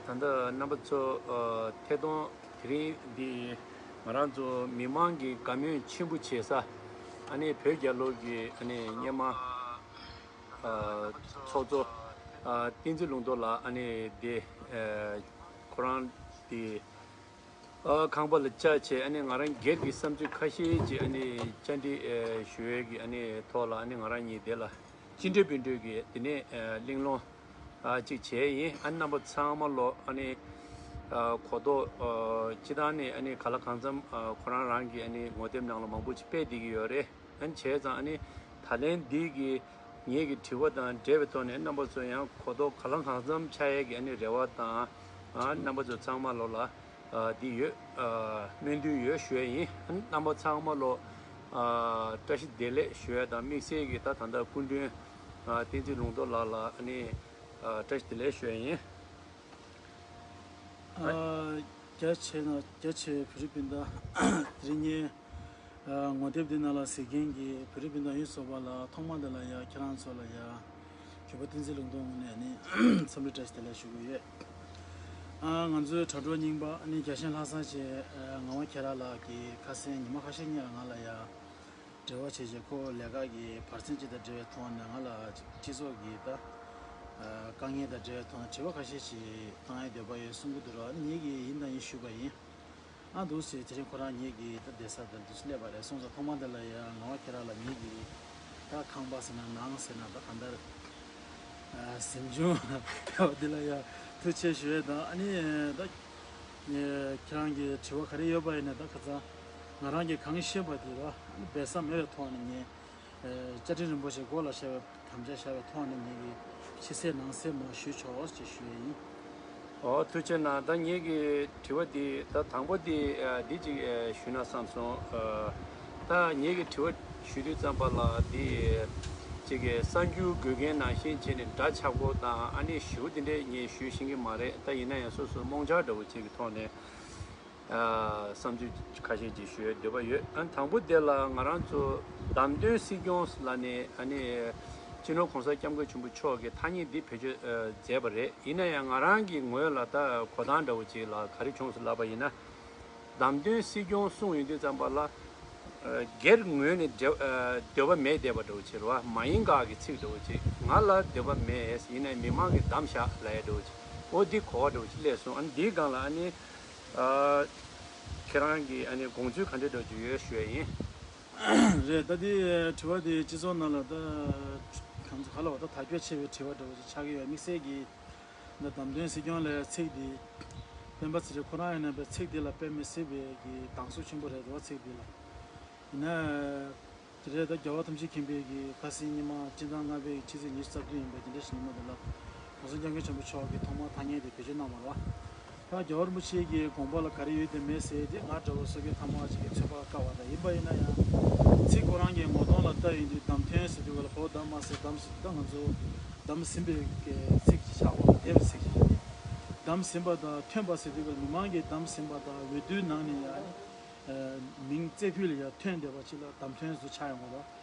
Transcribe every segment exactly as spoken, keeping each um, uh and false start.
ཨ། ད་ལྟ་རྣམ་པ་ཚོ། ཨ། ཐད་གཏོང་དེ་རིང་འདི་ང་རང་ཚོ་མི་མང་གི་དགའ་མོས་ཆེན་པོ་བྱེད་ས། ཨ་ནི་བོད་རྒྱལ་ལོ་གི་ཨ་ནི་སྔོན་མ། ཨ། ཚོགས་གཙོ། ཨ། བསྟན་འཛིན་ལུང་རྟོགས་ལགས། ཨ་ནི་འདི། ཨ། ཁོ་རང་འདི། ཨ། ཁང་པ་ལ་བཅར་བྱས། ཨ་ནི་ང་རང་སྒེར་གྱི་བསམ་ཚུལ་ཁ་ཤས་ཅིག་ཨ་ནི་བཅར་འདྲི། ཨ། ཞུ་ཡས་ཀྱི་ཨ་ནི་ཐོག་ལ། ཨ་ནི་ང་རང་གཉིས་དེ་ལ་ཅི་འདྲ་བི་འདྲ་གི་དེ་ནས། ཨ། གླེང་སློང་། ཨ། ཅིག་བྱས་ཡིན། ཨ་ནི་རྣམ་པ་ཚང་མ་ལོ། ཨ་ནི། ཨ། གོ་རྟོགས། ཨ། སྤྱི་བཏང་ནས་ཨ་ནི་ག་ལ་གང་འཚམ། ཨ། ཁོ་རང་རང་གི་ཨ་ནི་ངོ་དེབ་ནང་ལ་མང་པོ་ཅིག་སྤེལ་བསྡད་ཀྱི་ཡོད་རེད། ཨ་ནི་བྱས་ཙང་ཨ་ནི་ད་ལན་འདི་གི་ངེད་ཀྱི་དྲི་བ་དང་འབྲེལ་བའི་ཐོག་ནས་རྣམ་པ་ཚོ་ཡང་གོ་རྟོགས་གང་ལ་གང་འཚམ་ཆགས་ཡས་ཀྱི་ཨ་ནི་རེ་བ་དང་། ཨ། རྣམ་པ་ཚོ་ཚང་མ་ལོ་ལ། ཨ། འདི་ཡོད། ཨ། སྨོན་འདུན་ཡོད་ཞུ་ཡས་ཡིན། ཨ་ནི་རྣམ་པ་ཚང་མ་ལོ། ཨ། བཀྲ་ཤིས་བདེ་ལེགས་ཞུ་ཡས་དང་། དམིགས་བསལ་གྱི་ད་ད་ལྟ་སྐུ་མགྲོན། ཨ། བསྟན་འཛིན་ལུང་རྟོགས་ལགས་ལ་ཨ་ནི། ཨ། བཀྲ་ཤིས་བདེ་ལེགས་ཞུ་ཡས་ཡིན། ཨ། རྒྱ་ཆེ་ན་རྒྱ་ཆེ་བའི་བོད་རིགས་སྤུན་ཟླ། དེ་རིང་ངས། ཨ། ངོ་དེབ་འདི་ནང་ལ་གཟིགས་མཁན་གྱི་བོད་རིགས་སྤུན་ཟླ་ཡོངས་སུ་རྫོགས་པ་ལ། ཐོག་མ་འདི་ལ་ཡ་ཁྱེད་རང་ཚོ་ལ་ཡ་གུས་པ་བསྟན་འཛིན་ལུང་རྟོགས་ངོས་ནས་ནི་འཚམས་འདྲི་བཀྲ་ཤིས་བདེ་ལེགས་ཞུ་གི་ཡོད། ཨ། ང་ཚོའི་དྲ་གྲོགས་རྙིང་པ་ནི་རྒྱལ་གཞན་ལྷག་བསམ་ཆེ། ཨ། ངག་དབང་ཁྱེད་རང་ལགས་ཀྱིས་ཁ་སང་ཉི་མ་ཁ་ཤས་སྔོན་ལ་ང་ལ་ཡ་འབྲེལ་བ་བྱས་རྗེས། ཁོ་ལས་ཀ་གི་བར་མཚམས་ཅིག་དང་འབྲེལ་བའི་ཐོག་ནས་ང་ལ་སྤྱི་ཚོགས་ཀྱི་ད། ཨ། དཀའ་ངལ་དང་འབྲེལ་བའི་ཐོག་ནས་དྲི་བ་ཁ་ཤས་ཤིག་བཏང་ཡའི་འདོད་པ་ཡོད་གསུང་གི་འདུག་ར། ངེད་ཀྱིས་ཡིན་དང་ཡིན་ཞུས་པ་ཡིན། ཨ། འདུག་སེ་དེ་རིང་ཁོ་རང་ངེད་ཀྱི་ད་བསྡད་ས་དང་འདུག་སེ་སླེབས་པ་རེད། སོང་ཙང་ཐོག་མ་འདི་ལ་ཡ་ངག་དབང་ཁྱེད་རང་ལ་ངེད་ཀྱི་ད་ཁང་པ་ཟེར་ན་ནང་ཟེར་ན་ད་གང་ལྟར། ཨ། གཟིམ་ཆུང་འདི་ལ་ཡ་ཐུགས་རྗེ་ཆེ་ཞུ་ཡས་དང་། ཨ་ནི་ད་ཁྱེད་རང་གི་དྲི་བ་ག་རེ་ཡོད་པ་ཡིན་ན། ད་ཁ་སང་ང་རང་གིས་གང་ཤེས་པ་དེ་ར། ཨ་ནི་སྦས་གསང་མེད་པའི་ཐོག་ནས་ངས། ཨ། བཅའ་ཁྲིམས་རིན་པོ་ཆེ་སྒོ་ལ་བཞག་པའི་དམ་བཅའ་བཞག་པའི་ཐོག་ནས་ངེད་ཀྱིས་ཕྱི་གསལ་ནང་གསལ་མར་ཞུས་ཆོག་ཅེས་ཞུ་ཡས་ཡིན། ཨོ། ཐུགས་རྗེ་གནང་། ད་ངེད་ཀྱི་དྲི་བ་འདི་ད་དང་པོ་འདི། ཨ། འདི་ཅིག་ཨ། ཞུས་ན་བསམ་སོང་། ཨ། ད་ངེད་ཀྱི་དྲི་བ་ཞུ་དུས་ཙམ་པ་ལ་འདི་ཅིག་གི་གསར་འགྱུར་འགོད་མཁན་ནང་བཞིན་བྱས་ནས་འདྲ་ཆགས་པོ་དང་། ཨ་ནི་ཞུ་འདི་འདྲས་ངས་ཞུ་ཤེས་ཀྱི་མ་རེད། ད་ཡིན་ན་ཡང་སོ་སོ་རྨོངས་འཆར་འདྲ་བོ་ཅིག་གི་ཐོག་ནས། ཨ། བསམ་ཚུལ་ཁ་ཤས་ཅིག་ཞུ་ཡའི་འདོད་པ་ཡོད། ཨ། དང་པོ་དེ་ལ་ང་རང་ཚོ་བདམས་ཐོན་སྲིད་སྐྱོང་ལབ་ནས། ཨ་ནི་སྤྱི་ནོར་༸གོང་ས་༸སྐྱབས་མགོན་ཆེན་པོ་མཆོག་གིས་ཐ་སྙད་འདི་བེད་སྤྱོད། ཨ། མཛད་པ་རེད། ཡིན་ན་ཡང་ང་རང་གི་ངོས་ལ་ད་གོ་སྟངས་འདྲ་བོ་ཅིག་ལ་ག་རེ་བྱུང་སོང་ལབ་པ་ཡིན་ན། བདམས་ཐོན་སྲིད་སྐྱོང་གསུངས་ཡོང་དུས་ཙམ་པ་ལ། ཨ། སྒེར་ངོས་ནས་འབྲེལ། ཨ། འདོད་པ་མེད་བསྡད་པ་འདྲ་བོ་ཅིག་རེད་བ། མ་ཡིན་ག་གི་ཚིག་འདྲ་བོ་ཅིག་ང་ལ་འདོད་པ་མེད། ཡིན་ནའི་མི་མང་གིས་བདམས་བཞག་ལབ་ཡ་འདྲ་བོ་ཅིག་འོ་འདི་གོ་བ་འདྲ་བོ་ཅིག་སླེབས་སོང་། ཨ་ནི་འདིའི་སྒང་ལ་ཨ་ནི། ཨ། ཁྱེད་རང་གི་ཨ་ནི་དགོངས་ཚུལ་ག་འདྲ་འདྲ་བོ་ཅིག་ཡོད་ཞུ་ཡ་ཡིན། རེད། ད་འདི་དྲི་བ་འདི་སྤྱི་ཚོགས་ནང་ལ་ད་གང་ཚོ་ག་ལ་བ་ད་དར་ཁྱབ་ཆེ་བའི་དྲི་བ་འདྲ་བོ་ཅིག་ཆགས་ཀྱི་ཡོད། དམིགས་བསལ་གྱིས་ད་བདམས་ཐོན་སྲིད་སྐྱོང་ལབ་ཡ་ཚིག་འདི་སྤེན་པ་ཚེ་རིང་ཁོ་རང་ཡིན་ན་པའི་ཚིག་འདི་ལ་དཔེ་མི་སྲིད་པའི་གི་སྡང་ཟུག་ཆེན་པོ་རེད་འདུག་བ། ཚིག་འདི་ལ་ཡིན་ན། དེ་རེད། ད་རྒྱལ་བ་ཐམས་ཅད་མཁྱེན་པའི་གི་ཁ་སང་ཉི་མ་སྤྱི་ཟླ་ལྔ་པའི་ཕྱི་ཚེས་ཉི་ཤུ་རྩ་བདུན་ཡིན་པའི་དེ་འདྲ་ཞིག་ཉི་མ་དེ་ལ་༸གོང་ས་༸སྐྱབས་མགོན་ཆེན་པོ་མཆོག་གིས་ཐོག་མར་ཐ་སྙད་དེ་བེད་སྤྱོད་གནང་བ་རེད་བ། ད་རྒྱལ་བ་རིན་པོ་ཆེ་གི་དགོངས་པ་ལ་ག་རེ་ཡོད་དེ་མེད་ཟེར་དེ་ང་འདྲ་བོ་སོ་སྐྱེ་ཐ་མག་ཅིག་གིས་ཚོད་དཔག་དཀའ་བ་དང་། ཡིན་པ་ཡིན་ན་ཡང་ཚིག་ཁོ་རང་གི་ངོ་གདོང་ལ་ལྟ་ཡོང་དུས་བདམས་ཐོན་ཟེར་དུས་ག་ལ་གོ་བདམས་མ་ཟེར། བདམས་ཟེར་དུས་ད་ང་ཚོ་བདམས་ཟིན་པའི་གི་ཚིག་ཅིག་ཆགས་པ་ལ་འདས་པའི་ཚིག་ཅིག་ཆགས་ཏེ། བདམས་ཟིན་པ་དང་ཐོན་པ་ཟེར་དུས་ག་ལ་མི་མང་གིས་བདམས་ཟིན་པ་དང་འོས་བསྡུའི་ནང་ནས་ཡང་། ཨ། མིང་རྩེ་ཕུད་ལ་ཡང་ཐོན་བསྡད་པ་ཅིག་ལ་བདམས་ཐོན་ཟེར་ཆགས་ཡོང་བ་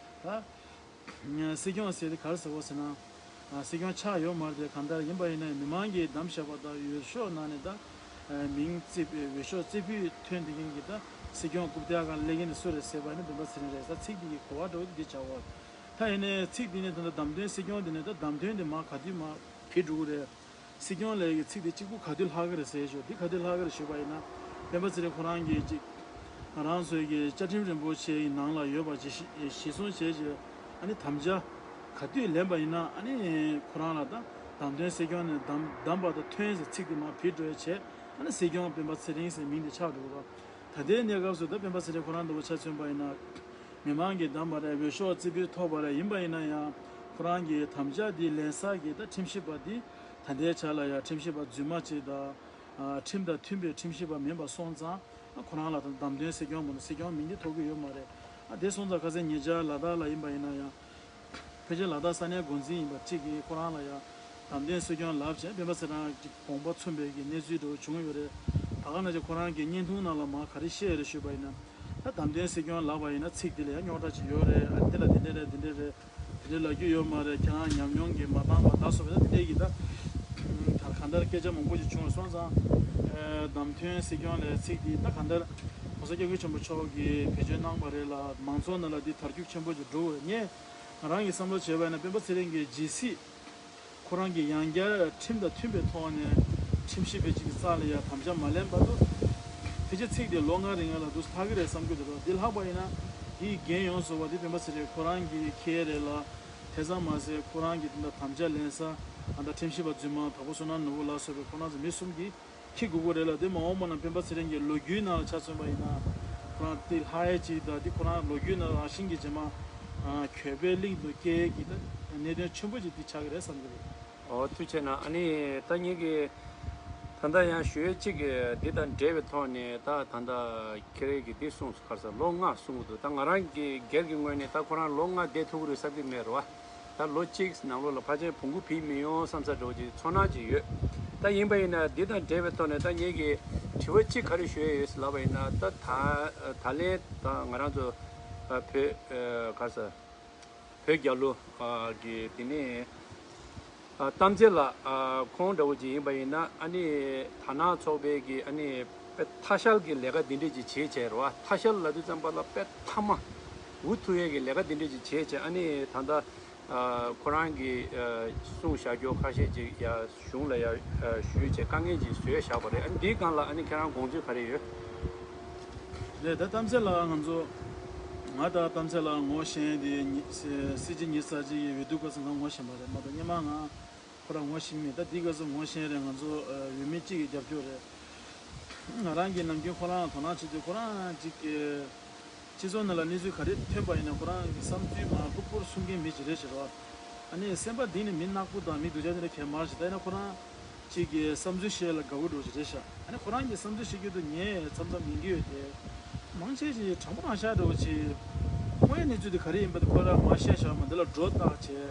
རེད། ད་སྲིད་སྐྱོང་ཟེར་དེ་ག་རེ་ཟེར་བ་ཟེར་ན། ཨ། སྲིད་སྐྱོང་ཆགས་ཡོད་མ་རེད་དེ། གང་ལྟར་ཡིན་པ་ཡིན་ན་མི་མང་གིས་བདམས་བཞག་པ་དང་འོས་ཤོག་ནང་ནས་ད་མིང་རྩེ་ཕུད། འོས་ཤོག་རྩེ་ཕུད་ཐོན་བསྡད་མཁན་གྱི་ད་སྲིད་སྐྱོང་རྐུབ་སྟེགས་སྒང་སླེབས་མཁན་དེ་སུ་རེད་ཟེར་བ་ཡིན་ན་སྤེན་པ་ཚེ་རིང་རེད་ཟེར། ཚིག་འདི་གི་གོ་བ་འདྲ་བོ་འདི་ཆགས་པ། ད་ཡིན་ནའི་ཚིག་འདི་ནས་ད་ལྟ་བདམས་ཐོན་སྲིད་སྐྱོང་འདི་ནས་ད་བདམས་ཐོན་དེ་མར་ག་དུས་མར་བུད་འགྲོ་གི་རེད། སྲིད་སྐྱོང་ལབ་ཡག་གི་ཚིག་དེ་གཅིག་པུ་ག་དུས་ལྷག་གི་རེད་ཟེར་ཞོར། འདི་ག་དུས་ལྷག་གི་རེད་ཞུས་པ་ཡིན་ན། སྤེན་པ་ཚེ་རིང་ཁོ་རང་གིས་ཅིག་ང་རང་ཚོའི་གི་བཅའ་ཁྲིམས་རིན་པོ་ཆེའི་ནང་ལ་ཡོད་པ་ཅིག་གཞི་གཞི་བཟུང་བྱས་རྗེས། ཨ་ནི་དམ་བཅའ་ག་དུས་ལེན་པ་ཡིན་ན། ཨ་ནི་ཁོ་རང་ལ་ད་བདམས་ཐོན་སྲིད་སྐྱོང་ནས་བདམས་བདམས་པ་དང་ཐོན་ཟེར་ཚིག་དེ་མར་བུད་འགྲོ་ཡ་བྱས། ཨ་ནི་སྲིད་སྐྱོང་སྤེན་པ་ཚེ་རིང་ཟེར་མིང་དེ་ཆགས་འགྲོ་གི་རེད། ད་ལྟའི་གནས་སྐབས་སུ་ད་སྤེན་པ་ཚེ་རིང་ཁོ་རང་འདྲ་བོ་ཆ་མཚོན་པ་ཡིན་ན། མི་མང་གིས་བདམས་པ་རེད། འོས་ཤོག་རྩེ་ཕུད་ཐོབ་པ་རེད། ཡིན་པ་ཡིན་ན་ཡང་ཁོ་རང་གི་དམ་བཅའ་འདི་ལེན་ས་གི་ད་ཁྲིམས་ཞིབ་པ་འདི་ད་ལྟའི་ཆ་ལ་ཡང་ཁྲིམས་ཞིབ་པ་རྫུན་མ་ཅིག་དང་། ཨ། ཁྲིམས་དང་མཐུན་པའི་ཁྲིམས་ཞིབ་པ་མིན་པ་སོང་ཙང་། ཨ། ཁོ་རང་ལ་ད་བདམས་ཐོན་སྲིད་སྐྱོང་མ་གཏོགས་སྲིད་སྐྱོང་མིང་འདི་ཐོབ་ཀྱི་ཡོད་མ་རེད། ཨ། དེ་སོང་ཙང་ཁ་སང་ཉེ་ཆར་ལ་དྭགས་ལ་ཡིན་པ་ཡིན་ན་ཡང་། ཕལ་ཆེར་ལ་དྭགས་ས་གནས་འགོ་འཛིན་ཡིན་པ་གཅིག་གིས་ཁོ་རང་ལ་ཡང་བདམས་ཐོན་སྲིད་སྐྱོང་ལབ་བྱས། སྤེན་པ་ཚེ་རིང་གི་དགོངས་པ་མཚོན་པའི་གི་གནས་ཚུལ་འདྲ་བོ་བྱུང་ཡོད་རེད། ད་ག་ནང་བཞིན་ཁོ་རང་གི་བརྙན་ཐུང་ནང་ལ་མར་ག་རེ་བཤད་ཡོད་རེད་ཞུས་པ་ཡིན་ན། ད་བདམས་ཐོན་སྲིད་སྐྱོང་ལབ་པ་ཡིན་ན་ཚིག་འདི་ལ་ཡང་རྙོག་དྲ་ཅིག་ཡོད་རེད། ཨ། འདི་ལ་འདི་འདྲ་རེད། འདི་འདྲ་རེད། འདི་འདྲ་ལབ་རྒྱུ་ཡོད་མ་རེད། ཁྱེད་རང་ཉམས་མྱོང་གིས་མ་འདང་མ་འདང་སོང་བས། ད་འདི་འདྲ་གི་ད་ད་ ལྟར་སྐད་ཆ་མང་པོ་ཞིག་བྱུང་བ་སོང་ཙང་། ཨེ། བདམས་ཐོན་སྲིད་སྐྱོང་ལས་ཚིག་འདི་ད་གང་ལྟར་༸གོང་ས་༸སྐྱབས་མགོན་ཆེན་པོ་མཆོག་གིས་བེད་སྤྱོད་གནང་བ་རེད་ལ། མང་ཚོགས་ནང་ལ་འདི་དར་རྒྱས་ཆེན་པོ་ཞིག་འགྲོ་དགོས། ངས་ང་རང་གི་བསམ་བློ་བྱས་པ་ཡིན་ན། སྤེན་པ་ཚེ་རིང་གིས་ཇི་སྲིད་ཁོ་རང་གིས་ཡང་བསྐྱར་ཁྲིམས་དང་མཐུན་པའི་ཐོག་ནས་ཁྲིམས་ཞིབ་པའི་ཅིག་རྩ་ལ་ཡ་དམ་བཅའ་མ་ལེན་བར་དུ། ཕལ་ཆེར་ཚིག་དེ་ལོ་ལྔ་རིང་ལ་འདུག་ལྷག་གི་རེད་བསམ་གྱི་འདུག་དེ་ལྷག་པ་ཡིན་ན་དེའི་འགན་ཡོངས་སུ་རྫོགས་པ་དེ་སྤེན་པ་ཚེ་རིང་ཁོ་རང་གིས་འཁྱེར་རེད་ལ། དེ་ཙམ་མ་ཟད་ཁོ་རང་གིས་དེ་འདྲ་དམ་བཅའ་ལེན་ས། ཨ། ད་ཁྲིམས་ཞིབ་པ་རྫུན་མ་དྭགས་པོ་བསོད་ནམས་ནོར་བུ་ལ་སོགས་པའི་ཁོ་རང་ཚོ་མི་གསུམ་གྱིས་འཁྱེར་དགོས་ཀྱི་རེད་ལ། དེ་མ་འོངས་པ་ན་སྤེན་པ་ཚེ་རིང་གི་ལོ་རྒྱུས་ནང་ལ་ཆ་མཚོན་པ་ཡིན་ན། ཁོ་རང་དེ་ལྷག་ཡས་ཅིག་དང་། དེ་ཁོ་རང་ལོ་རྒྱུས་ནང་རང་བཞིན་གྱིས་རྗེས་མ། ཨ། གྱོད་དཔེ་གླེང་དུ་སྐྱེལ་གྱི་ད་གནད་དོན་ཆེན་པོ་ཅིག་དེ་ཆགས་ཀྱི་རེད་བསམ་གྱི་རེད། ཨོ། ཐུགས་རྗེ་ཆེ་གནང་། ཨ་ནི་ད་ངེད་ཀྱིས་ད་ལྟ་ཡང་ཞུ་ཡས་གཅིག་གི་འདི་དང་འབྲེལ་བའི་ཐོག་ནས། ད་ད་ལྟ་ཁྱེད་རང་གིས་འདི་གསུངས་སོང་། ག་རེ་ཟེར། ལོ་ལྔ་གསུང་གི་འདུག་ད་ང་རང་གི་སྒེར་གྱི་ངོས་ནས་ད་ཁོ་རང་ལོ་ལྔ་བསྡད་ཐུབ་ཀྱི་རེད་བསམ་གྱི་མེད་རེད་བ། ད་ལོ་གཅིག་ནང་ལོགས་ལ་ཕལ་ཆེར་བོང་གུ་བུད་མི་ཡོང་བསམ་ས་འདྲ་བོ་ཅིག་ཚོར་སྣང་ཅིག་ཡོད། ད་ཡིན་པ་ཡིན་ན་འདི་དང་འབྲེལ་བའི་ཐོག་ནས་ད་ངེད་ཀྱིས་དྲི་བ་གཅིག་ག་རེ་ཞུ་ཡས་ཡོད་ལབ་པ་ཡིན་ན། ད་ད་ད་ལན་ད་ང་རང་ཚོ་བོད། ཨ། ག་རེ་ཟེར། བོད་རྒྱལ་ལོ། ཨ། གི་དེ་ནས། ཨ། གཏམ་ཚེ་ལགས། ཨ། ཁོང་འདྲ་བོ་ཅིག་ཡིན་པ་ཡིན་ན། ཨ་ནི་དར་ནག་ཚོགས་པའི་གི། ཨ་ནི་དཔེ་ཐ་ཤལ་གྱི་ལས་ཀ་འདི་འདྲས་ཅིག་བྱེད་བྱས་རེད་བ། ཐ་ཤལ་ལབ་དུས་ཙམ་པ་ལ་དཔེ་མཐའ་མ་འུ་ཐུག་ཡས་ཀྱི་ལས་ཀ་འདི་འདྲས་ཅིག་བྱེད་བྱས། ཨ་ནི་ད་ལྟ། ཨ། ཁོ་རང་གིས། ཨ། གསུངས་བཞག་རྒྱུ་ཁ་ཤས་ཅིག་ཡ་གཞུང་ལ་ཡ། ཨ། ཞུས་བྱས་དཀའ་ངལ་ཅིག་བཟོས་བཞག་པ་རེད། ཨ་ནི་འདིའི་སྒང་ལ་ཨ་ནི་ཁྱེད་རང་དགོངས་ཚུལ་ག་རེ་ཡོད། རེད། ད་གཏམ་ཚེ་ལགས། ང་ཚོ། ང་ད་གཏམ་ཚེ་ལགས་ངོ་ཤེས་དེ་ཉི། སྲིད་སྤྱི་ཉི་ཤུ་རྩ་གཅིག་གི་འོས་བསྡུ་སྐབས་སུ་ང་ངོ་ཤེས་པ་རེད་མ་གཏོགས། སྔོན་མ་ང་ཁོ་རང་ངོ་ཤེས་མེད། ད་འདི་སྐབས་སུ་ངོ་ཤེས་རེད། ང་ཚོ། ཨ། འོས་མི་གཅིག་གི་རྒྱབ་སྐྱོར་རེད། ང་རང་གིས་ནམ་རྒྱུན་ཁོ་རང་ལ་དོ་སྣང་བྱེད་དུས། ཁོ་རང་གཅིག་གི་སྤྱི་ཚོགས་ནང་ལ་གནས་ཚུལ་ག་རེ་ཐོན་པ་ཡིན་ན་ཁོ་རང་གི་བསམ་ཚུལ་མར་ལྷུག་པོར་གསུང་མཁན་མི་ཞིག་རེད་ཟེར་བ། ཨ་ནི་སེམས་པ་གཏིང་ནས་མི་ནག་པོ་དང་མི་སྡུག་ཅག་དེ་འདྲ་གང་ཡང་མ་རེད་ཟེར། ད་ཡིན་ན་ཁོ་རང་གཅིག་གི་བསམ་ཚུལ་བཤད་ལ་དགའ་པོ་འདྲ་བོ་ཞིག་རེད་ཤག་ཨ་ནི་ཁོ་རང་གི་བསམ་ཚུལ་བཤད་རྒྱུ་དེ་ངས་མཚམས་མཚམས་ཉན་གྱི་ཡོད་དེ། མང་ཆེ་ཞིག་དྲང་པོ་རང་ཤག་འདྲ་བོ་ཅིག་དངོས་ཡོད་གནས་ཚུལ་དེ་ག་རེ་ཡིན་པ་དེ་ཁོ་རང་མར་བཤད་བཞག་མ། འདི་ལ་སྒྲོ་བཏགས་བྱས།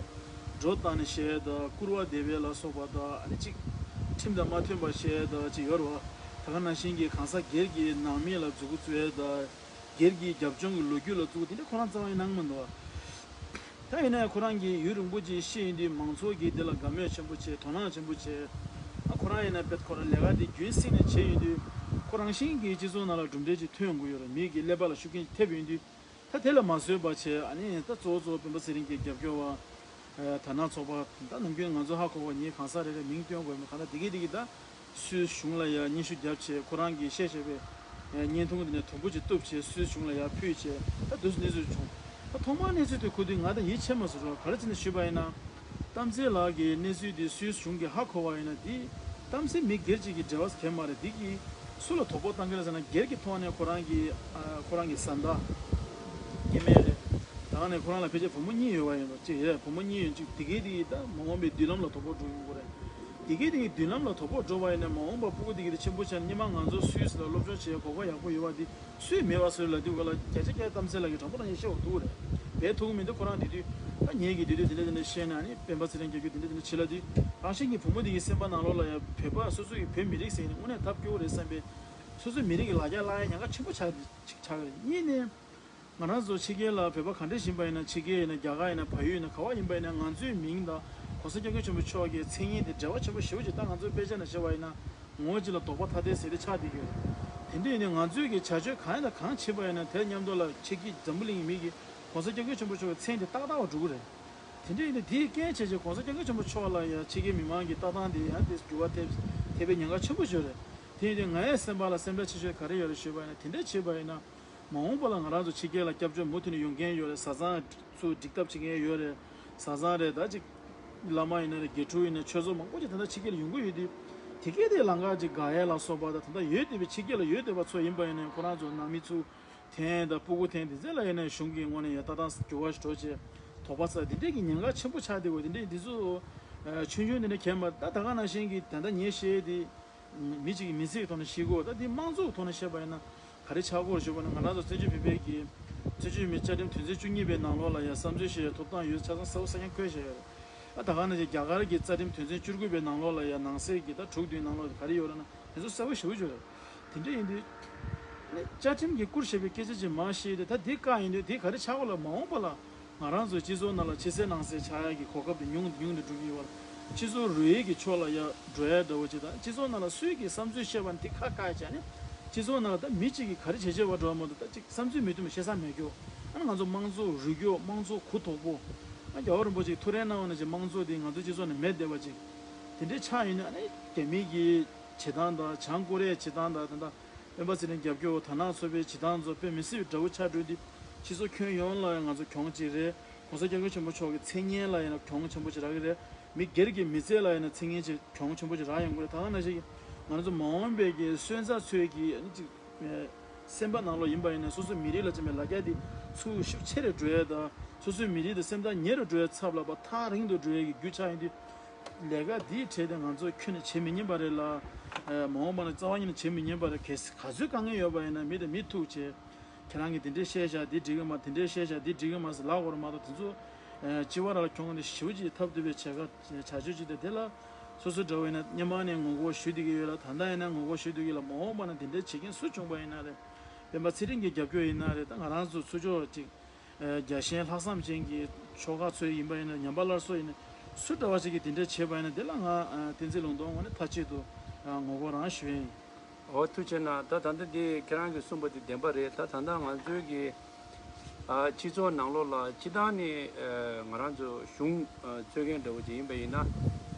སྒྲོ་བཏགས་ནས་བཤད་དང་། སྐུར་བ་འདེབས་པ་ལ་སོགས་པ་དང་། ཨ་ནི་གཅིག་ཁྲིམས་དང་མ་མཐུན་པ་བཤད་དང་ཅིག་ཡོད་རེད་བ། ད་ག་ནང་བཞིན་གྱི་གང་ཟག་སྒེར་གྱི་ནང་མི་ལ་མཛུབ་གུ་བཙུགས་དང་། སྒེར་གྱི་རྒྱབ་ལྗོངས་ཀྱི་ལོ་རྒྱུས་ལ་བཙུགས། དེ་འདྲ་ཁོ་རང་རྩ་བ་ཡིན་གནང་མི་འདུག་ད་ཡིན་ན་ཡང་ཁོ་རང་གིས་ཡུན་རིང་པོ་ཅིག་ཤི་ཡོང་དུས་མང་ཚོགས་ཀྱིས་དེ་ལ་དགའ་མོས་ཆེན་པོ་བྱས། དོ་སྣང་ཆེན་པོ་བྱས། ཨ། ཁོ་རང་ཡིན་ན་དཔེ་ཁོ་རང་ལས་ཀ་དེ་རྒྱུན་བསྲིངས་ནས་བྱས་ཡོང་དུས། ཁོ་རང་བཞིན་གྱིས་སྤྱི་ཚོགས་ནང་ལ་གྲུབ་འབྲས་ཅིག་ཐོན་དགོས་ཡོད་རེད། མི་གི་ཀླད་པ་ལ་ཤུགས་རྐྱེན་ཅིག་ཐེབས་ཡོང་དུས། ད་དེ་ལ་མ་བཟོད་པ་བྱས། ཨ་ནི་ད་གཙོ་བོ་གཙོ་བོ་སྤེན་པ་ཚེ་རིང་གི་རྒྱབ་སྐྱོར་བ། ཨ། དར་ནག་ཚོགས་པ། ད་ནམ་རྒྱུན་ང་ཚོ་ཧ་གོ་བ། ངས་གང་ཟག་རེ་རེ་མིང་སྟོན་དགོས་མེད། གང་ལྟར་དེ་གས་དེ་གས་ད་སུད་སི་གཞུང་ལ་ཡ་སྙན་ཞུ་བརྒྱབ་བྱས། ཁོ་རང་གིས་བཤད་བཤད་པའི་བརྙན་ཐུང་འདི་ནས་དུམ་བུ་ཅིག་གཏུབ་བྱས་སུད་སི་གཞུང་ལ་ཡར་ཕུལ་བྱས། ད་དུས་སུ་གནས་ཚུལ་བྱུང་། ད་ཐོག་མར་གནས་ཚུལ་དེ་གོ་དུས་ང་ད་ཡིད་ཆེས་མ་སོང་རོགས། ག་རེ་བྱས་ནས་ཞུས་པ་ཡིན་ན། གཏམ་ཚེ་ལགས་ཀྱི་གནས་ཚུལ་འདི་སུད་སི་གཞུང་གིས་ཧ་གོ་བ་ཡིན་ན། འདི་གཏམ་ཚེ་མི་སྒེར་གཅིག་གི་འབྲེལ་བ་གང་ཡང་མ་རེད། འདི་གིས་སུ་ལ་དོ་ཕོག་བཏང་གི་རེད་ཟེར་ན། སྒེར་གྱི་ཐོག་ནས་ཁོ་རང་གི། ཨ། ཁོ་རང་གི་བཟའ་ཟླ་སྐྱེ་དམན་རེད། ད་ནས་ཁོ་རང་ལ་ཕལ་ཆེར་བུ་མོ་གཉིས་ཡོད་པ་ཡིན་པ་ཅིག་རེད། བུ་མོ་གཉིས་ཡོད་ཅིག་དེ་གས་དེ་གས་ད་མ་འོངས་པའི་མདུན་ལམ་ལ་དོ་ཕོག་འགྲོ་ཡོང་གི་རེད། དེ་གས་དེ་གས་མདུན་ལམ་ལ་དོ་ཕོག་འགྲོ་བ་ཡིན་ན། མ་འོངས་པ་སྤུ་གུ་དེ་གས་དེ་ཆེན་པོ་ཆགས་ནས། སྔོན་མ་ང་ཚོ་སུད་སི་ལ་སློབ་སྦྱོང་བྱས་གོ་སྐབས་ཡག་པོ་ཡོད་པ་དེ་སུས་མེད་པ་བཟོས་ལབ་དུས་ག་ལ། བརྒྱ་ཆ་བརྒྱ་གཏམ་ཚེ་ལགས་ཀྱིས་དྲང་པོ་དྲང་ཡིན་བཤད་འོ་འདུག་རེད། བས་ཐུག་མི་འདུག་ཁོ་རང་དེ་དུས་ད་ངེད་ཀྱིས་དེ་དུས་དེ་འདྲ་དེ་འདྲ་བཤད་ན། ཨ་ནི་སྤེན་པ་ཚེ་རིང་རྒྱབ་སྐྱོར་དེ་འདྲ་དེ་འདྲ་བྱེད་ལབ་དུས། རང་བཞིན་གྱིས་བུ་མོ་དེ་གི་སེམས་པ་ནང་ལོགས་ལ་ཡ་བོད་པ་སོ་སོ་ཡི་བོད་མི་རིགས་ཟེར་ནས་དངོས་གནས་ཐབས་སྐྱོ་བོ་རེད་བསམ་པའི། སོ་སོའི་མི་རིགས་ཀྱི་ལ་རྒྱ་བརླག་ཡ་ཉེན་ཁ་ཆེན་པོ་ཆགས་ཆགས་ཀྱི་རེད། གཉིས་ནས། ང་རང་ཚོ་ཕྱི་རྒྱལ་ལ་བོད་པ་ག་འདྲས་ཡིན་པ་ཡིན་ན། ཕྱི་རྒྱལ་ཡིན་ན། རྒྱ་གར་ཡིན་ན། བལ་ཡུལ་ཡིན་ན། ག་བ་ཡིན་པ་ཡིན་ན། ང་ཚོའི་མིང་དང་༸གོང་ས་༸སྐྱབས་མགོན་ཆེན་པོ་མཆོག་གི་མཚན་སྙན་དེ་འབྲེལ་བ་ཆེན་པོ་ཞེ་པོ་ཅིག་ད་ང་ཚོའི་དཔེ་ཆ་ནང་བཤད་པ་ཡིན་ན། ངོ་བོ་གཅིག་ལ་དོགས་པ་ཐ་དད་ཟེར་དེ་ཆགས་བསྡད་ཀྱི་ཡོད་རེད། དེ་འདྲ་ཡིན་དུས་ང་ཚོས་ཀྱི་བྱ་སྤྱོད་གང་ཡིན་དང་གང་བྱེད་པ་ཡིན་ན། དེ་མཉམ་དུ་ལ་ཕྱི་རྒྱལ་འཛམ་བུ་གླིང་གི་མི་གིས་༸གོང་ས་༸སྐྱབས་མགོན་ཆེན་པོ་མཆོག་གི་མཚན་དེ་ཏག་ཏག་བ་འགྲོ་གི་རེད། དེ་འདྲ་ཡིན་དུས་དེའི་རྐྱེན་བྱས་བྱས་༸གོང་ས་༸སྐྱབས་མགོན་ཆེན་པོ་མཆོག་ལ་ཡ་ཕྱི་རྒྱལ་མི་མང་གི་ལྟ་སྟངས་དེ་ཡང་དེ་འགྱུར་བ་ཐེབས་ཐེབས་པའི་ཉེན་ཁ་ཆེན་པོ་ཞིག་ཡོད་རེད། དེ་ཡིན་དུས་ངའི་སེམས་པ་ལ་སེམས་ཁྲལ་ཆེ་ཤོས་ག་རེ་ཡོད་རེད་ཞུས་པ་ཡིན་ན། དེ་འདྲ་བྱས་པ་ཡིན་ན། མ་འོངས་པ་ལ་ང་རང་ཚོ་ཕྱི་རྒྱལ་ལ་སྐྱབས་བཅོལ་མུ་མཐུད་ནས་ཡོང་མཁན་ཡོད་རེད། བཟའ་ཚང་ཚོ་འགྲིག་ཐབས་བྱེད་མཁན་ཡོད་རེད། བཟའ་ཚང་རེད། ད་ཅིག་བླ་མ་ཡིན་ན་རེད། དགེ་ཕྲུག་ཡིན་ན། ཆོས་ཚོགས་མང་པོ་ཅིག་ད་ལྟ་ཕྱི་རྒྱལ་ལ་ཡོང་གི་ཡོད་དུས། དེ་གས་དེ་ལམ་ཁ་ཅིག་དགག་ཡས་ལ་སོགས་པ་དང་། ད་ལྟ་ཡོད་བསྡད་པའི་ཕྱི་རྒྱལ་ལ་ཡོད་བསྡད་པ་ཚོ་ཡིན་པ་ཡིན་ན། ཁོ་རང་ཚོ་ནང་མི་ཚོ་འཐེན་དང་། སྤུ་གུ་འཐེན། དེ་ཚོ་ལ་ཡིན་ན་གཞུང་གི་ངོས་ནས་ཡ་ལྟ་སྟངས་འགྱུར་བ་ཞིག་འགྲོ་བྱས། དོགས་པ་ཟ། དེ་འདྲས་ཀྱི་ཉེན་ཁ་ཆེན་པོ་ཆགས་བསྡད་ཡོད། དེ་འདྲས་འདི་ཚོ་ཆུང་ཆུང་དེ་འདྲས་གས་མ། ད་ད་ག་ནང་བཞིན་གྱི་ད་ལྟ་ངས་བཤད་དེ། མི་གཅིག་གི་མི་ཚེ་གི་ཐོག་ནས་བཤད་དགོས། ད་འདི་དམངས་གཙོ་གི་ཐོག་ནས་བཤད་པ་ཡིན་ན་ག་རེ་ཆགས་ཀྱི་ཡོད་རེད་ཞུས་པ་ན། ང་རང་ཚོ་བཙན་བྱོལ་བོད་པའི་གི་བཙན་བྱོལ་མི་བཅའ་ཁྲིམས་དོན་ཚན་བཅུ་གཉིས་པའི་ནང་ལོགས་ལ་ཡ་བསམ་ཚུལ་བཤད་ཡ་ཐོབ་ཐང་ཡོད། ཆ་ཚང་གསལ་པོ་གསལ་རྐྱང་འཁོད་བཞག་ཡོད་རེད། ཨ། ད་ག་ནང་བཞིན་རྒྱ་གར་གྱི་རྩ་ཁྲིམས་དོན་ཚན་བཅུ་དགུ་པའི་ནང་ལོགས་ལ་ཡ་ནང་གསེས་ཀྱི་ད་དྲུག་བདུན་ནང་ལོགས་ག་རེ་ཡོད་རེད་ན། དེ་ཚོ་གསལ་པོ་ཞེ་པོ་ཅིག་ཡོད་རེད། དེ་འདྲ་ཡིན་དུས། ཨ་ནི་བཅའ་ཁྲིམས་ཀྱིས་བཀུར་བཞག་པའི་སྐད་ཆ་ཅིག་མར་བཤད་དེ། ད་འདི་བཀག་ཡིན་དུས་འདི་ག་རེ་ཆགས་ཀྱི་ཡོད་ལབ། མ་འོངས་པ་ལ་ང་རང་ཚོའི་སྤྱི་ཚོགས་ནང་ལ་ཕྱི་གསལ་ནང་གསལ་ཆགས་ཡ་གི་གོ་སྐབས་དེ་ཉུང་དུ་ཉུང་དུ་འགྲོ་གི་ཡོད་པ་ལ། སྤྱི་ཚོགས་རོལ་ཡིག་གི་ཕྱོགས་ལ་ཡ་འགྲོ་ཡ་འདྲ་བོ་ཅིག་དང་། སྤྱི་ཚོགས་ནང་ལ་སུས་ཀྱི་བསམ་ཚུལ་བཤད་པ་འདི་ཁ་བཀག་བྱས་ནས། སྤྱི་ཚོགས་ནང་ལ་ད་མི་གཅིག་གིས་ག་རེ་བྱེད་བྱེད་པ་འགྲོ་མ་གཏོགས། ད་ཅིག་བསམ་ཚུལ་མི་མཐུན་པ་བཤད་ས་མེད་རྒྱུ། ཨ་ནི་ང་ཚོ་དམངས་གཙོ་རུ་སྐྱོབ། དམངས་གཙོ་གུ་དོག་པོ། ཨ་རྒྱལ་བ་རིན་པོ་ཆེས་ཐུགས་རེ་གནང་བ་ནང་བཞིན་དམངས་གཙོ་འདི་ང་ཚོ་སྤྱི་ཚོགས་ནང་མེད་བསྡད་པ་ཅིག་དེ་འདྲའི་ཆགས་ཡོད་ན། ཨ་ནི་རྒྱ་མི་གི་བྱེད་སྟངས་དང་། བྱང་ཀོ་རི་ཡའི་བྱེད་སྟངས་དང་། ད་ལྟ་སྤེན་པ་ཚེ་རིང་རྒྱབ་སྐྱོར། དར་ནག་ཚོགས་པའི་བྱེད་སྟངས་ཚོ་དཔེ་མི་སྲིད་པའི་དགྲ་བོ་ཆགས་འགྲོ་དུས། སྤྱི་ཚོགས་ཁྱོན་ཡོངས་ལ་ཡང་ང་ཚོ་གྱོང་གཅིག་རེད། ༸གོང་ས་༸སྐྱབས་མགོན་ཆེན་པོ་མཆོག་གི་མཚན་སྙན་ལ་ཡང་གྱོང་ཆེན་པོ་ཅིག་རག་གི་རེད། མི་སྒེར་གྱི་མི་ཚེ་ལ་ཡང་མཚན་སྙན་ཅིག་གྱོང་ཆེན་པོ་ཅིག་རག་ཡོང་གི་རེད། ད་ག་ནང་བཞིན་ང་ཚོ་མ་འོངས་པའི་གི་སོན་རྩ་ཚོའི་གི་ཨ་ནི་ཅིག་ཨེ་སེམས་པ་ནང་ལོགས་ཡིན་པ་ཡིན་ན། སོ་སོའི་མི་རིགས་ལ་བྱིན་པའི་ལ་རྒྱ་དེ་ཚུར་ཤུགས་ཆེ་རུ་འགྲོ་ཡ་དང་། སོ་སོའི་མི་རིགས་དང་སེམས་ཐག་ཉེ་རུ་འགྲོ་ཡ་ཚབ་ལ་ཕར་ཐག་རིང་དུ་འགྲོ་ཡ་གི་རྒྱུ་ཆགས་ཡོང་དུས། ལས་ཀ་འདིའི་གྲས་དེ་ང་ཚོ་ཁྱོན་ནས་བྱེད་མི་ཉན་པ་རེད་ལ། ཨེ་མ་འོངས་པ་ན་རྩ་བ་ཉིད་ནས་བྱེད་མི་ཉན་པ་རེད། གལ་སྲིད་ག་ཚོད་དཀའ་ངལ་ཡོད་པ་ཡིན་ན་མི་དང་མི་ཐུག་བྱས། ཁྱེད་རང་གིས་དེ་འདྲས་བཤད་བཞག་འདི་འགྲིག་གི་མ། དེ་འདྲས་བཤད་བཞག་འདི་འགྲིག་གི་མ་ཟེར་ལབ་དགོས་རེད་མ་གཏོགས། དེ་ཚོ་ཨེ་སྤྱི་བ་ར་ལ་གྱོང་གཏོང་དེ་ཞེ་པོ་ཅིག་ཐབས་སྡུག་པའི་བྱེད་ཀ་བྱ་སྤྱོད་ཅིག་དེ། དེ་ལ་སོ་སོ་འདྲ་བོ་ཡིན་ན་སྔོན་མ་ནས་ངོ་རྒོལ་ཞུ་བསྡད་ཀྱི་ཡོད་ལ། ད་ལྟ་ཡིན་ན་ངོ་རྒོལ་ཞུ་བསྡད་ཀྱི་ཡོད་ལ། མ་འོངས་པ་ན་དེ་འདྲས་བྱེད་མཁན་སུ་བྱུང་པ་ཡིན་ན་རེད། སྤེན་པ་ཚེ་རིང་གི་རྒྱབ་སྐྱོར་ཡིན་ན་རེད། ད་ང་རང་ཚོ་ཚུར་ཕྱོགས་ཅིག་ཨེ་རྒྱལ་ཞེན་ལྷག་བསམ་ཅན་གྱི་ཆོལ་ཁ་ཚོ་ཡིན་པ་ཡིན་ན། ཉམས་པ་སླར་གསོ་ཡིན་ན། སུ་འདྲ་བ་ཞིག་གིས་དེ་འདྲ་བྱས་པ་ཡིན་ན། དེ་ལ་ང་ཨ་བསྟན་འཛིན་ལུང་རྟོགས་ངོས་ནས་མཐའ་གཅིག་ཏུ་ཨ་ངོ་རྒོལ་རང་ཞུ་ཡ་ཡིན། འོ་ཐུགས་རྗེ་གནང་། ད་ད་ལྟ་འདི་ཁྱེད་རང་གིས་གསུངས་པ་དེ་བདེན་པ་རེད། ད་ད་ལྟ་ང་ཚོའི་གི་ཨ་སྤྱི་ཚོགས་ནང་ལོགས་ལ་སྤྱིར་བཏང་ནས་ཨ་ང་རང་ཚོ་གཞུང་ཨ་གཙོས་མཁན་འདྲ་བོ་ཅིག་ཡིན་པ་ཡིན་ན།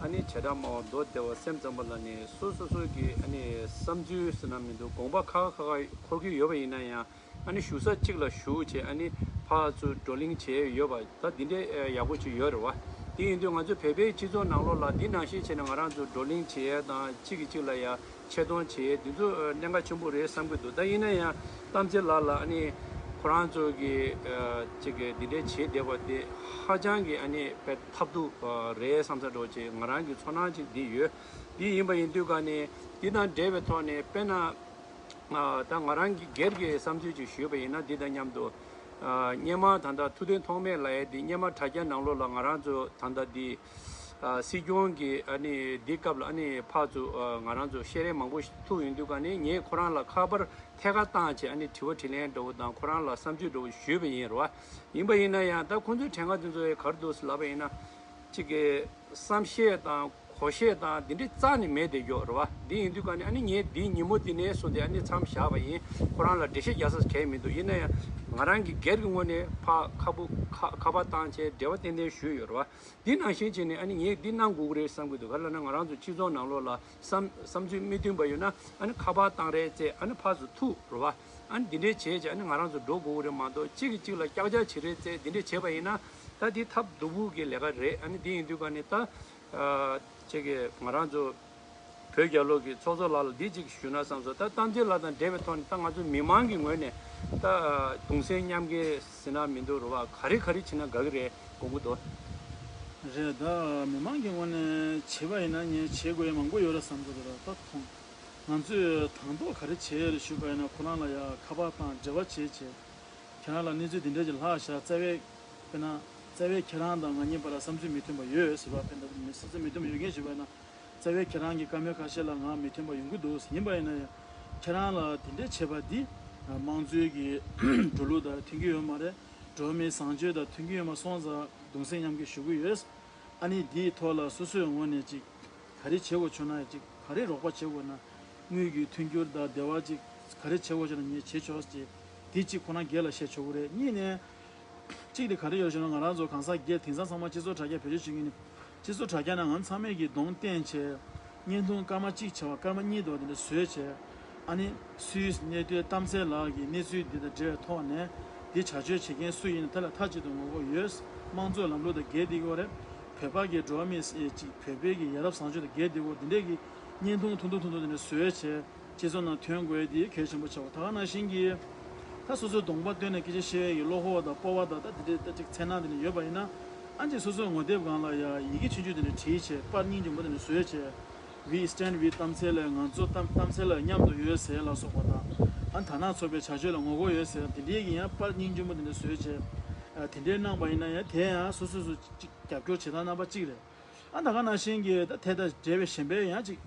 ཨ་ནི་བྱེ་བྲག་སྨྲ་བ་མདོ་སྡེ་པ་སེམས་ཙམ་པ་ལ་ནི་སོ་སོ་སོ་གི་ཨ་ནི་བསམ་ཚུལ་ཟེར་ན་མི་འདུག་དགོངས་པ་ཁ་ཁ་ཁ་ཁ་འཁོར་གྱི་ཡོད་པ་ཡིན་ན་ཡང་། ཨ་ནི་བཞུགས་ས་གཅིག་ལ་བཞུགས་བྱས། ཨ་ནི་ཕར་ཚུར་བགྲོ་གླེང་བྱས་ཡོད་པ། ད་འདི་འདྲའི་ཡག་པོ་ཅིག་ཡོད་རེད་བ། དེ་ཡིན་དུས་ང་ཚོ་བོད་པའི་སྤྱི་ཚོགས་ནང་ལོགས་ལ་འདི་ནང་བཞིན་བྱས་ནས་ང་རང་ཚོ་བགྲོ་གླེང་བྱེད་ཡས་དང་། གཅིག་གིས་གཅིག་ལ་ཡ་ཆེ་མཐོང་བྱེད་ཡས། འདི་ཚོ་གནད་འགག་ཆེན་པོ་རེད་བསམ་གྱི་འདུག་ད་ཡིན་ན་ཡང་གཏམ་ཚེ་ལགས་ལ་ཨ་ནི་ཁོ་རང་ཚོ་གི་ཅིག་གི་འདི་འདྲའི་བྱེད་བསྡད་པ་དེ་ཧ་ཅང་གི་ཨ་ནི་དཔེ་ཐབས་སྡུག་རེད་བསམ་ས་འདྲ་བོ་ཅིག་ང་རང་གི་ཚོར་སྣང་ཅིག་འདི་ཡོད། འདི་ཡིན་པ་ཡིན་དུས་ཀ་ནས་འདི་དང་འབྲེལ་བའི་ཐོག་ནས་དཔེར་ན། ཨ་ད་ང་རང་གི་སྒེར་གྱི་བསམ་ཚུལ་ཅིག་ཞུས་པ་ཡིན་ན། འདི་དང་མཉམ་དུ་ཨ་སྔོན་མ་ད་ལྟ་ཐུབ་བསྟན་ཐོགས་མེད་ལབ་ཡས་འདི། སྔོན་མ་དྲ་རྒྱ་ནང་ལོགས་ལ་ང་རང་ཚོ་ད་ལྟ་འདི་ཨ་སྲིད་སྐྱོང་གི་ཨ་ནི་འདི་སྐབས་ལ་ཨ་ནི་ཕར་ཚུར་ཨ་ང་རང་ཚོ་བཤད་རེས་མང་པོ་ཞིག་ཐུག་ཡོང་དུས་ཀ་ནས་ངས་ཁོ་རང་ལ་ཁ་པར་ཐད་ཀར་བཏང་བྱས། ཨ་ནི་དྲི་བ་དྲིས་ལན་འདྲ་བོ་དང་། ཁོ་རང་ལ་བསམ་ཚུལ་འདྲ་བོ་ཞུས་པ་ཡིན་རེད་བ། ཡིན་པ་ཡིན་ན་ཡང་ད་ཁོང་ཚོའི་དྲན་ཁ་དེ་ཚོ་ག་རེ་འདུག་ཟེར་ལབ་པ་ཡིན་ན། གཅིག་གི་བསམ་ཤེས་དང་གོ་ཤེས་དང་འདི་འདྲའི་རྩ་ནས་མེད་བསྡད་ཀྱི་ཡོད་རེད་བ། འདི་ཡིན་དུས་ཀ་ནས་ཨ་ནི་ངས་འདི་ཉིན་མོ་འདི་ནས་བཟུང་སྟེ་ཨ་ནི་མཚམས་བཞག་པ་ཡིན། ཁོ་རང་ལ་འགྲེལ་བཤད་རྒྱག་ས་གང་ཡང་མི་འདུག་ཡིན་ན་ཡང་ང་རང་གི་སྒེར་གྱི་ངོས་ནས་ཕར་ཁ་པོ་ཁ་ཁ་པར་བཏང་བྱས་འབྲེལ་བ་ཏན་ཏན་ཞུས་ཡོད་རེད་བ། འདི་ནང་བཞིན་བྱས་ནས་ཨ་ནི་ངས་འདི་གནང་དགོས་ཀྱི་རེད་བསམ་གྱི་འདུག་ག་རེ་ལབ་ན། ང་རང་ཚོ་སྤྱི་ཚོགས་ནང་ལོགས་ལ་བསམ་བསམ་ཚུལ་མི་མཐུན་པ་ཡོད་ན་ཨ་ནི་ཁ་པར་བཏང་རེས་བྱས། ཨ་ནི་ཕར་ཚུར་ཐུག་རེད་བ། ཨ་ནི་འདི་འདྲའི་བྱས་བྱས་ཨ་ནི་ང་རང་ཚོ་འགྲོ་དགོས་ཀྱི་རེད་མ་གཏོགས། གཅིག་གིས་གཅིག་ལ་ཀྱག་ཀྱག་བྱེད་རེས་བྱས། འདི་འདྲའི་བྱས་པ་ཡིན་ན་ད་འདི་ཐབས་སྡུག་པོ་གི་ལས་ཀ་རེད། ཨ་ནི་འདི་ཡིན་དུས་ཀ་ནས་ད་ཨ་ཅིག་གི་ང་རང་ཚོ་བོད་རྒྱལ་ལོ་གི་ཚོགས་གཙོ་ལགས་ལ་འདི་གཅིག་ཞུ་ན་བསམ་སོང་། ད་གཏམ་ཚེ་ལགས་དང་འབྲེལ་བའི་ཐོག་ནས་ད་ང་ཚོ་མི་མང་གི་ངོས་ནས་ད་གདུང་སེམས་མཉམ་སྐྱེད་ཟེར་ན་མི་འདུག་རེད་བ། ག་རེ་ག་རེ་བྱེད་ན་དགའ་གི་རེད། དགོངས་ཀྱི་འདུག་རེད། ད་མི་མང་གི་ངོས་ནས་བྱས་པ་ཡིན་ན་ངས་བྱེད་དགོས་ཡ་མང་པོ་ཡོད་རེད་བསམ་གྱི་འདུག་ད་མཐོང་། ང་ཚོས་དང་ཐོག་ག་རེ་བྱས་ཡོད་རེད་ཞུས་པ་ཡིན་ན། ཁོ་རང་ལ་ཡ་ཁ་པར་བཏང་འབྲེལ་བ་བྱས་བྱས། ཁྱེད་རང་ལ་གནས་ཚུལ་འདི་འདྲ་ཅིག་ལྷག་བཞག་རྩ་བའི་དཔེར་ན་རྩ་བའི་ཁྱེད་རང་དང་ང་གཉིས་བར་ལ་བསམ་ཚུལ་མི་མཐུན་པ་ཡོད་ཟེར་བ། དཔེར་ན་བསམ་ཚུལ་མི་མཐུན་པ་ཡོད་མཁན་ཞིག་བས་ན། རྩ་བའི་ཁྱེད་རང་གི་བཀའ་མོལ་ཁ་ཤས་ལ་ང་མི་མཐུན་པ་ཡོང་གི་འདུག་ཡིན་པ་ཡིན་ན་ཡང་། ཁྱེད་རང་ལ་དེ་འདྲ་བྱས་པ་འདི་དམངས་གཙོའི་གི་འགྲོ་ལུགས་དང་མཐུན་གྱི་ཡོད་མ་རེད། འགྲོ་བ་མིའི་བཟང་སྤྱོད་དང་མཐུན་གྱི་ཡོད་མ་སོང་ཙང་གདུང་སེམས་མཉམ་སྐྱེད་ཞུ་གི་ཡོད། ཨ་ནི་འདིའི་ཐོག་ལ་སོ་སོའི་ངོས་ནས་ཅིག་ག་རེ་བྱེད་དགོས་བྱུང་ན་ཡང་། ཅིག་ག་རེ་རོགས་པ་བྱེད་དགོས་ན། དངུལ་གྱི་མཐུན་འགྱུར་དང་འབྲེལ་བ་ཅིག་ག་རེ་བྱེད་དགོས་བྱུང་ན་ངས་བྱེད་ཆོག་ཅེས། འདི་གཅིག་ཁོ་རང་སྒེར་ལ་བཤད་ཆོག་གི་རེད། གཉིས་ནས། གཅིག་དེ་ག་རེ་ཡོད་ཞུ་ན། ང་རང་ཚོ་གང་ཟག་སྒེར། དེང་སང་ཚང་མ་སྤྱི་ཚོགས་དྲ་རྒྱ་བེད་སྤྱོད་བྱེད་མཁན་ནི། སྤྱི་ཚོགས་དྲ་རྒྱ་ནང་ང་ཚང་མས་ཀྱི་གདོང་བསྟན་བྱས། བརྙན་ཐུང་སྐར་མ་གཅིག་བྱས་པ་སྐར་མ་གཉིས་འདྲ་བོ་དེ་འདྲ་བཟོས་བྱས། ཨ་ནི་སུའི་གནས་སྡོད་གཏམ་ཚེ་ལགས་ཀྱི་གནས་ཚུལ་འདི་དང་འབྲེལ་བའི་ཐོག་ནས། འདི་བྱ་སྤྱོད་བྱེད་མཁན་སུ་ཡིན་ན་དེ་ལ་མཐའ་གཅིག་ཏུ་ངོ་རྒོལ་ཡོད། དམངས་གཙོའི་ལམ་ལུགས་དང་འགལ་བསྡད་ཀྱི་ཡོད་རེད། བོད་པ་གི་འགྲོ་བ་མིའི་ཅིག་བོད་པའི་གི་ཡ་རབས་བཟང་སྤྱོད་དང་འགལ་བསྡད་ཀྱི་ཡོད། འདི་འདྲས་ཀྱི་བརྙན་ཐུང་ཐུང་ཐུང་ཐུང་ཐུང་དེ་འདྲ་བཟོས་བྱས། སྤྱི་ཚོགས་ནང་ཐོན་དགོས་ཡ་དེ་གལ་ཆེན་པོ་ཆགས་པ། ད་ག་ནང་བཞིན་གྱི་ད་སོ་སོའི་གདོང་པ་སྟོན་ནས་སྐད་ཆ་བཤད་ཡ་གི་བློ་ཁོག་དང་སྤོབས་པ་དང་། ད་དེ་འདྲའི་ད་ཅིག་འཚེར་སྣང་དེ་འདྲ་ཡོད་པ་ཡིན་ན། ཨ་ཅེ་སོ་སོའི་ངོ་དེབ་སྒང་ལ་ཡ་ཡི་གེ་ཆུང་ཆུང་དེ་འདྲ་བྲིས་བྱས། པར་སྙིང་རྗེ་མོ་དེ་འདྲ་བཟོས་བྱས། We stand with གཏམ་ཚེ་ལགས། ང་ཚོ་གཏམ་གཏམ་ཚེ་ལགས་མཉམ་དུ་ཡོད་ཟེར་ལ་སོགས་པ་དང་། ཨ་དར་ནག་ཚོགས་པའི་བྱ་སྤྱོད་ལ་ངོ་རྒོལ་ཡོད་ཟེར་དེ་འདྲའི་གི་ཡང་པར་སྙིང་རྗེ་མོ་དེ་འདྲ་བཟོས་བྱས། ཨ་དེ་འདྲའི་གནང་པ་ཡིན་ན་ཡང་དེ་ཡང་སོ་སོ་སོ་ཅིག་རྒྱབ་སྐྱོར་བྱེད་སྟངས་རྣམ་པ་གཅིག་རེད། ཨ་ད་ག་ནང་བཞིན་གྱི་ད་དེ་དང་འབྲེལ་བའི་གཞན་པའི་ཡང་ཅིག་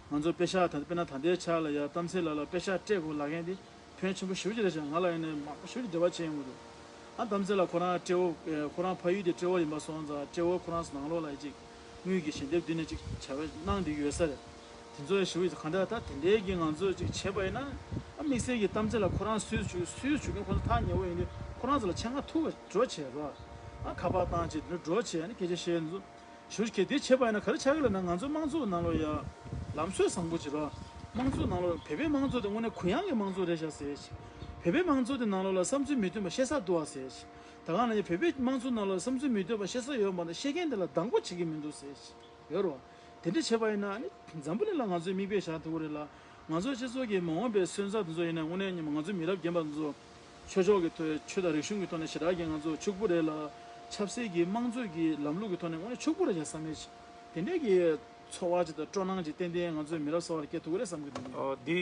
ང་ཚོ་པེ་ཤག་ད་དཔེར་ན་ད་ལྟའི་ཆ་ལ་ཡ་གཏམ་ཚེ་ལགས་ལ་པེ་ཤག་སྤྲད་དགོས་ལབ་མཁན་དེ་ཕོན་ཆེན་པོ་ཞེ་པོ་ཅིག་རེད་ཤག་ང་ལ་ཡིན་ནའི་མང་པོ་ཞེ་པོ་ཅིག་འབྲེལ་བ་བྱས་ཡོང་གི་འདུག་ཨ་གཏམ་ཚེ་ལགས་ཁོ་རང་སྤྲེའུ་ཨེ་ཁོ་རང་ཕ་ཡུལ་དེ་སྤྲེའུ་ཡིན་པ་སོང་ཙང་། སྤྲེའུ་ཁོ་རང་ཚོ་ནང་ལོགས་ལ་ཡ་ཅིག་ དངུལ་གྱི་ཞལ་འདེབས་བསྡུས་ནས་ཅིག་བྱ་བ་གནང་བསྡད་ཡོད་ས་རེད། དེ་ཚོ་ཞུ་ཡི་ག་འདྲ་ད་དེ་འདྲའི་གི་ང་ཚོས་ཅིག་བྱས་པ་ཡིན་ན། ཨ་དམིགས་བསལ་གྱི་གཏམ་ཚེ་ལ་ཁོ་རང་སུས་བྱུས་སུས་བྱུས་མཁན་ཁོ་ཚོ་ཐག་ཉེ་བོ་ཡིན་དུས་ཁོ་རང་ཚོ་ལ་ཆེད་མངགས་ཐུག་པ་འགྲོ་བྱས་རོགས། ཨ་ཁ་པར་བཏང་བྱས་དེ་འདྲ་འགྲོ་བྱས་ཨ་ནི་སྐད་ཆ་བཤད་ཚོ། ཞུ་གལ་ཏེ་བྱས་པ་ཡིན་ན་ག་རེ་ཆགས་ཀྱི་ལབ་ན། ང་ཚོ་དམངས་གཙོ་ནང་ལོགས་ཡ་ལམ་སྲོལ་བཟང་པོ་ཅིག་རོགས། དམངས་གཙོ་ནང་ལོགས་བོད་པའི་དམངས་གཙོ་དེ་དངོས་གནས་གུ་ཡངས་ཀྱི་དམངས་གཙོ་རེད་ཤག་ཟེར་ཅིག་བོད་པའི་དམངས་གཙོ་དེ་ནང་ལོགས་ལ་བསམ་ཚུལ་མི་མཐུན་པ་བཤད་ས་འདུག་བ་ཟེར་ཅིག་ད་ག་ནང་བཞིན་བོད་པའི་དམངས་གཙོ་ནང་ལོགས་ལ་བསམ་ཚུལ་མི་མཐུན་པ་བཤད་ས་ཡོད་མ་རེད། བཤད་མཁན་དེ་ལ་སྡང་པོ་བྱེད་ཀྱི་མི་འདུག་ཟེར་ཅིག་ཡོད་རོགས། དེ་འདྲ་བྱས་པ་ཡིན་ན་ཨ་ནི་འཛམ་བུ་གླིང་ལ་ང་ཚོས་མིག་དཔེ་བཞག་ཐུབ་ཀྱི་རེད་ལ། ང་ཚོ་སྤྱི་ཚོགས་ཀྱི་མ་འོངས་པའི་སོན་རྩ་དེ་ཚོ་ཡིན་ན་དངོས་གནས་ང་ཚོ་མི་རབས་རྒན་པ་དེ་ཚོ་ཆོས་ཕྱོགས་ཀྱི་ཐོག་ཆོས་དང་རིག་གཞུང་གི་ཐོག་ནས་ཞེ་དྲག་གི་ང་ཚོ་ཕྱུག་པོ་རེད་ལ། ཆབ་སྲིད་ཀྱི་དམངས་གཙོ་གི་ལམ་ལུགས་ཀྱི་ཐོག་ནས་དངོས་གནས་ཕྱུག་པོ་རེད་བྱ་བསམ་ཡས་ཅིག་དེ་འདྲས་ཀྱི་ཚོར་བ་ཅིག་དང་སྤྲོ་སྣང་ཅིག་ཏན་ཏན་ང་ཚོའི་མི་རབས་གསར་པར་སྐྱེ་ཐུབ་ཀྱི་རེད་བསམ་གྱི་འདུག་ཨོ་འདི་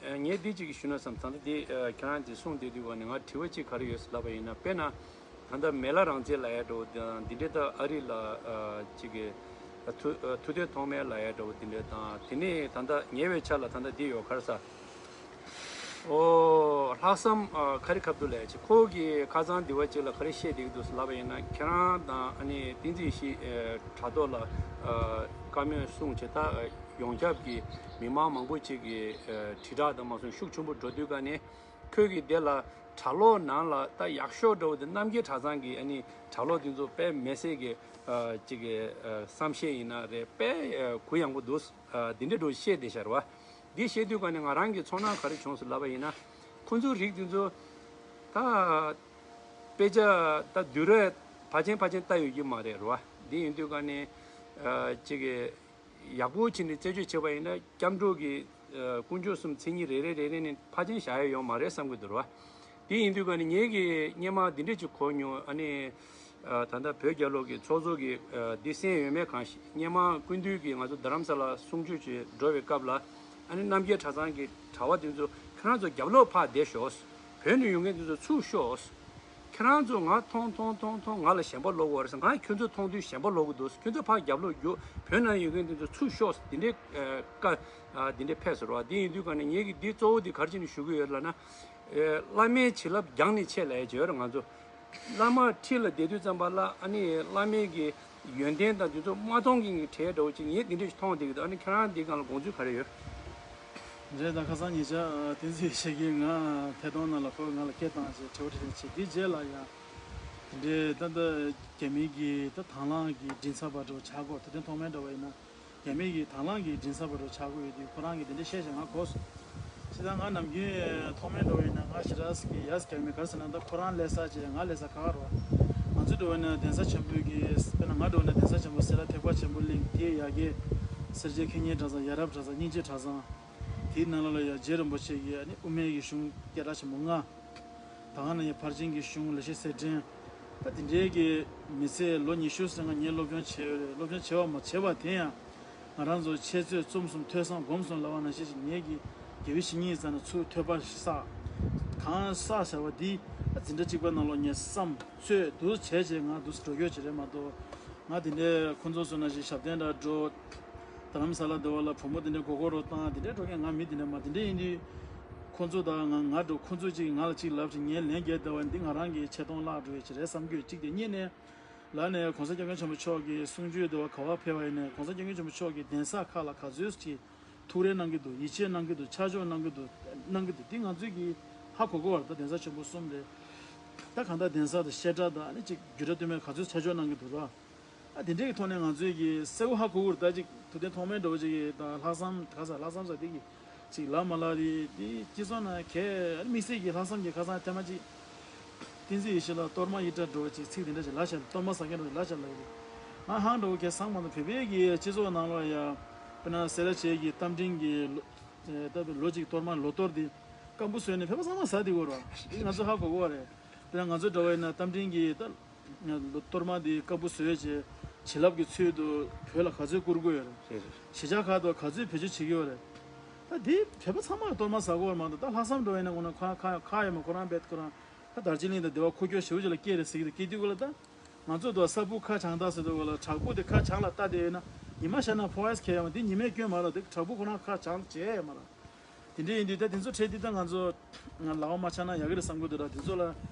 ཨ་ངས་འདི་གཅིག་ཞུ་ན་བསམ། ད་ལྟ་འདི་ཨ་ཁྱེད་རང་གིས་གསུངས་བསྡད་དུས་ག་ནས་ང་དྲི་བ་གཅིག་ག་རེ་ཡོད་ཟེར་ལབ་པ་ཡིན་ན། དཔེར་ན་ད་ལྟ་མེ་ལྷ་རང་བཙན་ལབ་ཡ་འདྲ་བོ་དང་འདི་འདྲའི་ད་ཨ་རི་ལ་ཨ་གཅིག་གི་ཨ་ཐུ་ཨ་ཐུབ་བསྟན་ཐོགས་མེད་ལབ་ཡ་འདྲ་བོ་འདི་འདྲ་དང་། དེ་ནས་ད་ལྟ་ཉེ་བའི་ཆར་ལ་ད་ལྟ་འདི་ཡོད་ག་རེ་ཟེར། ཨོ་ལྷག་བསམ་ཨ་ཁ་རི་ཁ་ཐུག་ལབ་ཡ་ཅིག་ཁོ་གི་ཁ་སང་འདི་བ་ཅིག་ལ་ག་རེ་བཤད་བསྡད་ཀྱི་འདུག་ཟེར་ལབ་པ་ཡིན་ན། ཁྱེད་རང་དང་ཨ་ནི་བསྟན་འཛིན་ཡེ་ཤེས་ཨ་དྲ་ཐོག་ལ་ཨ་བཀའ་མོལ་གསུངས་བྱས། ད་ཡོངས་ཁྱབ་ཀྱི་མི་མང་མང་པོ་ཅིག་གིས་ཨ་དྲིལ་བསྒྲགས་དང་མ་སོང་ཤུགས་ཆེན་པོ་འགྲོ་དུས་ག་ནས། ཁོས་གི་དེ་ལ་གྲྭ་ལོག་ནང་ལ་ད་ཡག་ཤོས་འདྲ་བོ་དེ་རྣམ་རྒྱལ་གྲྭ་ཚང་གི་ཨ་ནི་གྲྭ་ལོག་དེ་ཚོ་དཔེ་མི་སྲིད་ཀྱི་ཨ་ཅིག་གི་ཨ་བསམ་ཤེས་ཡིན་ན་རེད། དཔེ་ཨ་གུ་ཡངས་པོ་འདུག་ཨ་དེ་འདྲ་འདྲ་བོ་བཤད་བསྡད་ཤག་རེད་བ། འདི་བཤད་དུས་ག་ནས་ང་རང་གི་ཚོར་སྣང་ག་རེ་བྱུང་ཟེར་ལབ་པ་ཡིན་ན། ཁོ་ཚོའི་རིགས་དེ་ཚོ་ད་དཔེ་ཆ་ད་དུས་རབས་ཕལ་ཆེར་ཕལ་ཆེར་ལྟ་ཡོད་ཀྱི་མ་རེད་རེད་བ། འདི་ཡིན་དུས་ག་ནས་ཨ་ཅིག་གི་ཡག་པོ་བྱས་ནས་རྩད་གཅོད་བྱས་པ་ཡིན་ན། སྐྱབས་འགྲོ་གི་ཨ་དཀོན་མཆོག་གསུམ་མཚན་ཉིད་རེ་རེ་རེ་རེ་ནས་ཕར་ཕྱིན་བཞག་ཡ་ཡོད་མ་རེད་བསམ་གྱི་འདུག་ར། དེ་ཡིན་དུས་ག་ནས་ངེད་ཀྱིས་སྔོན་མ་འདི་འདྲས་ཅིག་གོ་མྱོང་། ཨ་ནི་ཨ་ད་ལྟ་བོད་རྒྱལ་ལོ་གི་ཚོགས་གཙོ་གིས་ཨ་འདི་གསན་ཡོད་མེད་གང་ཤེས། སྔོན་མ་སྐུ་མདུན་གྱིས་ང་ཚོ་རྡ་རམ་ས་ལ་གསུང་ཆོས་བྱེད་འགྲོ་བའི་སྐབས་ལ། ཨ་ནི་རྣམ་རྒྱལ་གྲྭ་ཚང་གི་གྲྭ་བ་དེ་ཚོ་ཁྱེད་རང་ཚོ་རྒྱབ་ལོགས་ཕར་བསྡད་ཤོག་བོད་ནས་ཡོང་མཁན་དེ་ཚོ་ཚུར་ཤོག་ཁྱེད་རང་ཚོ་ང་མཐོང་མཐོང་མཐོང་མཐོང་ང་ལ་ཞེན་པ་ལོག་གི་ཡོད་རེད་ཟེར། ང་ཁྱོད་ཚོ་མཐོང་དུས་ཞེན་པ་ལོག་གི་འདུག་ཁྱོད་ཚོ་ཕར་རྒྱབ་ལོགས་རྒྱུགས། བོད་ནང་ཡོད་མཁན་དེ་ཚོ་ཚུར་ཤོག་འདི་འདྲའི་ཨ་བཀའ་ཨ་འདི་འདྲའི་ཕེབས་སོང་ར། འདི་ཡིན་དུས་ག་ནས་ངེད་ཀྱིས་འདི་གཙོ་བོ་འདི་ག་རེ་བྱས་ནས་ཞུ་གི་ཡོད་ལབ་ན། ཨེ་བླ་མའི་བྱིན་རླབས་རྒྱང་ནས་ཆེ་ལབ་ཡ་ཅིག་ཡོད་རེད། ང་ཚོ་བླ་མ་ཁྲི་ལ་བསྡད་དུས་ཙམ་པ་ལ་ཨ་ནི་བླ་མའི་གི་ཡོན་ཏན་དང་དེ་ཚོ་མ་མཐོང་གི་གྲས་འདྲ་བོ་ཅིག་ངས་འདི་འདྲ་ཞིག་མཐོང་བསྡད་ཀྱི་འདུག་ཨ་ནི་ཁྱེད་རང་འདི་སྒང་ལ་དགོངས་ཚུལ་ག་རེ་ཡོད། རེད། ད་ཁ་སང་ཉེ་ཆར་ཨ་བསྟན་འཛིན་ཡེ་ཤེས་ཀྱིས་ང་ཐད་གཏོང་ནང་ལ་ཁོས་ང་ལ་སྐད་བཏང་བྱས་དྲི་བ་དྲིས་ལན་བྱས། དེའི་རྗེས་ལ་ཡང་དེ་འདྲའི་ད་ལྟ་རྒྱ་མི་གི་ད་དང་བླངས་ཀྱི་མགྲིན་ཚབ་པ་འདྲ་བོ་ཆགས་དགོས། དེ་དོན་ཐོག་མའི་འདྲ་བ་ཡིན་ན། རྒྱ་མི་གི་དང་བླངས་ཀྱི་མགྲིན་ཚབ་པ་འདྲ་བོ་ཆགས་དགོས་ཡོད་དུས་ཁོ་རང་གིས་དེ་འདྲ་བཤད་བྱས་ང་གོ་སོང་། བྱས་ཙང་ང་ནམ་རྒྱུན་ཐོག་མའི་འདྲ་བ་ཡིན་ན་ང་ཞེ་དྲག་གི་ཡ་སྐྱག་མི་ག་རེ་ཟེར་ན། ད་ཁོ་རང་སླེབས་ས་བྱས་ང་སླེབས་ས་ཁག་ཁག་རེད་བ། ང་ཚོ་འདྲ་བ་ཡིན་ན་གདན་ས་ཆེན་པོ་གི་དཔེར་ན་ང་འདྲ་བ་ཡིན་ན་གདན་ས་ཆེན་པོ་སེ་ར་ཐེག་པ་ཆེན་པོ་གླིང་། དེའི་ཡ་གི་སེར་བྱེས་མཁས་སྙན་གྲྭ་ཚང་། ཡ་རབས་གྲྭ་ཚང་། སྙིང་རྗེ་གྲྭ་ཚང་། དེའི་ནང་ལོགས་ལ་ཡ་རྗེ་རིན་པོ་ཆེ་གི་ཨ་ནི་དབུ་མའི་གི་གཞུང་སྐད་གྲགས་ཆེན་པོ་ལྔ། ད་ག་ནང་བཞིན་ཕར་ཕྱིན་གྱི་གཞུང་ལེགས་བཤད་གསེར་ཕྲེང་། ད་དེ་འདྲའི་གི་མི་ཚེ་ལོ་ཉི་ཤུ་ཙམ་ང་ངས་སློབ་སྦྱོང་བྱས་ཡོད་རེད། སློབ་སྦྱོང་བྱས་པ་མ་བྱས་པ་དེ་ཡང་ང་རང་ཚོ་འཆད་རྩོད་རྩོམ་གསུམ་ཐོས་བསམ་སྒོམ་གསུམ་ལབ་པ་ནང་བཞིན་ཞིག་ངེད་ཀྱི་དགེ་བའི་བཤེས་གཉེན་ཚོ་ནས་ཚུར་ཐོས་པ་ཞིག་བསགས། གང་བསགས་བྱ་བ་འདི་འཛིན་གྲྭ་གཅིག་པ་ནང་ལོགས་ངས་བསམ་ཚོད་འདུག་བྱས་བྱས་ང་འདུག་སེ་འགྲོ་རྒྱུ་ཅིག་རེད་མ་གཏོགས། ང་དེ་འདྲའི་ཁོང་ཚོ་ཚོ་ནང་བཞིན་ཞབས་བརྟན་འདྲ་འགྲོ། རྡ་རམ་ས་ལ་འདྲ་བ་ལ་བུ་མོ་དེ་འདྲའི་མགོ་སྐོར་རོ་བཏང་། དེ་འདྲའི་འགྲོ་མཁན་ང་མི་དེ་འདྲ་མ། དེ་འདྲ་ཡིན་དུས་ཁོང་ཚོ་དང་ང་ང་འགྲོ། ཁོང་ཚོ་གཅིག་ང་ལ་གཅིག་ལབ་ཅིག་ངས་ལན་བརྒྱབ་བསྡད་པ་འདི་ང་རང་གི་ཆེ་མཐོང་བརླག་འགྲོ་ཡས་ཅིག་རེད་བསམ་གྱི་ཡོད། གཅིག་དེ། གཉིས་ནས་ལར་ནས་གོང་ས་སྐྱབས་མགོན་ཆེན་པོ་མཆོག་གི་གསུང་ཆོས་འདྲ་བ་ག་པར་ཕེབས་པ་ཡིན་ནའི་གོང་ས་སྐྱབས་མགོན་ཆེན་པོ་མཆོག་གིས་གདན་ས་ཁག་ལ་ག་ཚོད་ཅིག་ཐུགས་རེ་གནང་གི་འདུག་ཡིད་ཆེས་གནང་གི་འདུག་ཆ་འཇོག་གནང་གི་འདུག་གནང་གི་འདུག་འདི་ང་ཚོས་ཀྱིས་ཧ་གོ་གི་ཡོད་རེད། ད་གདན་ས་ཆེན་པོ་གསུམ་རེད། ད་གང་ལྟར་གདན་ས་དང་བཤད་གྲྭ་དང་ཨ་ནི་ཅིག་རྒྱུད་གྲྭ་སྟོད་སྨད་ག་ཚོད་ཆ་འཇོག་གནང་གི་འདུག་ར། ཨ་དེ་འདྲའི་གི་ཐོག་ནས་ང་ཚོས་ཀྱི་གསལ་པོ་ཧ་གོ་གི་རེད། ད་ཅིག་ཐུབ་བསྟན་ཐོགས་མེད་འདྲ་བོ་ཅིག་གིས་ད་ལྷག་བསམ་ག་ས་ལྷག་བསམ་ཟེར་དེ་གི་ཅིག་ལབ་མ་ལབ་དེ་དེ་སྤྱི་ཚོགས་ནང་གས་ཨ་ནི་དམིགས་བསལ་གྱི་ལྷག་བསམ་གྱི་ཁ་སང་ཐེངས་མ་ཅིག་བསྟན་འཛིན་ཡེ་ཤེས་ལགས་གཏོར་མ་ཡི་དྭགས་འདྲ་བོ་ཅིག་ཚིག་དེ་འདྲ་ཅིག་ལབ་ཤག་གཏོར་མ་ཟ་མཁན་འདྲ་བོ་ཅིག་ལབ་ཤག་ལབ་ཡོད་རེད། ང་ཧང་འདྲ་བོ་གས་སང་མ་དང་བོད་པའི་གི་སྤྱི་ཚོགས་ནང་ལོགས་ཡ་དཔེར་ན་སེ་ར་བྱེས་ཀྱི་རྟ་མགྲིན་གྱི་ལོ་ད་ལོ་གཅིག་གཏོར་མ་ལོ་གཏོར་དེ་སྐམ་པོ་བཟོས་ནས་བོད་པ་ཚང་མ་ཟ་བསྡད་ཀྱི་ཡོད་རེད་བ། དེ་ང་ཚོ་ཧ་གོ་གི་ཡོད་རེད། དཔེར་ན་ང་ཚོ་འདྲ་བོ་ཡིན་ན་རྟ་མགྲིན་གྱི་ད་ལོ་གཏོར་མ་དེ་སྐམ་པོ་བཟོས་བྱས་བྱིན་རླབས་ཀྱི་ཚུལ་དུ་བོད་ལ་ག་ཚོད་བསྐུར་གྱི་ཡོད་རེད། རེད་རེད། གཞིས་ཆགས་ཁག་ཏུ་ག་ཚོད་བེད་སྤྱོད་བྱེད་ཀྱི་ཡོད་རེད། ད་དེ་བོད་པ་ཚང་མ་གཏོར་མ་ཟ་གི་ཡོད་རེད་མ་གཏོགས། ད་ལྷག་བསམ་འདྲ་བོ་ཡིན་ན་དངོས་གནས་ཁོ་རང་ཁ་ཁ་ཡོད་མ། ཁོ་རང་རྦད་ཁོ་རང་ད་དར་ཇི་ལིང་དང་སྡེ་བ་ཁུག་ཀྱོག་ཞེ་པོ་ཅིག་ལ་སྐྱེས་རེད་ཟེར་གྱི་འདུག་སྐྱེས་དུས་སྐབས་ལ་ད་ང་ཚོ་དུ་ས་སྤུ་ཁ་བྱང་ཐང་ཟེར་དུས་སྐབས་ལ་བྲག་ཕུག་དེ་ཁ་བྱང་ལ་ལྟ་བསྡད་ཡོད་ན་ཉི་མ་ཤར་ན་ཕོ་ཨེས་ཁེལ་ཡོད་མ། དེ་བྲག་ཕུག་ཁོ་རང་ཁ་བྱང་བྱས་ཡོད་མ་རེད། དེ་འདྲ་ཡིན་དུས་ད་དེ་ཚོ་འཕྲད་དུས་ད་ང་ཚོ་ལག་པ་མ་འཆང་ན་ཡག་གི་རེད་བསམ་གྱི་འདུག་ད་དེ་ཚོ་ལ་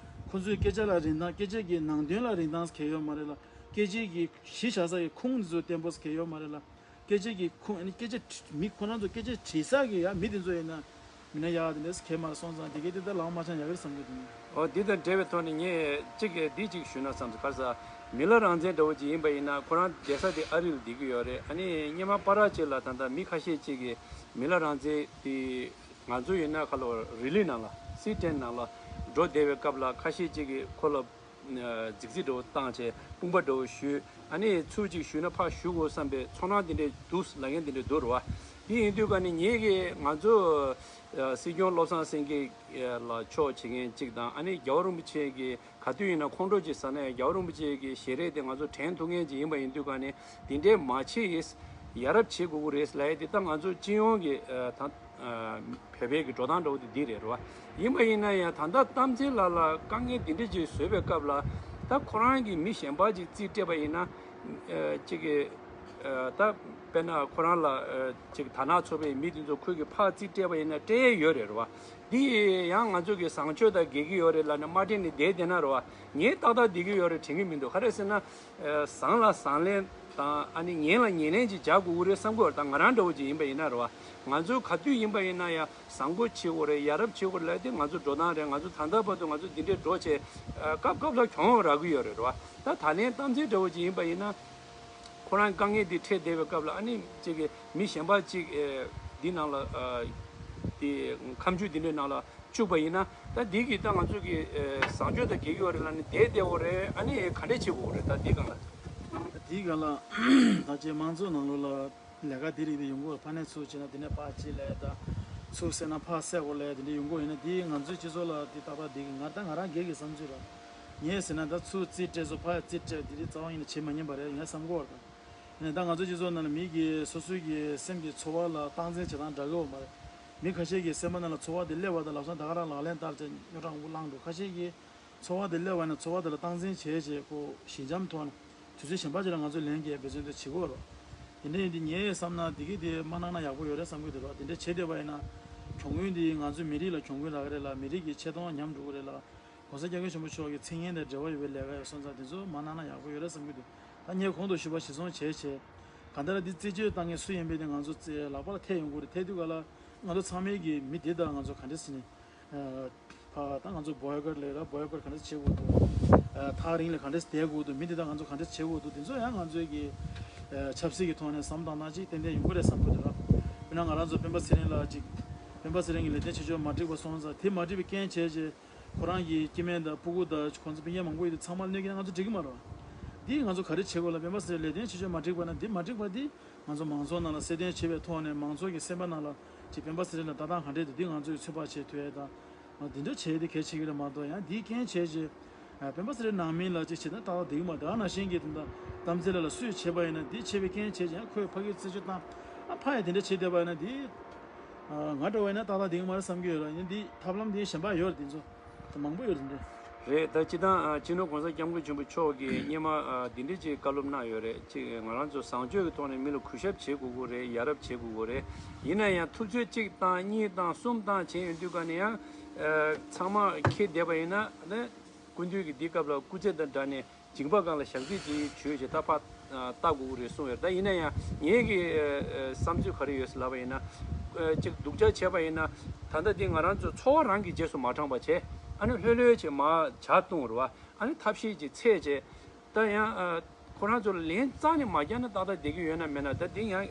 ཁོ་ཚོའི་སྐད་ཆ་ལ་རིན་ཐང་། སྐད་ཆ་གི་ནང་དོན་ལ་རིན་ཐང་གང་ཡང་ཡོད་མ་རེད་ལ། སྐད་ཆའི་གི་གཞི་བཞག་ས་གི་ཁུངས་འདི་ཚོ་བརྟན་པོ་གལ་ཡོད་མ་རེད་ལ། སྐད་ཆའི་གི་ཁུངས་ཨ་ནི་སྐད་ཆ་མི་ཁོ་རང་ཚོ་སྐད་ཆ་དྲིས་ས་གི་ཡ་མི་དེ་ཚོ་ཡིན་ན་མི་སྣ་ཡག་དེ་འདྲས་གལ་མ་རེད་སོང་ཙང་དེ་གའི་དེ་ལྟར་ལག་མ་འཆང་ཡག་གི་རེད་བསམ་གི་འདུག། ཨོ་འདི་དང་འབྲེལ་བའི་ཐོག་ནས་ངས་གཅིག་གི་འདི་གཅིག་ཞུས་ན་བསམ་སོང་། ག་རེ་ཟ། མི་ལ་རང་བཙན་འདྲ་བོ་ཅིག་ཡིན་པ་ཡིན་ན་ཁོ་རང་བསྡད་ས་དེ་ཨ་རི་ལ་བསྡད་ཀྱི་ཡོད་རེད། ཨ་ནི་སྔོན་མ་པ་ར་ཅིག་ལ་ད་ལྟ་མི་ཁ་ཤས་ཅིག་གིས་མི་ལ་རང་བཙན་དེ་ང་ཚོ་ཡིན་ན་ཁ་ལོ་རི་ལི་ནང་ལ་སི་ཊེན་ནང་ལ་འགྲོ་བསྡད་པའི་སྐབས་ལ་ཁ་ཤས་ཅིག་གིས་ཁོ་ལ་རྫིག་རྫིག་འདྲ་བོ་བཏང་བྱས་དཔུང་པ་འདྲ་བོ་ཞུས། ཨ་ནི་ཚུར་ཅིག་ཞུས་ན་ཕར་ཞུ་དགོས་བསམ་པའི་ཚོར་སྣང་དེ་འདྲས་འདུག་ལབ་མཁན་དེ་འདྲས་འདུག་རེད་བ། དེ་ཡིན་དུས་ཀ་ནི་ངེད་ཀྱིས་ང་ཚོ་སྲིད་སྐྱོང་བློ་བཟང་སེང་གེ་ལ་ཕྱོགས་བྱེད་མཁན་གཅིག་དང་ཨ་ནི་རྒྱལ་བ་རིན་པོ་ཆེ་གི་ག་དུས་ཡིན་ན་ཁོང་ཁྲོ་ཅིག་ཟ་ན་ཡང་རྒྱལ་བ་རིན་པོ་ཆེ་གི་ཞལ་རས་དེ་ང་ཚོ་དྲན་ཐུབ་མཁན་ཅིག་ཡིན་པ་ཡིན་དུས་ཀ་ནི་དེ་འདྲས་མ་བྱེད་ཡིས་ཡ་རབས་བྱེད་དགོས་ཀྱི་རེད་ལབ་ཡས་དེ་ད་ང་ཚོ་སྤྱི་ཡོངས་ཀྱི་ད། བོད་པའི་གི་འགྲོ་སྟངས་འདྲ་བོ་དེ་འདི་རེད་རེད་བ། ཡིན་པ་ཡིན་ན་ཡང་ད་ལྟ་རྟ་མཚན་ལགས་ལ་དཀའ་ངལ་འདི་འདྲ་ཅིག་བཟོས་པའི་སྐབས་ལ་ད་ཁོ་རང་གིས་མི་གཞན་པ་ཅིག་རྩིས་སྤྲད་པ་ཡིན་ན་ཅིག་གི་ད་དཔེར་ན་ཁོ་རང་ལ་ཅིག་དར་ནག་ཚོགས་པའི་མི་དེ་ཚོ་ཁོས་གི་ཕར་རྩིས་སྤྲད་པ་ཡིན་ན་སྤྲད་ཡས་ཡོད་རེད་རེད་བ། འདི་ཡང་ང་ཚོ་གི་བཟང་སྤྱོད་དང་འགལ་གི་ཡོད་རེད་ལབ་ནས་མ་སྤྲད་ནས་བསྡད་བསྡད་ན་རེད་བ། ངས་ཏག་ཏག་བསྡད་ཀྱི་ཡོད་རེད་དྲན་གི་མི་འདུག། ག་རེ་ཟེར་ན། བཟང་ལ་བཟང་ལན་དང་ཨ་ནི་ངན་ལ་ངན་ལན་ཅིག་རྒྱག་དགོས་ཀྱི་རེད་བསམ་གྱི་ཡོད་རེད། ད་ང་རང་འདྲ་བོ་ཅིག་ཡིན་པ་ཡིན་ན་རེད་བ། ང་ཚོ་ག་དུས་ཡིན་པ་ཡིན་ན་ཡང་བཟང་པོ་བྱེད་དགོས་རེད། ཡ་རབས་བྱེད་དགོས་རེད་ལབ་དེ་ང་ཚོ་འགྲོ་སྟངས་རེད། ང་ཚོ་ད་ལྟ་བར་དུ་ང་ཚོ་འདི་འདྲས་འགྲོ་བྱས་སྐབས་སྐབས་ལ་གྱོང་རག་གི་ཡོད་རེད་རེད་བ། ད་ད་ལན་གཏམ་ཚིག་འདྲ་བོ་ཅིག་ཡིན་པ་ཡིན་ན། ཁོ་རང་དཀའ་ངལ་འདི་འཕྲད་བསྡད་པའི་སྐབས་ལ་ཨ་ནི་ཅིག་གི་མི་གཞན་པ་ཅིག་འདི་ནང་ལ་དེ་ཁ་མཆུ་འདི་འདྲའི་ནང་ལ་བཅུག་པ་ཡིན་ན་ད་འདི་གི་ད་ང་ཚོ་གི་བཟང་སྤྱོད་དང་འགལ་གྱི་ཡོད་རེད་ལབ་ནས་བསྡད་བསྡད་འོ་རེད། ཨ་ནི་ག་འདྲས་བྱེད་དགོས་རེད་ད་འདི་སྒང་ལ། འདི་སྒང་ལ་ད་ཅིག་མང་ཚོགས་ནང་ལོགས་ལ་ལས་ཀ་འདི་རིགས་དེ་ཡོང་གི་ཡོད་རེད། ཕ་ནས་ཚུར་བྱས་ན་འདི་ནས་ཕར་ཅིག་ལས་ད་ཚུར་བསད་ན་ཕར་བསད་དགོས་ལས་དེ་འདྲས་ཡོང་གི་ཡོད་ན་འདི་ང་ཚོའི་སྤྱི་ཚོགས་ལ་འདི་ཏག་ཏག་འདི་གི་ང་ད་ང་རང་སྒེར་གྱི་བསམ་ཚུལ་རེད། ངས་ཟེར་ན་ད་ཚུར་རྩིས་སྤྲད་ཚུར་ཕར་རྩིས་སྤྲད་འདི་འདྲས་རྩ་བ་ཉིད་ནས་བྱེད་མ་ཉན་པ་རེད་ངས་བསམ་གྱི་ཡོད་རེད། ཡིན་ནའི་ད་ང་ཚོ་སྤྱི་ཚོགས་ནང་ལ་མི་གི་སོ་སོའི་གི་སེམས་ཀྱི་ཚོར་བ་ལ་སྟངས་འཛིན་བྱེད་སྟངས་འདྲ་གི་ཡོད་མ་རེད། མི་ཁ་ཤས་ཀྱི་སེམས་པ་ནང་ལ་ཚོར་བ་དེ་སླེབས་པ་དང་ལམ་སང་ད་ག་རང་ལག་ལེན་བསྟར་བྱས་རྙོག་དྲ་མང་པོ་བསླངས་འགྲོ། ཁ་ཤས་ཀྱི་ཚོར་བ་དེ་སླེབས་པ་ནས་ཚོར་བ་དེ་ལ་སྟངས་འཛིན་བྱས་བྱས་ཁོ་ཞི་འཇམ་ཐོག་ནས་དུས་ཚོད་གཞན་པ་ཅིག་ལ་ང་ཚོ་ལན་རྒྱག་འབད་བརྩོན་དེ་བྱེད་དགོས་རེད། དེ་འདྲ་ཡིན་དུས་ངས་བསམ་ན་དེ་གི་དེ་མ་གནང་ན་ཡག་པོ་ཡོད་རེད་བསམ་གྱི་འདུག་ར། དེ་འདྲ་བྱེད་བསྡད་པ་ཡིན་ན་གྱོང་གུན་དེ་ང་ཚོའི་མི་རིགས་ལ་གྱོང་གུན་རག་གི་རེད་ལ་མི་རིགས་ཀྱི་ཆེ་མཐོང་ཉམས་འགྲོ་གི་རེད་ལ། ༸གོང་ས་༸སྐྱབས་མགོན་ཆེན་པོ་མཆོག་གི་མཚན་སྙན་དང་འབྲེལ་བ་ཡོད་པའི་ལས་ཀ་ཡོད་སོང་ཙང་དེ་ཚོ་མ་གནང་ན་ཡག་པོ་ཡོད་རེད་བསམ་གྱི་འདུག། ད་ངས་གོང་དུ་ཞུས་པ་གཞིར་བཟུང་བྱས་བྱས། གང་ལྟར་འདི་རྩད་གཅོད་བཏང་མཁན་སུ་ཡིན་པའི་དེ་ང་ཚོ་རྩ་ལག་པ་ལ་ཐེབས་ཡོང་གི་རེད། ཐེབས་དུས་ག་ལ་ང་ཚོ་ཚང་མས་ཀྱི་མི་དེ་དག་ང་ཚོ་ག་འདྲས་ཟེར་ནས། ཕ་ད་ང་ཚོ་བོའི་ཀོཊ་ལས་ར་བོའི་ཀོཊ་ག་འདྲས་བྱེད་དགོས་འདུག། ཐག་རིང་ལ་ག་འདྲས་བསྡད་དགོས་འདུག། མི་དེ་དག་ང་ཚོ་ག་འདྲས་བྱེད་དགོས་འདུག། དེ་ཚོ་ཡང་ང་ཚོའི་གི་ཆབ་སྲིད་ཀྱི་ཐོག་ནས་བསམ་བཏང་ན་ཅིག་ཏན་ཏན་ཡོང་གི་རེད་བསམ་གྱི་འདུག་ར། དཔེར་ན་ང་རང་ཚོ་སྤེན་པ་ཚེ་རིང་ལགས་ཅིག། སྤེན་པ་ཚེ་རིང་གི་ལེགས་ལྡན་ཆོས་སྐྱོང་མ་འགྲིག་པ་སོང་ཙང་དེ་མ་འགྲིག་པའི་རྐྱེན་བྱས་རྗེས། ཁོ་རང་གི་སྐྱེ་དམན་དང་སྤུ་གུ་དང་ཁོང་ཚོ་སྤུན་ཀྱག་མང་པོ་ཡོད་དུས་ཚང་མ་གནོད་སྐྱེལ་ན་ང་ཚོ་འགྲིག་གི་མ་རེད། འདི་ང་ཚོ་ག་རེ་བྱེད་དགོས་ལ་སྤེན་པ་ཚེ་རིང་ལེགས་ལྡན་ཆོས་སྐྱོང་མ་འགྲིག་པ་ན་འདི་མ་འགྲིག་པ་འདི་ང་ཚོ་མང་ཚོགས་ནང་ལ་གསལ་སྟོན་བྱེད་པའི་ཐོག་ནས་མང་ཚོགས་ཀྱི་སེམས་པ་ནང་ལ་ཅིག་སྤེན་པ་ཚེ་རིང་ལ་ལྟ་སྟངས་ག་འདྲས་འདུག་འདི་ང་ཚོས་ཚོད་དཔག་བྱེད་ཐུབ་ཡས་དང་། འདི་འདྲ་བྱས་ཏེ་གལ་ཆེ་གི་རེད་མ་གཏོགས་ཡང་འདིའི་རྐྱེན་བྱས་རྗེས། སྤེན་པ་ཚེ་རིང་ནང་མི་ལ་ཅིག་བྱེད་ན་ཏག་ཏག་འགྲིག་གི་མ་རེད། ད་ནང་བཞིན་གྱི་དེ་འདྲ་གཏམ་ཚེ་ལ་ལ་སུས་བྱས་པ་ཡིན་ན་འདི་བྱས་པའི་རྐྱེན་བྱས་རྗེས་ཡང་ཁོས་ཕ་གིར་རྩད་གཅོད་བཏང་ཨ་ཕ་ཡང་དེ་འདྲ་བྱས་བསྡད་པ་ཡིན་ན་འདི། ང་འདྲ་བ་ཡིན་ན་ཏག་ཏག་འགྲིག་གི་མ་རེད་བསམ་གྱི་ཡོད་ར། ཡིན་འདི་ཐབས་ལམ་འདི་གཞན་པ་ཡོད་རེད་འདི་ཚོ། མང་པོ་ཡོད་རེད་འདི། རེད། ད་སྤྱིར་བཏང་ཨ་སྤྱི་ནོར་༸གོང་ས་༸སྐྱབས་མགོན་ཆེན་པོ་མཆོག་གིས་སྔོན་མ་ཨ་འདི་འདྲ་ཅིག་བཀའ་སློབ་གནང་ཡོད་རེད། ཅིག་ང་རང་ཚོ་བཟང་སྤྱོད་ཀྱི་ཐོག་ནས་མི་ལ་གུས་ཞབས་བྱེད་དགོས་ཀྱི་རེད། ཡ་རབས་བྱེད་དགོས་ཀྱི་རེད། ཡིན་ན་ཡང་ཐུབ་ཚོད་གཅིག་བཏང་གཉིས་བཏང་གསུམ་བཏང་བྱས་ཡོང་དུས་ག་ནས་ཡང་ཨ་ཚང་མ་འཁྱེར་བསྡད་པ་ཡིན་ན་ནི་སྐུ་མདུན་གྱིས་འདི་སྐབས་ལ་སྐུ་ཚེ་དང་འདྲ་ནས་མཇིང་པ་སྒང་ལ་ཞག་རྩི་ཅིག་བྱོས་ཞེས་ད་ཕར་ཨ་ལྟ་དགོས་ཀྱི་རེད་གསུངས་ཡོད། ད་ཡིན་ན་ཡང་ངའི་གི་ཨ་ཨ་བསམ་ཚུལ་ག་རེ་ཡོད་ཟེར་ལབ་པ་ཡིན་ན། ཨ་ཅིག་སྡུག་ཅག་བྱས་པ་ཡིན་ན་ད་ལྟ་འདི་ང་རང་ཚོ་འཚོ་བ་རང་གི་རྗེས་སུ་མ་འབྲངས་པ་བྱས་ཨ་ནི་ལྷོད་ལྷོད་བྱས་མར་ཇ་བཏུང་རེད་བ། ཨ་ནི་ཐབས་ཤེས་ཀྱིས་ཚད་བྱས། ད་ཡང་ཨ་ཁོ་རང་ཚོ་ལ་ལན་རྩ་ནས་མ་རྒྱག་ན་ཏག་ཏག་བསྡད་ཀྱི་ཡོད་ན་མེད་ན། ད་འདི་ཡང་ཨ་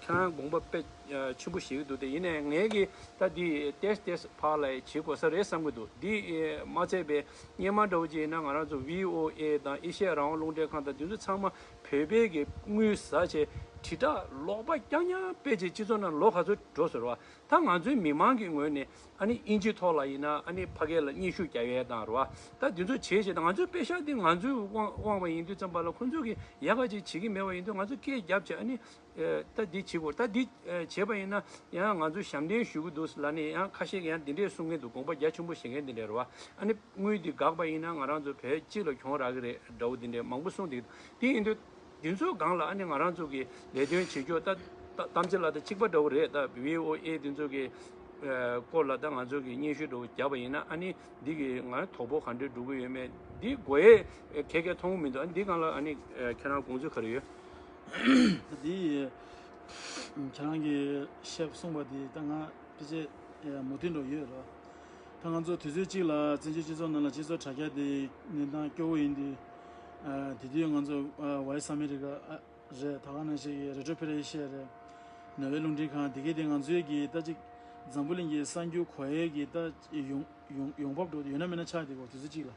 ཁྱེད་རང་དགོངས་པ་དཔེ་ཨ་ཆེན་པོ་བཞེས་ཀྱི་འདུག། དེ་ཡིན་ནའི་ངས་ཀྱིས་ད་འདི་ཏེས་ཏེས་ཕར་ལ་བྱེད་དགོས་ས་རེད་བསམ་གྱི་འདུག། འདི་ཨ་མ་ཚད་པའི་སྔོན་མ་འདྲ་བོ་ཅིག་ཡིན་ན་ང་རང་ཚོ་བྷི་ཨོ་ཨེ་དང་ཨེ་ཤེ་ཡ་རང་དབང་རླུང་འཕྲིན་ཁང་དང་འདི་ཚོ་ཚང་མ་བོད་པའི་གི་དངུལ་ཟ་བྱས་དྲིལ་བསྒྲགས་ལོག་པ་རྐྱང་རྐྱང་སྤེལ་བྱས་སྤྱི་ཚོགས་ནང་ལོག་ག་ཚོད་འགྲོ་ཟེར་བ། ད་ང་ཚོའི་མི་མང་གི་ངོས་ནས་ཨ་ནི་དབྱིན་ཇིའི་ཐོག་ལ་ཡིན་ན་ཨ་ནི་ཕ་གི་ལ་སྙན་ཞུ་རྒྱག་ཡས་དང་རེད་བ། ད་དེ་ཚོ་བྱས་བྱས་ད་ང་ཚོའི་པེ་ཤག་དེ་ང་ཚོའི་དབང་དབང་བ་ཡིན་དུས་ཙམ་པ་ལ་ཁོང་ཚོ་གིས་ཡག་ག་ཅིག་བྱེད་ཀྱི་མེད་པ་ཡིན་དུས་ང་ཚོ་སྐད་རྒྱབ་བྱས་ཨ་ནི་ཨེ་ད་འདི་བྱེད་དགོས། ད་འདི་ཨེ་བྱས་པ་ཡིན་ན་ཡང་ང་ཚོས་ཞབས་འདྲེན་ཞུ་གི་འདུག་ལབ་ནས་ཡང་ཁ་ཤས་ཀྱིས་ཡང་འདི་འདྲས་གསུང་མཁན་འདུག། དགོངས་པ་རྒྱ་ཆེན་པོ་བཞེས་མཁན་འདི་འདྲས་རེད་བ། ཨ་ནི་དངུལ་འདི་འགག་པ་ཡིན་ན་ང་རང་ཚོ་བོད་སྤྱི་ལ་གྱོང་རག་གི་རེད་འདྲ་བོ་འདི་འདྲས་མང་པོ་གསུངས་འདུག། དེ་ཡིན་དུས། དེ་ཚོའི་སྒང་ལ་ཨ་ནི་ང་རང་ཚོ་གི་ལས་དོན་བྱེད་ཕྱོགས་ད་ད་གཏམ་ཚེ་ལགས་དང་གཅིག་པ་འདྲ་བོ་རེད། ད་བྷི་ཨོ་ཨེ་དེ་ཚོ་གི་ཨ་སྐོར་ལ་ད་ང་ཚོ་གི་སྙན་ཞུ་འདྲ་བོ་བརྒྱབ་པ་ཡིན་ན་ཨ་ནི་འདི་གི་ང་དོ་ཕོག་ག་འདྲས་འགྲོ་གི་ཡོད་མེད་ འདི་དགོས་ཡས་ག་གེ་མཐོང་གི་མི་འདུག་ཨ་འདི་སྒང་ལ་ཨ་ནི་ཁྱེད་རང་དགོངས་ཚུལ་ག་རེ་ཡོད། འདི་ཁྱེད་རང་གིས་བཤད་གསུངས་པ་འདི་ད་ང་ཕལ་ཆེར་མོས་མཐུན་འགྲོ་ཡོད་རེད། ད་ང་ཚོ་དུས་ཚོད་གཅིག་ལ་བཙན་བྱོལ་སྤྱི་ཚོགས་ནང་ལ་སྤྱི་ཚོགས་དྲ་རྒྱ་འདི་གནས་སྟངས་སྐྱོ་བོ་ཡིན་དུས། དེ་དུས་ང་ཚོ་ཝོ་ཡི་སི་ཨ་མི་རི་ཀ་རེད། ད་ག་ནང་བཞིན་གྱི་རེ་ཌི་ཡོ་ཕེ་རེ་ཤི་ཡ་རེད། ནོར་ཝེ་རླུང་འཕྲིན་ཁང་དེ་གའི་དེ་ང་ཚོའི་གི་ད་ཅིག་འཛམ་བུ་གླིང་གི་གསར་འགྱུར་གོ་ཡས་གི་ད་ཡོང་ཡོང་ཡོང་འབབ་འགྲོ་ཡོད་ན་མེད་ན་ཆགས་བསྡད་ཡོད་དུས་ཚོད་གཅིག་ལ།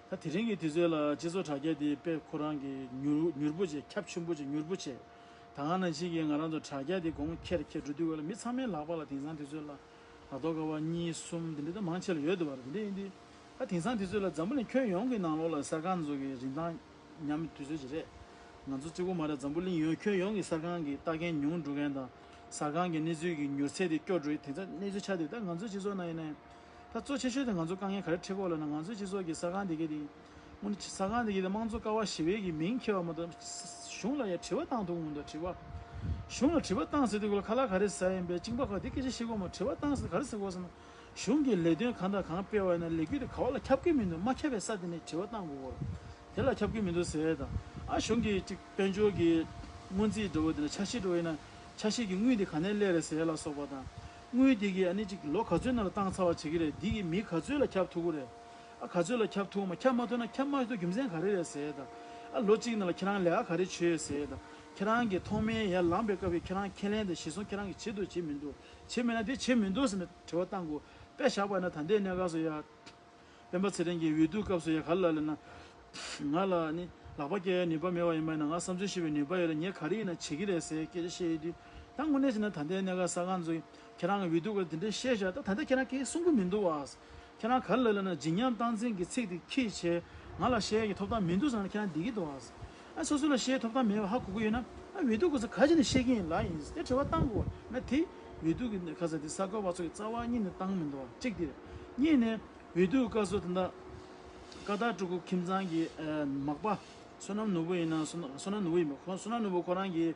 ད་དེ་རིང་གི་དུས་ཚོད་ལ་སྤྱི་ཚོགས་དྲ་རྒྱ་དེ་དཔེ་ཁོ་རང་གི་མྱུར་མྱུར་པོ་བྱས། ཁྱབ་ཆེན་པོ་བྱས། མྱུར་པོ་བྱས། ད་ག་ནང་བཞིན་གྱི་ང་རང་ཚོ་དྲ་རྒྱ་དེ་གོང་ཁྱེར་ཁྱེར་འགྲོ་དུས་སྐབས་ལ་མི་ཚང་མའི་ལག་པ་ལ་དེང་སང་དུས་ཚོད་ལ་ལག་ཐོག་ཀ་བ་གཉིས་གསུམ་དེ་འདྲ་ད་མང་ཆེ་ལ་ཡོད་འདུག་བ། དེ་འདྲ་ཡིན་དུས་ད་དེང་སང་དུས་ཚོད་ལ་འཛམ་བུ་གླིང་ཁྱོན་ཡོངས་ཀྱི་ནང་ལོགས་ལ་གསར་ཁང་ཚོ་གི་རིན་ཐང་ཉམས་དུས་ཚོད་ཅིག་རེད། ང་ཚོ་གཅིག་པོ་མ་རེད། འཛམ་བུ་གླིང་ཡོངས་ཁྱོན་ཡོངས་ཀྱི་གསར་ཁང་གི་ལྟ་མཁན་ཉུང་འགྲོ་མཁན་དང་། གསར་ཁང་གི་གནས་ཚུལ་གྱི་མྱུར་ཚད་དེ་སྐྱོ་འགྲོ་ཡི་དེང་སང་གནས་ཚུལ་ཆགས་དེ། ད་ང་ཚོའི་སྤྱི་ཚོགས་ནང་ཡིན་ན་ད་གཙོ་ཆེ་ཤོས་དེ་ང་ཚོ་དཀའ་ངལ་ག་རེ་འཕྲད་ཀྱི་ཡོད་ལབ་ན། ང་ཚོའི་སྤྱི་ཚོགས་ཀྱི་གསར་ཁང་དེ་གའི་དེ་དངོས་གནས་གསར་ཁང་དེ་གའི་དེ་དམངས་གཙོ་ཀ་བ་ཞི་བའི་གི་མིང་འཁྱེར་བ་མ་གཏོགས་གཞུང་ལ་ཡ་དྲི་བ་བཏང་ཐུབ་ཀྱི་མི་འདུག་དྲི་བ། གཞུང་ལ་དྲི་བ་བཏང་ཟེར་དུས་སྐབས་ལ་ཁ་ལག་ག་རེ་ཟ་ཡིན་པའི་གཅིན་པ་ག་དེ་སྐད་ཆ་བཤད་ཀྱི་ཡོད་མ། དྲི་བ་བཏང་ཟེར་ག་རེ་ཟེར་དགོས་ཟེར་ན། གཞུང་གི་ལས་དོན་གང་དང་གང་སྤེལ་བ་ཡིན་ན་ལས་འགུལ་དེ་ག་བ་ལ་ཁྱབ་ཀྱི་མི་འདུག་མ་ཁྱབ་པའི་ས་དེ་ནས་དྲི་བ་བཏང་དགོས་གོ། དེ་ལ་ཁྱབ་ཀྱི་མི་འདུག་ཟེར་དང་། ཨ་གཞུང་གི་གཅིག་དཔལ་འབྱོར་གྱི་སྔོན་རྩིས་འདྲ་བོ་དེ་ལ་འཆར་གཞི་འདྲ་བོ་ཡིན་ན་འཆར་གཞི་གི་དངུལ་དེ་ག་ནས་སླེབས་རེད་ཟེར་ཡ་ལ་སོགས་པ་དང་། དངུལ་དེ་གི་ཨ་ནི་གཅིག་ལོ་ག་ཚོད་ནང་ལ་བཏང་ཚར་བ་བྱེད་ཀྱི་རེད། འདི་གི་མི་ག་ཚོད་ལ་ཁྱབ་ཐུབ་ཀྱི་རེད། ཨ་ག་ཚོད་ལ་ཁྱབ་ཐུབ་མ་ཁྱབ་མ་ཐུབ་ན་ཁྱབ་མ་ཐུབ་རྒྱུ་མཚན་ག་རེ་རེད་ཟེར་དང་། ཨ་ལོ་གཅིག་ནང་ལ་ཁྱེད་རང་ལས་ཀ་ག་རེ་བྱས་ཡོད་ཟེར་དང་། ཁྱེད་རང་གི་ཐོག་མའི་ཡར་ལངས་པའི་སྐབས་ཀྱི་ཁྱེད་རང་ཁས་ལེན་དང་གཞི་བཟུང་ཁྱེད་རང་གིས་བྱེད་འདུག་བྱེད་མི་འདུག་བྱེད་མེད་ན་དེ་བྱེད་མི་འདུག་ཟེར་ནས་དྲི་བ་བཏང་དགོས། དཔེ་བཞག་པ་ན་ད་ལྟའི་གནས་སྐབས་སུ་ཡ། སྤེན་པ་ཚེ་རིང་གིས་འོས་བསྡུ་སྐབས་སུ་ཡ་ག་རེ་ལབ་ལབ་ན། ང་ལ་ནི་ལག་པ་བཀྱག་ཡའི་ནུས་པ་མེད་པ་ཡིན་པ་ཡིན་ན། ང་བསམ་ཚུལ་བཤད་པའི་ནུས་པ་ཡོད་རེད། ངས་ག་རེ་ཡིན་ན་བྱེད་ཀྱི་རེད་ཟེར་སྐད་ཆ་བཤད་ཡོད་དུས། ད་དངོས་གནས་བྱས་ན་ད་ལྟའི་གནས་སྐབས་གསར་ཁང་ཚོས་ཁྱེད་རང་གི་འོས་བསྡུ་སྐབས་དེ་འདྲ་བཤད་བཞག་ད་ད་ལྟ་ཁྱེད་རང་གིས་གསུང་གི་མི་འདུག་བ། ཁྱེད་རང་ག་རེ་ལབ་ལབ་ན་བརྗིད་ཉམས་སྟངས་འཛིན་གྱི་ཚིག་དེ་ཁྱེར་བྱས་ང་ལ་བཤད་ཡ་གི་ཐོབ་ཐང་མི་འདུག་ཟེར་ན་ཁྱེད་རང་བསྡད་ཀྱི་འདུག་བ། ཨ་སོ་སོ་ལ་བཤད་ཐོབ་ཐང་མེད་པ་ཧ་གོ་གི་ཡོད་ན། ཨ་འོས་བསྡུ་སྐབས་སུ་ག་རེ་བྱས་ནས་བཤད་ཀྱི་ཡིན་ལབ་ཡིན་ཟེར་དེ་དྲི་བ་བཏང་དགོས་ན། དེ་འོས་བསྡུ་གི་ཁ་ས་དེ་གསར་འགོད་པ་ཚོ་གི་རྩ་བ་ཉིད་ནས་བཏང་མི་འདུག་བ། གཅིག་དེ་རེད། གཉིས་ནས། འོས་བསྡུ་སྐབས་སུ་ད་ལྟ་ཀ་དར་སྤྲུལ་སྐུ་ཁྱིམ་ཚང་གི་ཨ་མག་པ། བསོད་ནམས་ནོར་བུ་ཡིན་ན། བསོད་ནམས་བསོད་ནམས་ནོར་བུ་ཡིན་པ། ཁོ་བསོད་ནམས་ནོར་བུ་ཁོ་རང་གིས་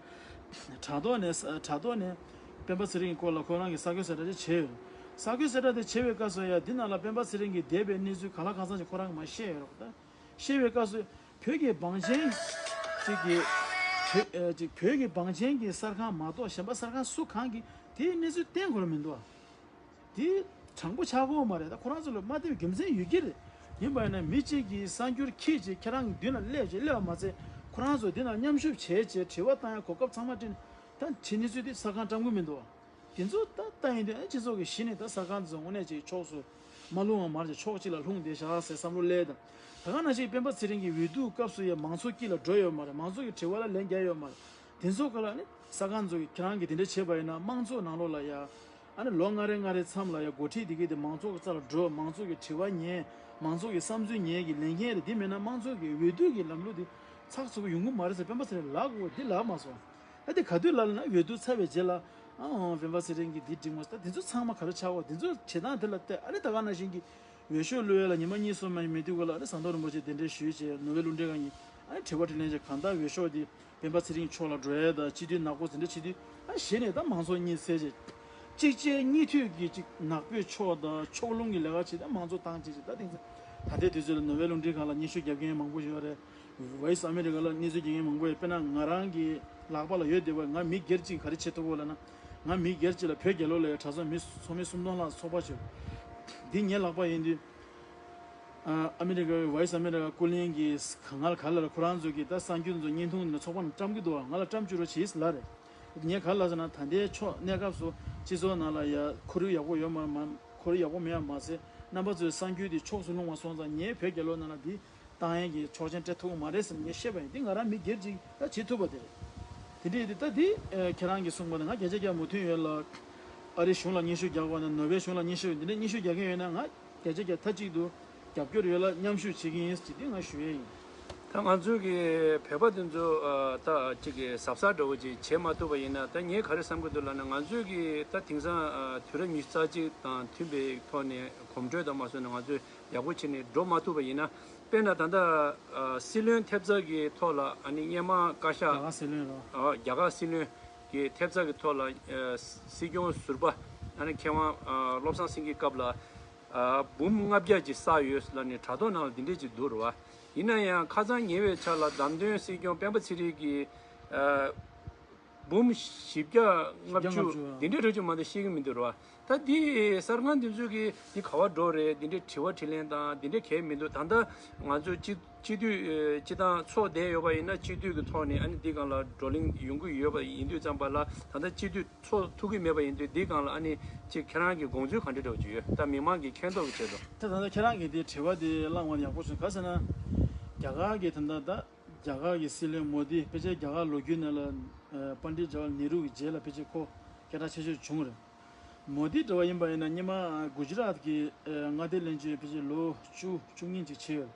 དྲ་ཐོག་ནས་དྲ་ཐོག་ནས་སྤེན་པ་ཚེ་རིང་གི་སྐོར་ལ་ཁོ་རང་གིས་གསར་འགོད་གསལ་བསྒྲགས་ཅིག་བྱས་ཡོད། གསར་འགོད་གསལ་བསྒྲགས་དེ་བྱས་པའི་སྐབས་སུ་ཡ་འདི་ནང་ལ་སྤེན་པ་ཚེ་རིང་གིས་འདས་པའི་གནས་ཚུལ་གང་ལ་གང་འཚམ་ཞིག་ཁོ་རང་གིས་མར་བཤད་ཡོད་རེད་པ། ད་བཤད་པའི་སྐབས་སུ་བོད་ཀྱི་བང་ཆེན་ཅིག་གི་བོད་ཨ་ཅིག་བོད་ཀྱི་བང་ཆེན་གྱི་གསར་ཁང་མ་གཏོགས་གཞན་པ་གསར་ཁང་སུ་གང་གིས་དེའི་གནས་ཚུལ་བསྟན་དགོས་ར་མི་འདུག་ཨ། དེ་དྲང་པོ་ཆགས་ཀྱི་ཡོད་མ་རེད། ད་ཁོ་རང་ཚོ་ལ་མ་བདེ་བའི་རྒྱུ་མཚན་ཡོད་ཀྱི་རེད། ཡིན་པ་ཡིན་ན་མི་གཅིག་གིས་གསར་འགྱུར་འཁྱེར་བྱས་ཁྱེད་རང་གི་མདུན་ལ་སླེབས་བྱས་སླེབས་པ་མ་ཚད། ཁོ་རང་ཚོ་འདི་ན་མཉམ་ཞུགས་བྱས་བྱས་དྲི་བ་བཏང་ཡ་གོ་སྐབས་ཚང་མ་སྤྲད་ནས་ད་བྱས་ནས་ཚུལ་དེ་གསར་ཁང་བཀྲམ་གྱི་མི་འདུག་བ། དེ་ཚོ་ད་ལྟ་ཡིན་དུས་ཨ་སྤྱི་ཚོགས་ཀྱི་གཞི་ནས་ད་གསར་ཁང་ཚོ་དངོས་གནས་ཀྱི་ཕྱོགས་སུ་མ་ལྷུང་བ་མ་རེད། ཕྱོགས་གཅིག་ལ་ལྷུང་བསྡད་བཞག་ཟེར་བསམ་བློ་སླེབས་དང་། ད་ག་ནང་བཞིན་སྤེན་པ་ཚེ་རིང་གི་འོས་བསྡུ་སྐབས་སུ་ཡ་མང་ཚོགས་དཀྱིལ་ལ་འགྲོ་ཡོད་མ་རེད། མང་ཚོགས་ཀྱི་དྲི་བ་ལ་ལན་རྒྱག་ཡོད་མ་རེད། དེ་ཚོ་ག་ལ་ནི་གསར་ཁང་ཚོ་གིས་ཁྱེད་རང་གིས་དེ་འདྲ་བྱས་པ་ཡིན་ན་དམངས་གཙོ་ནང་ལོགས་ལ་ཡ། ཨ་ནི་ལོ་ལྔ་རེ་ལྔ་རེ་མཚམས་ལ་ཡ་འགོ་ཁྲིད་དེ་གས་དེ་མང་ཚོགས་ཀྱི་རྩ་ལ་འགྲོ། མང་ཚོགས་ཀྱི་དྲི་བ་ཉན། མང་ཚོགས་ཀྱི་བསམ་ཚུལ་ཉན་གྱི་ལས་འགན་རེད། དེ་མེད་ན་དམངས་གཙོ་གི་འོས་བསྡུ་གི་ལམ་ལུགས་དེ་ཚགས་ཚུད་པོ་ཡོང་གི་མ་རེད་ཟེར་སྤེན་པ་ཚེ་རིང་ལབ་དགོས། འདི་ལབ་མ་སོང་། ཨ་དེ་ག་དུས་ལབ་ལབ་ན་འོས་བསྡུ་ཚར་བའི་རྗེས་ལ། ཨ་འོང་སྤེན་པ་ཚེ་རིང་གིས་འདི་འགྲིག་མ་སོང་། ད་དེ་ཚོ་ཚང་མ་ག་རེ་ཆགས་པ། དེ་ཚོ་བྱེད་སྟངས་དེ་ལ་བལྟས་ཨ་ནི་ད་ག་ནང་བཞིན་གྱི་འོས་ཤོག་བླུག་ཡ་ལ་ཉི་མ་གཉིས་གསུམ་མ་མེད་དུས་ག་ལ་ཨ་ནི་ཟམ་གདོང་རིན་པོ་ཆེ་གདན་འདྲེན་ཞུས་བྱས་ནོར་ཝེ་རླུང་འཕྲིན་ཁང་གཉིས་ཨ་ནི་དྲི་བ་དྲིས་ལན་བྱས། གང་ལྟར་འོས་ཤོག་འདི་སྤེན་པ་ཚེ་རིང་ཕྱོགས་ལ་འགྲོ་ཡ་དང་སྤྱི་འཐུས་ནག་པོ་དེ་འདྲ་བྱེད་དུས་ཨ་གཞི་ནས་ད་མང་ཚོགས་གཉིད་སད་བྱས། གཅིག་རྗེས་གཉིས་མཐུད་ཀྱིས་ཅིག་ནག་པོའི་ཕྱོགས་དང་ཕྱོགས་ལྷུང་གི་ལས་ཀ་བྱེད། ད་མང་གཙོ་བཏང་བྱེད་ཅིག་ད་དེང་སང་ད་ལྟའི་དུས་ཚོད་ལ་ནོར་ཝེ་རླུང་འཕྲིན་ཁང་ལ་སྙན་ཞུ་རྒྱབ་མཁན་མང་པོ་ཡོད་རེད། ཝོ་ཡི་སི་ཨ་མི་རི་ཀ་ལ་སྙན་ཞུ་རྒྱབ་མཁན་མང་པོ་ཡོད། དཔེར་ན་ང་རང་གི་ལག་པ་ལ་ཡོད་བསྡད་པ། ང་མི་སྒེར་གཅིག་ག་རེ་བྱེད་ཐུབ་གོ་ལབ་ན། ང་མི་སྒེར་གཅིག་ལ་བོད་རྒྱལ་ལོ་ལ་ཡ་གྲྭ་ཚང་མི་ཚོགས་མི་སུམ་སྟོང་ལྷག་ཚོགས་པ་བྱོས། འདི་ངའི་ལག་པ་ཡིན་དུས། ཨ་ཨ་མི་རི་ཀའི་ཝོ་ཡི་སི་ཨ་མི་རི་ཀ་སྐུ་མགྲོན་གྱིས་ང་ལ་ག་རེ་ལབ་རེད། ཁོ་རང་ཚོ་གིས་ད་གསར་འགྱུར་ཚོ་བརྙན་ཐུང་འདི་ཚོགས་པ་ནང་བཀྲམ་གྱི་འདུག་བ། ང་ལ་བཀྲམ་བཅུག་རོགས་བྱེད་ཟེར་ལབ་རེད། ངས་ག་རེ་ལབ་ཟེར་ན། ད་ལྟའི་ཕྱོགས་གནས་སྐབས་སུ་སྤྱི་ཚོགས་ནང་ལ་ཡ་ཁོར་ཡུག་ཡག་པོ་ཡོད་མ་མ་ཁོར་ཡུག་ཡག་པོ་མེད་པ་མ་ཟད། རྣམ་པ་ཚོའི་གསར་འགྱུར་དེ་ཕྱོགས་སུ་ལྷུང་བ་སོང་ཙང་ངས་བོད་རྒྱལ་ལོ་ནང་ལ་འདི་བཏང་ཡས་ཀྱི་ཆོག་མཆན་སྤྲད་ཐུབ་ཀྱི་མ་རེད་ཟེར་ནས་ངས་བཤད་པ་ཡིན། འདི་ང་རང་མི་སྒེར་གཅིག་ལ་བྱེད་ཐུབ་པ་དེ་རེད། དེ་འདྲ་ཡིན་དུས་ད་འདི་ཨ་ཁྱེད་རང་གིས་གསུངས་པ་ནི་ང་བརྒྱ་ཆ་བརྒྱ་མོས་མཐུན་ཡོད་ལ། ཨ་རིའི་གཞུང་ལ་སྙན་ཞུ་རྒྱག་པ་ན། ནོར་ཝེ་གཞུང་ལ་སྙན་ཞུ། འདི་འདྲ་སྙན་ཞུ་རྒྱག་མཁན་ཡོད་ན་ང་བརྒྱ་ཆ་བརྒྱ་མཐའ་གཅིག་ཏུ་རྒྱབ་སྐྱོར་ཡོད་ལ་མཉམ་ཞུགས་བྱེད་ཀྱི་ཡིན་ཟེར་འདི་ང་ཞུ་ཡས་ཡིན། ད་ང་ཚོའི་གི་བོད་པ་དེ་ཚོ་ཨ་ད་ཅིག་གི་གཟབ་གཟབ་འདྲ་བོ་ཅིག་བྱེད་མ་ཐུབ་པ་ཡིན་ན། ད་ངས་ག་རེ་བསམ་གྱི་འདུག་ལབ་ན། ང་ཚོའི་གི་ད་དེང་སང་ཨ་དུས་རབས་ཉི་ཤུ་རྩ་གཅིག་དང་མཐུན་པའི་ཐོག་ནས་གོམ་བགྲོད་དང་མ་སོང་ན་ང་ཚོས་ཡག་པོ་བྱས་ནས་འགྲོ་མ་ཐུབ་པ་ཡིན་ན། དཔེར་ན་ད་ལྟ་ཨ་སྲིད་བློན་ཐེབས་རྩ་གི་ཐོག་ལ་ཨ་ནི་སྔོན་མ་བཀའ་ཤག་རྒྱ་གར་སྲིད་བློན་རོ། ཨ་རྒྱ་གར་སྲིད་བློན་གྱི་ཐེབས་རྩ་གི་ཐོག་ལ་ཨ་སྲིད་སྐྱོང་ཟུར་པ་ཨ་ནི་མཁས་དབང་ཨ་བློ་བཟང་སེང་གེའི་སྐབས་ལ། ཨ་འབུམ་ལྔ་བརྒྱ་ཅིག་བསགས་ཡོད་ལབ་ནས་དྲ་ཐོག་ནང་ལ་འདི་འདྲས་ཅིག་འདུག་རེད་བ། ཡིན་ན་ཡང་ཁ་སང་ཉེ་བའི་ཆར་ལ་བདམས་ཐོན་སྲིད་སྐྱོང་སྤེན་པ་ཚེ་རིང་གིས་ཨ་འབུམ་བཞི་བརྒྱ་ལྔ་བཅུ་འདི་འདྲས་རེད་ཅིག་མ་གཏོགས་ཤེས་ཀྱི་མི་འདུག་རེད་བ། ད་འདི་གསར་ཁང་འདི་ཚོ་གིས་འདི་ག་བ་འགྲོ་རེད། འདི་འདྲས་དྲི་བ་དྲིས་ལན་དང་འདི་འདྲས་གས་མི་འདུག་ད་ལྟ་ང་ཚོ་སྤྱི་སྤྱི་འཐུས་ཨེ་སྤྱི་བཏང་ཚོགས་བསྡད་ཡོད་པ་ཡིན་ན་སྤྱི་འཐུས་ཀྱི་ཐོག་ནས་ཨ་ནི་འདི་སྒང་ལ་བགྲོ་གླེང་ཡོང་གི་ཡོད་པ་ཡིན་དུས་ཙམ་པ་ལ། ད་ལྟ་སྤྱི་འཐུས་ཚོགས་ཐུབ་ཀྱི་མེད་པ་ཡིན་དུས་འདི་སྒང་ལ་ཨ་ནི་ཅིག་ཁྱེད་རང་གི་དགོངས་ཚུལ་ག་འདྲ་འདྲ་བོ་ཅིག་ཡོད། ད་མི་མང་གིས་མཁྱེན་རྟོགས་ཀྱི་ཆེད་དུ། ད་ད་ལྟ་ཁྱེད་རང་གིས་འདི་དྲི་བ་འདི་བླངས་པ་ཡག་པོ་བྱུང་། ག་ཟེར་ན་རྒྱ་གར་གྱི་ད་ལྟ་ད་རྒྱ་གར་གྱི་སྲིད་བློན་མོ་དི་ཕལ་ཆེར་རྒྱ་གར་ལོ་རྒྱུས་ནང་ལ་ཨ་པཎ་ཌིད་ཇ་ཝ་ཧར་ལལ་ནེ་རུ་གི་རྗེས་ལ་ཕལ་ཆེར་ཁོ་སྐད་གྲགས་ཆེ་ཤོས་བྱུང་རེད། མོ་དི་འདྲ་བ་ཡིན་པ་ཡིན་ན་སྔོན་མ་གུ་ཇི་རཱཏ་གི་ཨ་མངའ་སྡེ་བློན་ཆེན་ཕལ་ཆེར་ལོ་བཅུ་བཅུ་གཉིས་ཅིག་བྱས་ཡོད།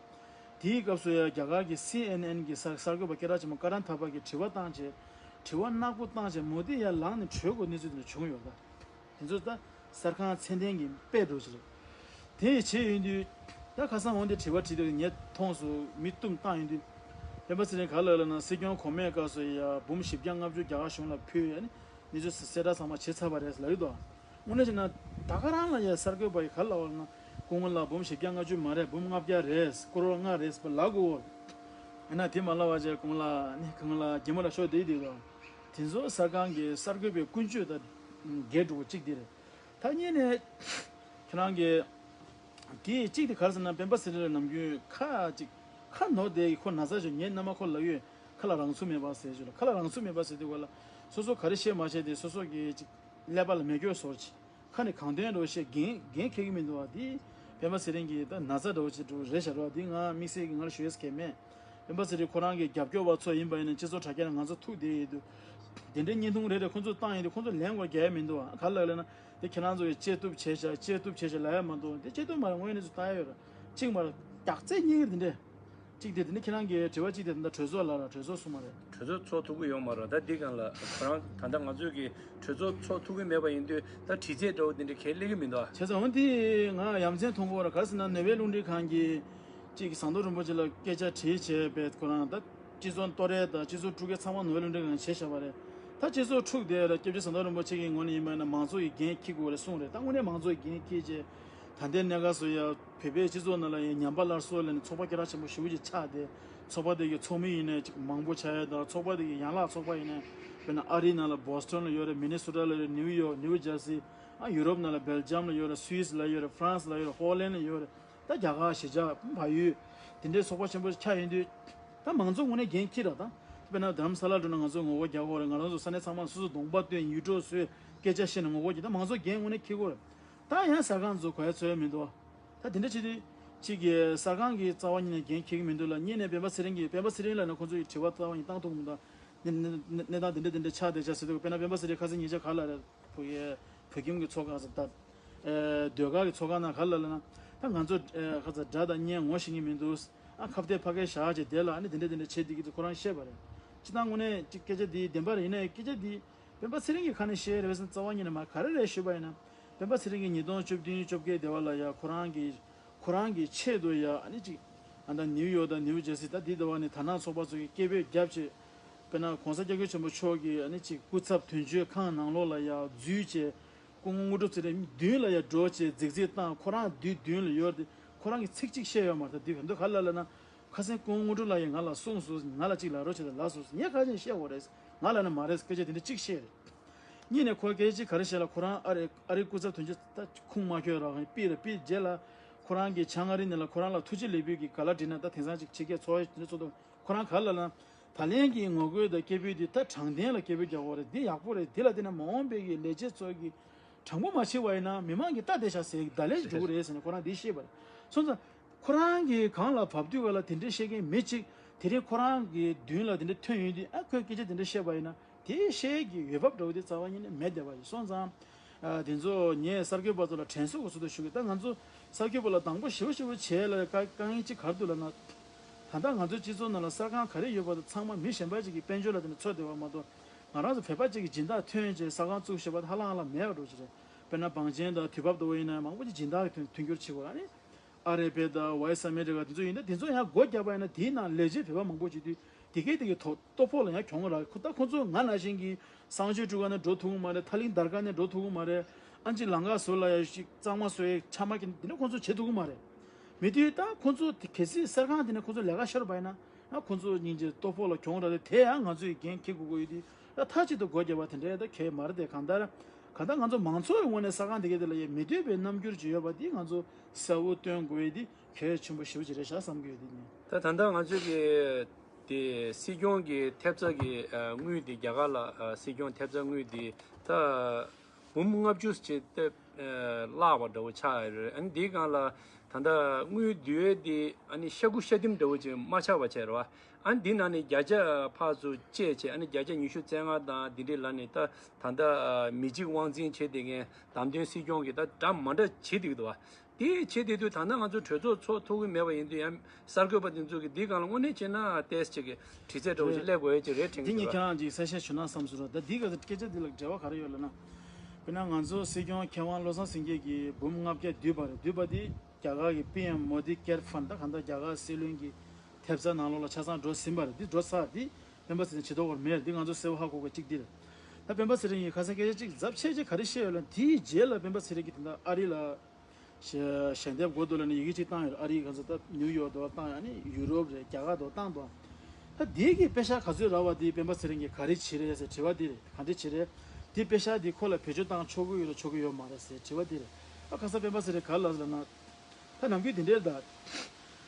དེའི་སྐབས་སུ་ཡང་རྒྱ་གར་གྱི་སི་ཨེན་ཨེན་གྱི་གསར་གསར་འགོད་པ་སྐད་གྲགས་ཆེན་པོ་ཀ་རན་ཐ་པ་གིས་དྲི་བ་བཏང་བྱས། དྲི་བ་ནག་པོ་བཏང་བྱས་མོ་དི་ཡར་ལངས་ནས་བྲོས་དགོས་གནས་ཚུལ་དེ་འདྲ་བྱུང་ཡོད་ད། དེ་ཚོ་ད་གསར་ཁང་ཚད་ལྡན་གྱི་དཔེ་འདྲ་ཅིག་རེད། དེ་བྱས་ཡོང་དུས་ད་ཁ་སང་འོང་དེ་དྲི་བ་དྲིས་དུས་ངས་མཐོང་སོང་། མི་གཏུམ་བཏང་ཡོང་དུས་སྤེན་པ་ཚེ་རིང་ག་ལབ་ལབ་ན་སྲིད་སྐྱོང་གོང་མའི་སྐབས་སུ་ཡ་འབུམ་བཞི་བརྒྱ་ལྔ་བཅུ་རྒྱ་གར་གཞུང་ལ་ཕུལ་ཡ་ནི་གནས་ཚུལ་གསལ་བསྒྲགས་ཚང་མ་བྱས་ཚར་བ་རེད་ལབ་ཡོད་དོ། དངོས་གནས་བྱས་ན་ད་ག་རང་ལ་ཡ་གསར་འགོད་པ་ཡི་ག་ལབ་ལབ་ན་སྐུ་ངོ་ལགས་འབུམ་བཞི་བརྒྱ་ལྔ་བཅུ་མ་རེད། འབུམ་ལྔ་བརྒྱ་རེད། ཀོ་རོར་ལྔ་རེད་ཟེར་ལབ་དགོས། ཡིན་ན་དེ་མ་ལབ་པ་བྱས་སྐུ་ངོ་ལགས་ནི་སྐུ་ངོ་ལགས་རྒྱལ་མོ་ལ་ཤོག་དེ་དེ་དོ། དེ་ཚོ་གསར་ཁང་གི་གསར་འགོད་པའི་ཀུན་སྤྱོད་དང་འགལ་འགྲོ་གཅིག་དེ་རེད། ད་གཉིས་ནས་ཁྱེད་རང་གི་དེ་གཅིག་དེ་ག་རེ་ཟེར་ན་སྤེན་པ་ཚེ་རིང་ལ་ནམ་རྒྱུན་ཁ་ཅིག་ཁ་ནོར་བསྡད་ཀྱི་ཁོ་ན་ཚ་ཞིག་ངས་སྔོན་མ་ཁོ་ལབ་ཡོད། ཁ་ལ་རང་ཚུགས་མེད་པ་ཟེར་ཞུ་ལ། ཁ་ལ་རང་ཚུགས་མེད་པ་ཟེར་དུས་ག་ལ་སོ་སོ་ག་རེ་བཤད་མ་བཤད་དེ་སོ་སོ་གི་ཅིག་ཀླད་པ་ལ་མེ་སྒྱོགས་ཟོར་ཅིག་ཁ་ནས་གང་ཐོན་འགྲོ་བཤད་འགན་འགན་འཁྱེར་གྱི་མི་འདུག་བ། དེ་སྤེན་པ་ཚེ་རིང་གི་ད་ན་ཚ་འདྲ་བོ་ཅིག་འགྲོ་རེད་ཤག་རོ། དེ་ང་དམིགས་བསལ་གྱི་ང་ལ་ཞུ་ཡས་གལ་མེད། སྤེན་པ་ཚེ་རིང་ཁོ་རང་གི་རྒྱབ་སྐྱོར་བ་ཚོ་ཡིན་པ་ཡིན་ན་སྤྱི་ཚོགས་དྲ་རྒྱ་ལ་ང་ཚོ་ཐུག་བསྡད་ཡོད་དུས། དེ་འདྲའི་བརྙན་ཐུང་རེ་རེ་ཁོ་ཚོས་བཏང་ཡོད་དུས་ཁོ་ཚོ་ལན་དགོས་རྒྱག་ཡ་མི་འདུག་བ། ག་ལ་ལབ་ན་དེ་ཁྱེད་རང་ཚོ་གིས་བཅད་གཏུབ་བྱས་ཤག་བཅད་གཏུབ་བྱས་ཤག་ལབ་ཡ་མ་གཏོགས་དེ་བཅད་གཏུབ་མ་རེད། དངོས་གནས་ཚུལ་ལྟ་ཡ་ཡོད་ར། གཅིག་མ་རེད། རྒྱག་རྩེ་གཉིས་ཀྱི་དེ་འདྲས། གཅིག་དེ་དེ་ནི་ཁྱེད་རང་གིས་དྲི་བ་གཅིག་དེ་ད་ལྟ་གྲོས་ཚོགས་ལ་ར་གྲོས་ཚོགས་གསུངས་མ་རེད། གྲོས་ཚོགས་ཚོགས་ཐུབ་ཀྱི་ཡོད་མ་རེད། ད་འདི་སྒང་ལ་ཁོ་རང་ད་ལྟ་ང་ཚོས་ཀྱི་གྲོས་ཚོགས་ཚོགས་ཐུབ་ཀྱི་མེད་པ་ཡིན་དུས་ད་དྲི་རྩད་འདྲ་བོ་དེ་འདྲ་གས་སླེབས་ཀྱི་མི་འདུག་ཨ། བྱས་ཙང་འོན་ཏེ་ང་ཡ་མཚན་མཐོང་གི་ཡོད་ར། ག་རེ་ཟེར་ན་ནོ་བེལ་རླུང་འཕྲིན་ཁང་གིས་གཅིག་གིས་ཟམ་གདོང་རིན་པོ་ཆེ་ལ་སྐད་ཆ་དྲིས་བྱས་པས་ཁོ་རང་ད་སྤྱི་ཚོགས་ལྟོ་རེ་དང་སྤྱི་ཚོགས་དཀྲུག་མཁན་ཚང་མ་ནོ་བེལ་རླུང་འཕྲིན་ཁང་གིས་བྱས་བཞག་པ་རེད། ད་སྤྱི་ཚོགས་འཁྲུག་བསྡད་ར། སྐྱབས་རྗེ་ཟམ་གདོང་རིན་པོ་ཆེ་གི་ངོས་ནས་ཡིན་པ་ཡིན་ན་མང་གཙོ་ཡི་འགན་འཁྱེར་དགོས་རེད་གསུངས་རེད། ད་དངོས་གནས་མང་གཙོ་ཡི་འགན་འཁྱེར་བྱས། ད་ལྟའི་གནས་སྐབས་སུ་ཡང་བོད་པའི་སྤྱི་ཚོགས་ནང་ལ་ཡང་ཉམས་པ་སླར་གསོ་ལ་ནི་ཚོགས་པ་སྐད་གྲགས་ཆེན་པོ་ཞེ་པོ་ཅིག་ཆགས་ཏེ། ཚོགས་པ་དེ་གི་ཚོགས་མི་ཡིན་ནའི་ཅིག་མང་པོ་ཆགས་ཡ་དང་། ཚོགས་པ་དེ་གི་ཡན་ལག་ཚོགས་པ་ཡིན་ནའི་དཔེར་ན་ཨ་རིའི་ནང་ལ་བོ་སི་ཊོན་ལ་ཡོད་རེད། མི་ནི་སོ་ཊ་ལ་ཡོད་རེད། ནིའུ་ཡོག་ནིའུ་ཇར་སི། ཨ་ཡུ་རོབ་ནང་ལ་སྦེལ་ཇམ་ལ་ཡོད་རེད། སུད་སི་ལ་ཡོད་རེད། ཧྥ་རན་སི་ལ་ཡོད་རེད། ཧོ་ལན་ལ་ཡོད་རེད། ད་རྒྱ་གར་གཞིས་ཆགས་བལ་ཡུལ་དེ་འདྲའི་ཚོགས་པ་ཆེན་པོ་ཆགས་ཡོང་དུས། ད་མང་གཙོ་ངོས་ནས་འགན་འཁྱེར་ར། ད་དཔེར་ན་རྡ་རམ་ས་ལ་འགྲོ་ན་ང་ཚོ་ངོ་རྒོལ་རྒྱག་དགོས་རེད། ང་རང་ཚོ་ས་གནས་ཚང་མ་སོ་སོ་གདོང་པ་སྟོན། ཡིག་འབྲུ་བཟོས། སྐད་ཆ་བཤད་ནས་ངོ་རྒོལ་གྱིས། ད་མང་གཙོ་འགན་དངོས་གནས་འཁྱེར་དགོས་རེད། ད་ཡང་གསར་ཁང་ཚོ་གོ་ཡ་ཚོད་ཡ་མི་འདུག་ད་དེ་འདྲ་བྱེད་དུས་གཅིག་གིས་གསར་ཁང་གི་རྩ་བ་ཉིད་ནས་འགན་འཁྱེར་གྱི་མི་འདུག་ལ། གཉིས་ནས་སྤེན་པ་ཚེ་རིང་གིས་སྤེན་པ་ཚེ་རིང་ལབ་ན་ཁོང་ཚོ་ཡི་དྲི་བ་རྩ་བ་ཉིད་བཏང་ཐུབ་མི་འདུག་གནས་གནས་སྟངས་དེ་འདྲ་དེ་འདྲ་ཆགས་བསྡད་ཤག་ཟེར་དུས། དཔེར་ན་སྤེན་པ་ཚེ་རིང་ཁ་སང་ཉེ་ཆར་ག་ལ་རེད། བོད་ཀྱི་བོད་ཁྱིམ་གྱི་ཚོགས་ཁང་ཟེར་ད། ཨེ་ཟློས་གར་གྱི་ཚོགས་ཁང་ནང་ག་ལ་ལབ་ན། ད་ང་ཚོ་ཨེ་ཁ་ཚ་སྒྲ་དང་བརྙན་ངོ་ཤེས་ཀྱི་མི་འདུག་ཨ་ཁ་གཏད་ཕ་གིར་བཞག་བྱས་དེ་ལ་ཨ་ནི་དེ་འདྲ་དེ་འདྲ་བྱེད་བསྡད་ཀྱི་འདུག་ཁོ་རང་བཤད་པ་རེད། སྤྱིར་བཏང་དངོས་གནས་ཅིག་སྐད་ཆ་འདི་བདེན་པ་རེད། ཡིན་ནའི་སྐད་ཆ་འདི་སྤེན་པ་ཚེ་རིང་གི་ཁ་ནས་བཤད་རེད་པས་ཟེར་ན་རྩ་བ་ཉིད་ནས་མ། ག་རེ་རེད་ཞུས་པ་ཡིན་ན། སྤེན་པ་ཚེ་རིང་གིས་ཉིས་སྟོང་བཅུ་བདུན་བཅོ་བརྒྱད་དེ་བ་ལ་ཡ་ཁོ་རང་གི་ཁོ་རང་གི་ཆེད་དུ་ཡ་ཨ་ནི་ཅིག་ཨ་ད་ནིའུ་ཡོག་དང་ནིའུ་ཇར་སི་ད་འདི་དེ་བ་ནས་དར་ནག་ཚོགས་པ་ཚོ་གི་སྐད་འབོད་བརྒྱབ་བྱས། དཔེར་ན་༸གོང་ས་༸སྐྱབས་མགོན་ཆེན་པོ་མཆོག་གི་ཨ་ནི་ཅིག་སྐུ་ཚབ་དོན་གཅོད་ཁང་ནང་ལོགས་ལ་ཡ་འཛུལ་བྱས། སྐུ་ངོ་དངོས་གྲུབ་ཚེ་རིང་མདུན་ལ་ཡ་འགྲོ་བྱས་རྫིག་རྫིག་བཏང་། ཁོ་རང་མདུན་མདུན་ལ་ཡོད་རེད་དེ་ཁོ་རང་གིས་ཚིག་གཅིག་བཤད་ཡོད་མ་རེད། ད་འདི་ག་འདུག་ག་ལ་ལབ་ན། ཁ་སང་སྐུ་ངོ་དངོས་གྲུབ་ལགས་ཀྱིས་ང་ལ་གསུངས་སོང་། ང་ལ་གཅིག་ལབ་རོགས་བྱས་དང་ལབ་སོང་། ངས་ག་ཅིག་བཤད་དགོས་རེད། ང་ལབ་ན་མ་རེད། སྐད་ཆ་དེ་འདྲ་གཅིག་བཤད་རེད། གཉིས་ནས་ཁོ་སྐད་ཆ་གཅིག་ག་རེ་བཤད་ལ། ཁོ་རང་ཨ་རི་ཨ་རི་སྐུ་ཚབ་དོན་གཅོད་ད་ཁུངས་མ་འཁྱོལ་ར་ཧང་པིར་པིར་རྗེས་ལ་ཁོ་རང་གིས་བྱང་ཨ་རི་ནས་ལ་ཁོ་རང་ལ་ཐུགས་རྗེ་ལེགས་འབུལ་གྱི་ག་ལ་བྲིས་ན་ད་དེང་སང་ཅིག་ཕྱི་རྒྱལ་ཚོགས་དེ་འདྲ་ཚོགས་དུས་ཁོ་རང་ག་ལ་ལབ་ན། ད་ལན་གྱི་ངོ་རྒོལ་དང་སྐད་འབོད་འདི་ད་དྲང་བདེན་ལ་སྐད་འབོད་རྒྱག་དགོས་རེད། འདི་ཡག་པོ་རེད། འདི་ལ་བརྟེན་ནས་མ་འོངས་པའི་གི་ལས་བྱེད་ཚོ་གི་དྲང་པོ་མ་བྱས་པ་ཡིན་ན་མི་མང་གིས་ལྟ་བསྡད་ཤག་ཟེར་གི་ད་ལན་ཞིག་འགྲོ་གི་རེད་ཟེར་ནས་ཁོ་རང་འདི་བཤད་པ་རེད། སོང་ཙང་ཁོ་རང་གིས་གང་ལ་བབ་དུས་ག་ལ་དེ་འདྲས་བཤད་མཁན་མི་གཅིག་དེ་རིང་ཁོ་རང་གི་མདུན་ལ་དེ་འདྲས་ཐོན་ཡོང་དུས་ཨ་ཁོས་སྐད་ཆ་དེ་འདྲས་བཤད་པ་ཡིན་ན་དེ་བཤད་ཀྱི་འོས་བབ་འདྲ་བོ་དེ་རྩ་བ་ཉིད་ནས་མེད་བསྡད་པ་ཞིག་སོང་ཙང་། ཨ་དེ་ཚོ་ངས་གསར་འགོད་པ་ཚོ་ལ་དྲན་གསོ་གི་ཚུལ་དུ་ཞུ་གི། ད་ང་ཚོ་གསར་འགོད་པ་ལ་དང་པོ་ཞེ་པོ་ཞེ་པོ་བྱས་ལ་དཀའ་དཀའ་ངལ་གཅིག་ག་རེ་འདུག་ལབ་ན། ད་ལྟ་ང་ཚོའི་སྤྱི་ཚོགས་ནང་ལ་གསར་ཁང་ག་རེ་ཡོད་པ་དང་ཚང་མ་མི་གཞན་པ་ཅིག་གི་དཔལ་འབྱོར་ལ་བརྟེན་ནས་འཚོ་བསྡད་པ་མ་གཏོགས། ང་རང་ཚོ་བོད་པ་ཅིག་གི་སྦྱིན་བདག་ཐོན་བྱས་གསར་ཁང་བཙུགས་བཞག་པ་དེ་ཧ་ལམ་ཧ་ལམ་མེད་པ་འདྲ་བོ་ཅིག་རེད། དཔེར་ན་བང་ཆེན་དང་དུས་བབ་ལྟ་བུ་ཡིན་ན་མང་པོ་ཅིག་སྦྱིན་བདག་གི་མཐུན་མཐུན་འགྱུར་བྱེད་དགོས་ར་ནི། ཨ་རི་པེ་དང་ཝོ་ཡི་སི་ཨ་མེ་རི་ཀ་དེ་ཚོ་ཡིན་ན་དེ་ཚོ་ཡང་སྒོ་བརྒྱབ་པ་ཡིན་ན་དེའི་ནང་ལས་བྱེད་པ་མང་པོ་བྱེད་དུས་དེ་གའི་དེ་གའི་ཐོག་ལྟོ་ཕོག་ལ་ཡང་གྱོང་རག་ཁོ་ད་ཁོ་ཚོ་ང་ནང་བཞིན་གྱི་གསང་སྤྱོད་སྤྲུལ་སྐུ་ནས་འགྲོ་ཐུབ་ཀྱི་མ་རེད། ཐ་ལིང་དར་དཀར་ནས་འགྲོ་ཐུབ་ཀྱི་མ་རེད། ཨ་ཅེ་ལང་ཀ་བཟོ་ལ་ཡ་ཞིག་གཙང་མ་བཟོ་ཡའི་ཆ་མ་གི་འདི་ནི་ཁོང་ཚོ་བྱེད་ཐུབ་ཀྱི་མ་རེད། མི་དུས་ད་ཁོང་ཚོ་དེ་གལ་སྲིད་གསར་ཁང་དེ་ནས་ཁོང་ཚོ་ལས་ཀ་ཤོར་བ་ཡིན་ན། ཨ་ཁོང་ཚོ་སྙིང་རྗེ་ལྟོ་ཕོག་ལ་གྱོང་རག་རེད། དེ་ཡང་ང་ཚོས་འགན་འཁྱེར་དགོས་ཀྱི་ཡོད་དུས། ད་མཐའ་གཅིག་ཏུ་སྒོ་བརྒྱབ་པ་དེ་འདྲའི་ད་གལ་མ་རེད་དེ། གང་ལྟར་གང་ལྟར་ང་ཚོ་མང་ཚོགས་ཀྱི་ངོས་ནས་གསར་ཁང་དེ་གའི་དེ་ལ་ཡ་མི་འདོད་པའི་རྣམ་འགྱུར་ཅིག་ཡོད་པ་འདི་ང་ཚོ་གསལ་བོ་སྟོན་དགོས་ཡ་འདི་གལ་ཆེན་པོ་ཞེ་པོ་ཅིག་རེད་ཤག་བསམ་གྱི་ཡོད། འདི་ནི། ད་ད་ལྟ་ང་ཚོས་ཀྱི་དེ་སྲིད་སྐྱོང་གི་ཐེབས་རྩ་གི་ཨ་དངུལ་དེ། རྒྱ་གར་ལ་ཨ་སྲིད་སྐྱོང་ཐེབས་རྩ་དངུལ་དེ་ད་འབུམ་ལྔ་བཅུ་ཅིག་ཏེ་ཨ་བརླག་པ་འདྲ་བོ་ཆགས་ཡོད་རེད། ཨ་ནི་འདིའི་སྒང་ལ་ད་ལྟ་དངུལ་བསྡུ་ཡས་དེ་ཨ་ནི་ཤ་ཁུ་ཤ་ལྡིང་འདྲ་བོ་ཅིག་མ་ཆགས་པ་བྱས་རེད་བ། ཨ་ནི་འདི་ནང་ནས་བརྒྱ་ཆ་ཕར་ཚུར་བཅད་བྱས། ཨ་ནི་བརྒྱ་ཆ་ཉི་ཤུ་རྩ་ལྔ་དང་འདི་འདྲའི་ལ་ནི་ད་ད་ལྟ་ཨ་མི་གཅིག་དབང་འཛིན་བྱེད་བསྡད་མཁན་བདམས་ཐོན་སྲིད་སྐྱོང་གིས་ད་འདྲ་མ་འདྲ་བྱེད་བསྡད་ཀྱི་འདུག་བ། དེ་བྱེད་བསྡད་དུས་ད་ལྟ་ང་ཚོ་གྲོས་ཚོགས་ཚོགས་ཐུབ་ཀྱི་མེད་པ་ཡིན་དུས། ཡང་གསར་འགོད་པ་དེ་ཚོ་གིས་འདིའི་སྒང་ལ་དངོས་གནས་བྱས་ན་ཏོག་ཙམ་ཅིག་གི་དྲི་རྩད་འདྲ་བོ་ཞིག་སླེབས་དགོས་ཡ་ཅིག་རེད་དྲན་འདི་གྱི་ངས་འདུག་ཁྱེད་རང་ཅིག་གསལ་བཤད་ཞུ་ན་བསམ་སོང་ར། ད་འདི་ག་ཚོད་སྐད་ཆ་འདི་ལ་འབྲེལ་བ་ག་རེ་ཡོད་ལབ་ན། དཔེར་ན་ང་ཚོ་སྲིད་སྐྱོང་མཁས་དབང་བློ་བཟང་སེང་གེ་གིས་འབུམ་ལྔ་བརྒྱ་བསྡུས་པ་རེད། བསྡུས་པ་འདི་རྒྱ་གར་གྱི་པི་ཨེམ་མོ་དི་ཀེར་ཕན་ད་གང་ལྟར་རྒྱ་གར་སྲིད་བློན་གྱི་ཐེབས་རྩ་ནང་ལོགས་ལ་ཆ་ཚང་འགྲོ་ཟིན་པ་རེད། འདི་འགྲོ་ཚར། འདི་སྤེན་པ་ཚེ་རིང་བྱེད་ཐུབ་ཀྱི་མེད། འདི་ང་ཚོ་གསལ་བོ་ཧ་གོ་དགོས་གཅིག་འདི་རེད། ད་སྤེན་པ་ཚེ་རིང་གིས་ཁ་སང་སྐད་ཆ་གཅིག་ཚབས་ཆེ་ཆེ་ག་རེ་བཤད་ཡོད་ལབ་ན། དེའི་རྗེས་ལ་སྤེན་པ་ཚེ་རིང་གིས་ད་ལྟ་ཨ་རི་ལ་ཞལ་ཞལ་འདེབས་འགོ་བསྡུ་ལབ་ནས་ཡི་གེ་གཅིག་བཏང་ཡོད་རེད། ཨ་རིའི་གང་ཟེར་ད་ནིའུ་ཡོག་དུ་བཏང་ཡོད། ཨ་ནི་ཡུ་རོབ་རེད། རྒྱ་གར་དུ་བཏང་འདུག་ད་དེའི་གི་པེ་ཤག་ག་ཚོད་རག་པ་དེ་སྤེན་པ་ཚེ་རིང་གིས་ག་རེ་བྱེད་རེད་ཟེར་དྲི་བ་དེ་རེད། ག་འདྲ་བྱེད་རེད། དེ་པེ་ཤག་དེ་ཁོ་ལ་བེད་སྤྱོད་བཏང་ཆོག་གི་ཡོད་རེད་ཆོག་གི་ཡོད་མ་རེད་ཟེར་དྲི་བ་དེ་རེད། ཨ་ཁ་སང་སྤེན་པ་ཚེ་རིང་ག་རེ་ལབ་ཟེར་ན། ད་ནམ་རྒྱུན་དེ་འདྲའི་ད་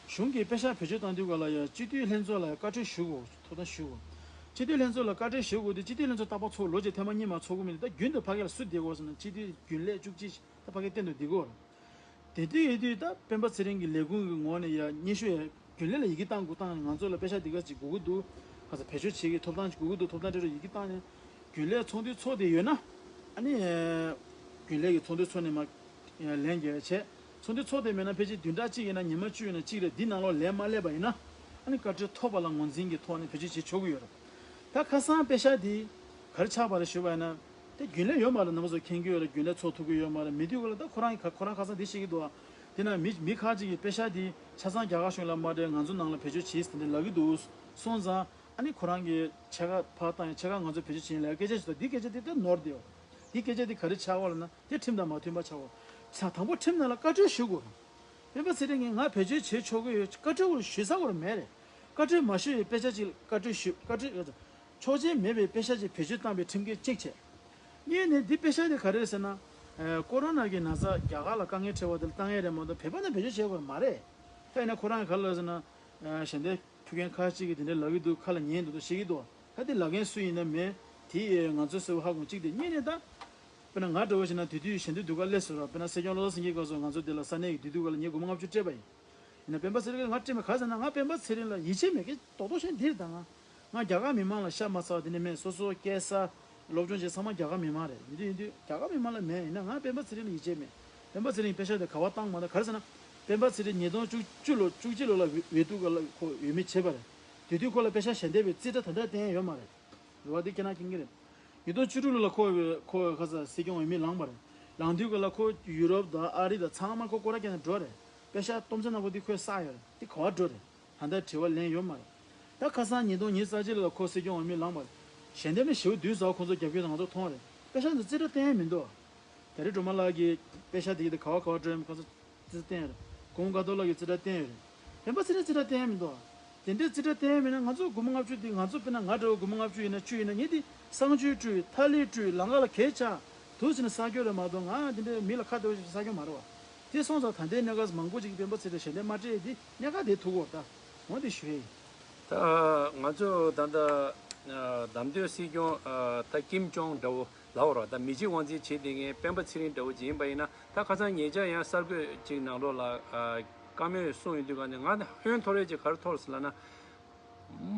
གཞུང་གིས་པེ་ཤག་བེད་སྤྱོད་བཏང་དུས་ག་ལ་ཡ་སྤྱི་འཐུས་ལྷན་ཚོགས་ལ་ཡ་བཀའ་འཁྲོལ་ཞུ་དགོས། ཐོབ་ཐང་ཞུ་དགོས། སྤྱི་འཐུས་ལྷན་ཚོགས་ལ་བཀའ་འཁྲོལ་ཞུ་དགོས་དུས། སྤྱི་འཐུས་ལྷན་ཚོགས་རྟག་པར་ཚོགས། ལོ་གཅིག་ཐེངས་མ་གཉིས་མ་ཚོགས་ཀྱི་མི་འདུག་ད་རྒྱུན་དུ་ཕ་གི་ལ་སུ་བསྡད་དགོས་ཟེར་ན་སྤྱི་འཐུས་རྒྱུན་ལས་བཅུ་གཅིག་ད་ཕ་གི་གཏན་དུ་བསྡད་དགོས་རེད། དེ་དུས་ཡིན་དུས་ད་སྤེན་པ་ཚེ་རིང་གི་ལས་ཁུངས་ཀྱི་ངོས་ནས་ཡ་སྙན་ཞུ་ཡ་རྒྱུན་ལས་ལ་ཡི་གེ་བཏང་དགོས། བཏང་ནས་ང་ཚོ་ལ་པེ་ཤག་འདི་ག་ཅིག་དགོས་ཀྱི་འདུག་ཁ་ས་བེད་སྤྱོད་བྱེད་ཀྱི་ཐོབ་ཐང་ཅིག་དགོས་ཀྱི་འདུག་ཐོབ་ཐང་སྤྲད་རོགས། ཡི་གེ་བཏང་ནས་རྒྱུན་ལས་ཚོགས་འདུ་ཚོགས་བསྡད་ཡོད་ན། ཨ་ནི་རྒྱུན་ལས་ཀྱི་ཚོགས་འདུ་ཚོགས་ནས་མ་ལན་རྒྱག་བྱས། ཚོགས་འདུ་ཚོགས་བསྡད་མེད་ན་ཕལ་ཆེར་བདུན་ཕྲག་གཅིག་ཡིན་ན་ཉི་མ་བཅུ་ཡིན་ན་གཅིག་རེད། འདི་ནང་ལོགས་ལན་མ་སླེབས་པ་ཡིན་ན། ཨ་ནི་བཀའ་འཁྲོལ་ཐོབ་པ་ལ་ངོས་འཛིན་གྱི་ཐོག་ནས་བེད་སྤྱོད་བྱེད་ཆོག་གི་ཡོད་རེད། ད་ཁ་སང་པེ་ཤག་འདི་ག་རེ་ཆགས་པ་རེད་ཞུས་པ་ཡིན་ན། དེ་རྒྱུན་ལས་ཡོད་མ་རེད། རྣམ་པ་ཚོ་མཁྱེན་གྱི་ཡོད་རེད། རྒྱུན་ལས་ཚོགས་ཐུབ་ཀྱི་ཡོད་མ་རེད། མི་དུས་ག་ལ་ད་ཁོ་རང་ཁོ་རང་ཁ་སང་འདི་བཤད་ཀྱི་འདུག་ཨ། དེ་ན་མི་མི་ཁག་ཅིག་གིས་པེ་ཤག་འདི་ཆ་ཚང་རྒྱ་གར་གཞུང་ལ་མ་སྤྲད། ང་ཚོ་ནང་ལ་བེད་སྤྱོད་བྱེད་ཟེར་དེ་ལབ་ཀྱི་འདུག་སོང་ཙང་། ཨ་ནི་ཁོ་རང་གིས་ཕྱེད་ཀ་ཕར་བཏང་ཡ་ཕྱེད་ཀ་ང་ཚོ་བེད་སྤྱོད་བྱེད་ཡིན་ལབ་སྐད་ཆ་ཞིག་འདུག་འདི་སྐད་ཆ་འདི་ད་ནོར་བསྡད་ཡོད། འདི་སྐད་ཆ་འདི་ག་རེ་ཆགས་པ་ལབ་ན། དེ་ཁྲིམས་དང་མ་མཐུན་པ་ཆགས་པ། ས་དང་པོ་ཁྲིམས་ནང་ལ་བཀའ་འཁྲོལ་ཞུ་དགོས། སྤེན་པ་ཚེ་རིང་གིས་ང་བེད་སྤྱོད་བྱེད་ཆོག་གི་ཡོད། བཀའ་འཁྲོལ་ཞུ་ས་སྐོར་མེད་རེད། བཀའ་འཁྲོལ་མ་ཞུས་པའི་པེ་ཤག་ཅིག་བཀའ་འཁྲོལ་ཞུ། བཀའ་འཁྲོལ་ཆོག་མཆན་མེད་པའི་པེ་ཤག་ཅིག་བེད་སྤྱོད་བཏང་བའི་ཁྲིམས་འགལ་གཅིག་བྱས། གཉིས་ནས་འདི་པེ་ཤག་དེ་ག་རེ་རེད་ཟེར་ན། ཨེ་ཀོ་རོ་ན་གི་ན་ཚ་རྒྱ་གར་ལ་དཀའ་ངལ་འཕྲད་པ་དེ་ལ་བཏང་ཡས་རེད་མ་གཏོགས་བོད་པ་ནང་བེད་སྤྱོད་བྱེད་དགོས་མ་རེད། ད་ཡིན་ན་ཁོ་རང་གིས་ག་རེ་ལབ་ཟེར་ན། ཨེ་ཞལ་འདེབས་ཕུལ་མཁན་ཁག་ཅིག་གིས་དེ་འདྲ་ལབ་ཀྱི་འདུག་ཁ་ལ་ཉན་འདུག་འདུག་བཤད་ཀྱི་འདུག་ད་དེ་ལབ་མཁན་སུ་ཡིན་ན་མེད། དེ་ང་ཚོས་གསལ་པོ་ཧ་གོ་གཅིག་དེ། གཉིས་ནས་ད། དཔེར་ན་ང་འདྲ་བོ་བྱས་ན་དེ་དུས་ཞལ་འདེབས་བསྡུ་ག་སླེབས་སོང་ར། དཔེར་ན་སྲིད་སྐྱོང་བློ་བཟང་སེང་གེ་སྐབས་སུ་ང་ཚོ་དེ་ལ་ས་གནས་ཀྱི་དེ་དུས་ག་ལ་ངས་སྒོར་མོ་ལྔ་བཅུ་སྤྲད་པ་ཡིན། ཡིན་ན་སྤེན་པ་ཚེ་རིང་གིས་ང་སྤྲད་མེད། ག་རེ་ཟེར་ན་ང་སྤེན་པ་ཚེ་རིང་ལ་ཡིད་ཆེས་མེད་མཁན་རྡོག་རྡོག་བྱས་འདིར་དང་། ང་རྒྱ་གར་མི་མང་ལ་ཤ་མ་ཟ་བ་དེ་འདྲ་མེད། སོ་སོ་སྐྱེས་ས་སློབ་སྦྱོང་བྱས་ཚང་མ་རྒྱ་གར་མི་མང་རེད། ཡིན་དུས་ཡིན་དུས་རྒྱ་གར་མི་མང་ལ་མེད། ཡིན་ན་ང་སྤེན་པ་ཚེ་རིང་ལ་ཡིད་ཆེས་མེད། སྤེན་པ་ཚེ་རིང་པེ་ཤག་དེ་ག་པར་བཏང་མ་གཏོགས། ག་རེ་ཟེར་ན། སྤེན་པ་ཚེ་རིང་ཉིས་སྟོང་བཅུ་བཅུ་ལོ་བཅུ་གཅིག་ལོ་ལ་འོས་བསྡུ་ག་ལ་ཁོ་འོས་མི་བྱས་པ་རེད། དེ་དུས་ཁོ་ལ་པེ་ཤག་ཞལ་འདེབས་པའི་རྩིས་ཁྲ་ད་ལྟ་བསྟན་ཡོད་མ་རེད། རེད་བ། འདི་ཁྱེད་རང་མཁྱེན་གྱི་རེད། ཉིས་སྟོང་བཅུ་དྲུག་ལོ་ལ་ཁོ་ཁོ་ཁ་ས་སྲིད་སྐྱོང་འོས་མི་ལངས་པ་རེད། ལངས་དུས་ག་ལ་ཁོ་ཡུ་རོབ་དང་ཨ་རི་དང་ཚང་མ་ཁོ་སྐོར་ར་བརྒྱབ་ནས་འགྲོ་རེད། པེ་ཤག་སྟོང་ཚོ་ནག་པོ་འདི་ཁོས་བསགས་ཡོད་རེད། འདི་ག་པར་འགྲོ་རེད། ད་ལྟ་དྲི་བ་ལན་ཡོད་མ་རེད། ད་ཁ་སང་ཉིས་སྟོང་ཉི་ཤུ་རྩ་གཅིག་ལོ་ལ་ཁོ་སྲིད་སྐྱོང་འོས་མི་ལངས་པ་རེད། ཞལ་འདེབས་ནི་ཞེ་པོ་བསྡུས་ཟེར་བ་ཁོང་ཚོ་རྒྱབ་སྐྱོར་ང་ཚོ་མཐོང་རེད། པེ་ཤག་འདི་རྩིས་ཁྲ་བསྟན་ཡ་མི་འདུག་དེ་རིང་སྒྲོལ་མ་ལགས་ཀྱིས་པེ་ཤག་དེ་གི་དེ་ག་པར་ག་པར་འགྲོ་ཡ་མེད་ཁ་ཚ་རྩིས་བསྟན་ཡོད་རེད། གོང་དཀར་རྡོ་ལགས་ཀྱིས་རྩིས་ཁྲ་བསྟན་ཡོད་རེད། སྤེན་པ་ཚེ་རིང་རྩིས་ཁྲ་བསྟན་ཡ་མི་འདུག་དེ་འདྲའི་རྩིས་ཁྲ་བསྟན་ཡ་མེད་ན་ང་ཚོ་སྒོར་མོ་ལྔ་བཅུ་དེ་ང་ཚོ་དཔེར་ན་ང་འདྲ་བོ་སྒོར་མོ་ལྔ་བཅུ་ཡིན་ན་བཅུ་ཡིན་ན་ངས་དེ་གསང་སྤྱོད་སྤྲོད་ཡོད། ཐ་ལི་སྤྲོད་ཡོད། ལམ་ཁ་ལ་གས་ཆགས་འདུག་ཟེར་ནས་གསར་འགྱུར་རེད་མ་གཏོགས་ང་དེ་འདྲའི་མི་ལ་ཁ་བརྡ་བྱེད་གསར་འགྱུར་མ་རེད་བ། དེ་སོང་ཙང་ད་ལྟའི་གནས་སྐབས་མང་པོ་ཅིག་གིས་སྤེན་པ་ཚེ་རིང་ཞལ་འདེབས་མ་སྤྲད་དེ་གནད་འགག་དེ་ཐུག་གོ། ད་འོ་དེ་ཞུ་ཡ་ཡིན། ད་ང་ཚོ་ད་ལྟ་བདམས་ཐོན་སྲིད་སྐྱོང་ད་ཀིམ་ཅོང་འདྲ་བོ་ལབ་རོགས། ད་མི་གཅིག་དབང་འཛིན་བྱེད་བསྡད་མཁན་སྤེན་པ་ཚེ་རིང་འདྲ་བོ་ཅིག་ཡིན་པ་ཡིན་ན། ད་ཁ་སང་ཉེ་ཆར་ཡང་གསར་འགོད་ཅིག་ནང་ལོགས་ལ་བཀའ་མོལ་གསུངས་ཡོང་དུས་ག་ནས་ང་ཧོན་ཐོར་རེ་ཅིག་ག་རེ་ཐོར་ཟེར་ལབ་ན།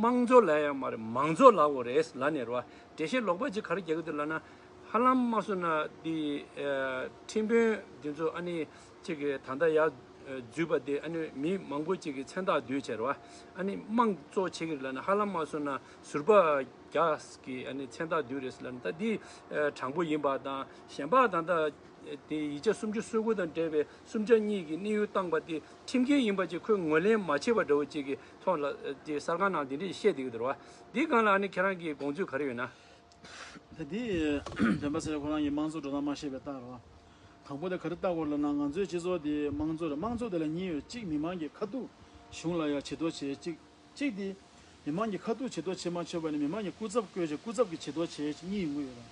དམངས་གཙོ་ལབ་ཡ་མ་རེད། མང་གཙོ་ལབ་དགོས་རེད་ལབ་ནས་རེད་བ། འགྲེལ་བཤད་ལོག་པ་ཅིག་ག་རེ་རྒྱག་གི་འདུག་ལབ་ན། ཧ་ལམ་མ་སོང་ན་འདི་ཁྲིམས་དཔོན་འདི་ཚོ་ཨ་ནི་ཅིག་གི་ད་ལྟ་ཡར་འཛུལ་བ་དེ་ཨ་ནི་མི་མང་པོ་ཅིག་གི་མཚན་རྟགས་བསྡུས་བྱས་རེད་བ། ཨ་ནི་དམངས་གཙོ་བྱེད་ཀྱི་རེད་ལབ་ན། ཧ་ལམ་མ་སོང་ན་ཟུར་པ་བརྒྱ་གི་ཨ་ནི་མཚན་རྟགས་བསྡུས་རེད་ལབ་ན། ད་འདི་དྲང་པོ་ཡིན་པ་དང་གཞན་པ་ད་ལྟ་དེ་ཡིག་ཆ་སུམ་ཅུ་སོ་དགུ་དང་འབྲེལ་བའི་གསུམ་ཆ་གཉིས་ཀྱི་གནས་ཡུལ་བཏང་པ་དེ་ཁྲིམས་འགལ་ཡིན་པ་ཅིག་ཁོས་ངོས་ལེན་མ་བྱས་པ་འདྲ་བོ་ཅིག་གི་ཐོག་ལ་དེ་གསར་ཁང་ནང་དེ་འདྲས་བཤད་བསྡད་ཀྱི་འདུག་རེད་བ། འདིའི་སྒང་ལ་ཨ་ནི་ཁྱེད་རང་གི་དགོངས་ཚུལ་ག་རེ་ཡོད་ན། ད་འདི་སྤེན་པ་ཚེ་རིང་ཁོ་རང་གིས་དམངས་གཙོ་འགྲོ་སྟངས་མ་ཤེས་པའི་རྟགས་རེད་བ། དང་པོ་དེ་ག་རེ་ལྟ་དགོས་ལབ་ན། ང་ཚོའི་སྤྱི་ཚོགས་དེ་དམངས་གཙོ་རེད། དམངས་གཙོ་དེ་ལ་གཉིས་ཡོད། གཅིག་མི་མང་གི་ཁ་ཐུག་གཞུང་ལ་ཡ་བྱེད་དོ་བྱེད་གཅིག་གཅིག་དེ་མི་མང་གི་ཁ་ཐུག་བྱེད་དོ་བྱེད་མ་ཆོད་པ་ནི་མི་མང་གི་སྐུ་ཚབ་བསྐོས་བྱས་སྐུ་ཚབ་ཀྱིས་བྱེད་དོ་བྱེད་གཉིས་ཡོང་གི་ཡོད་རེད།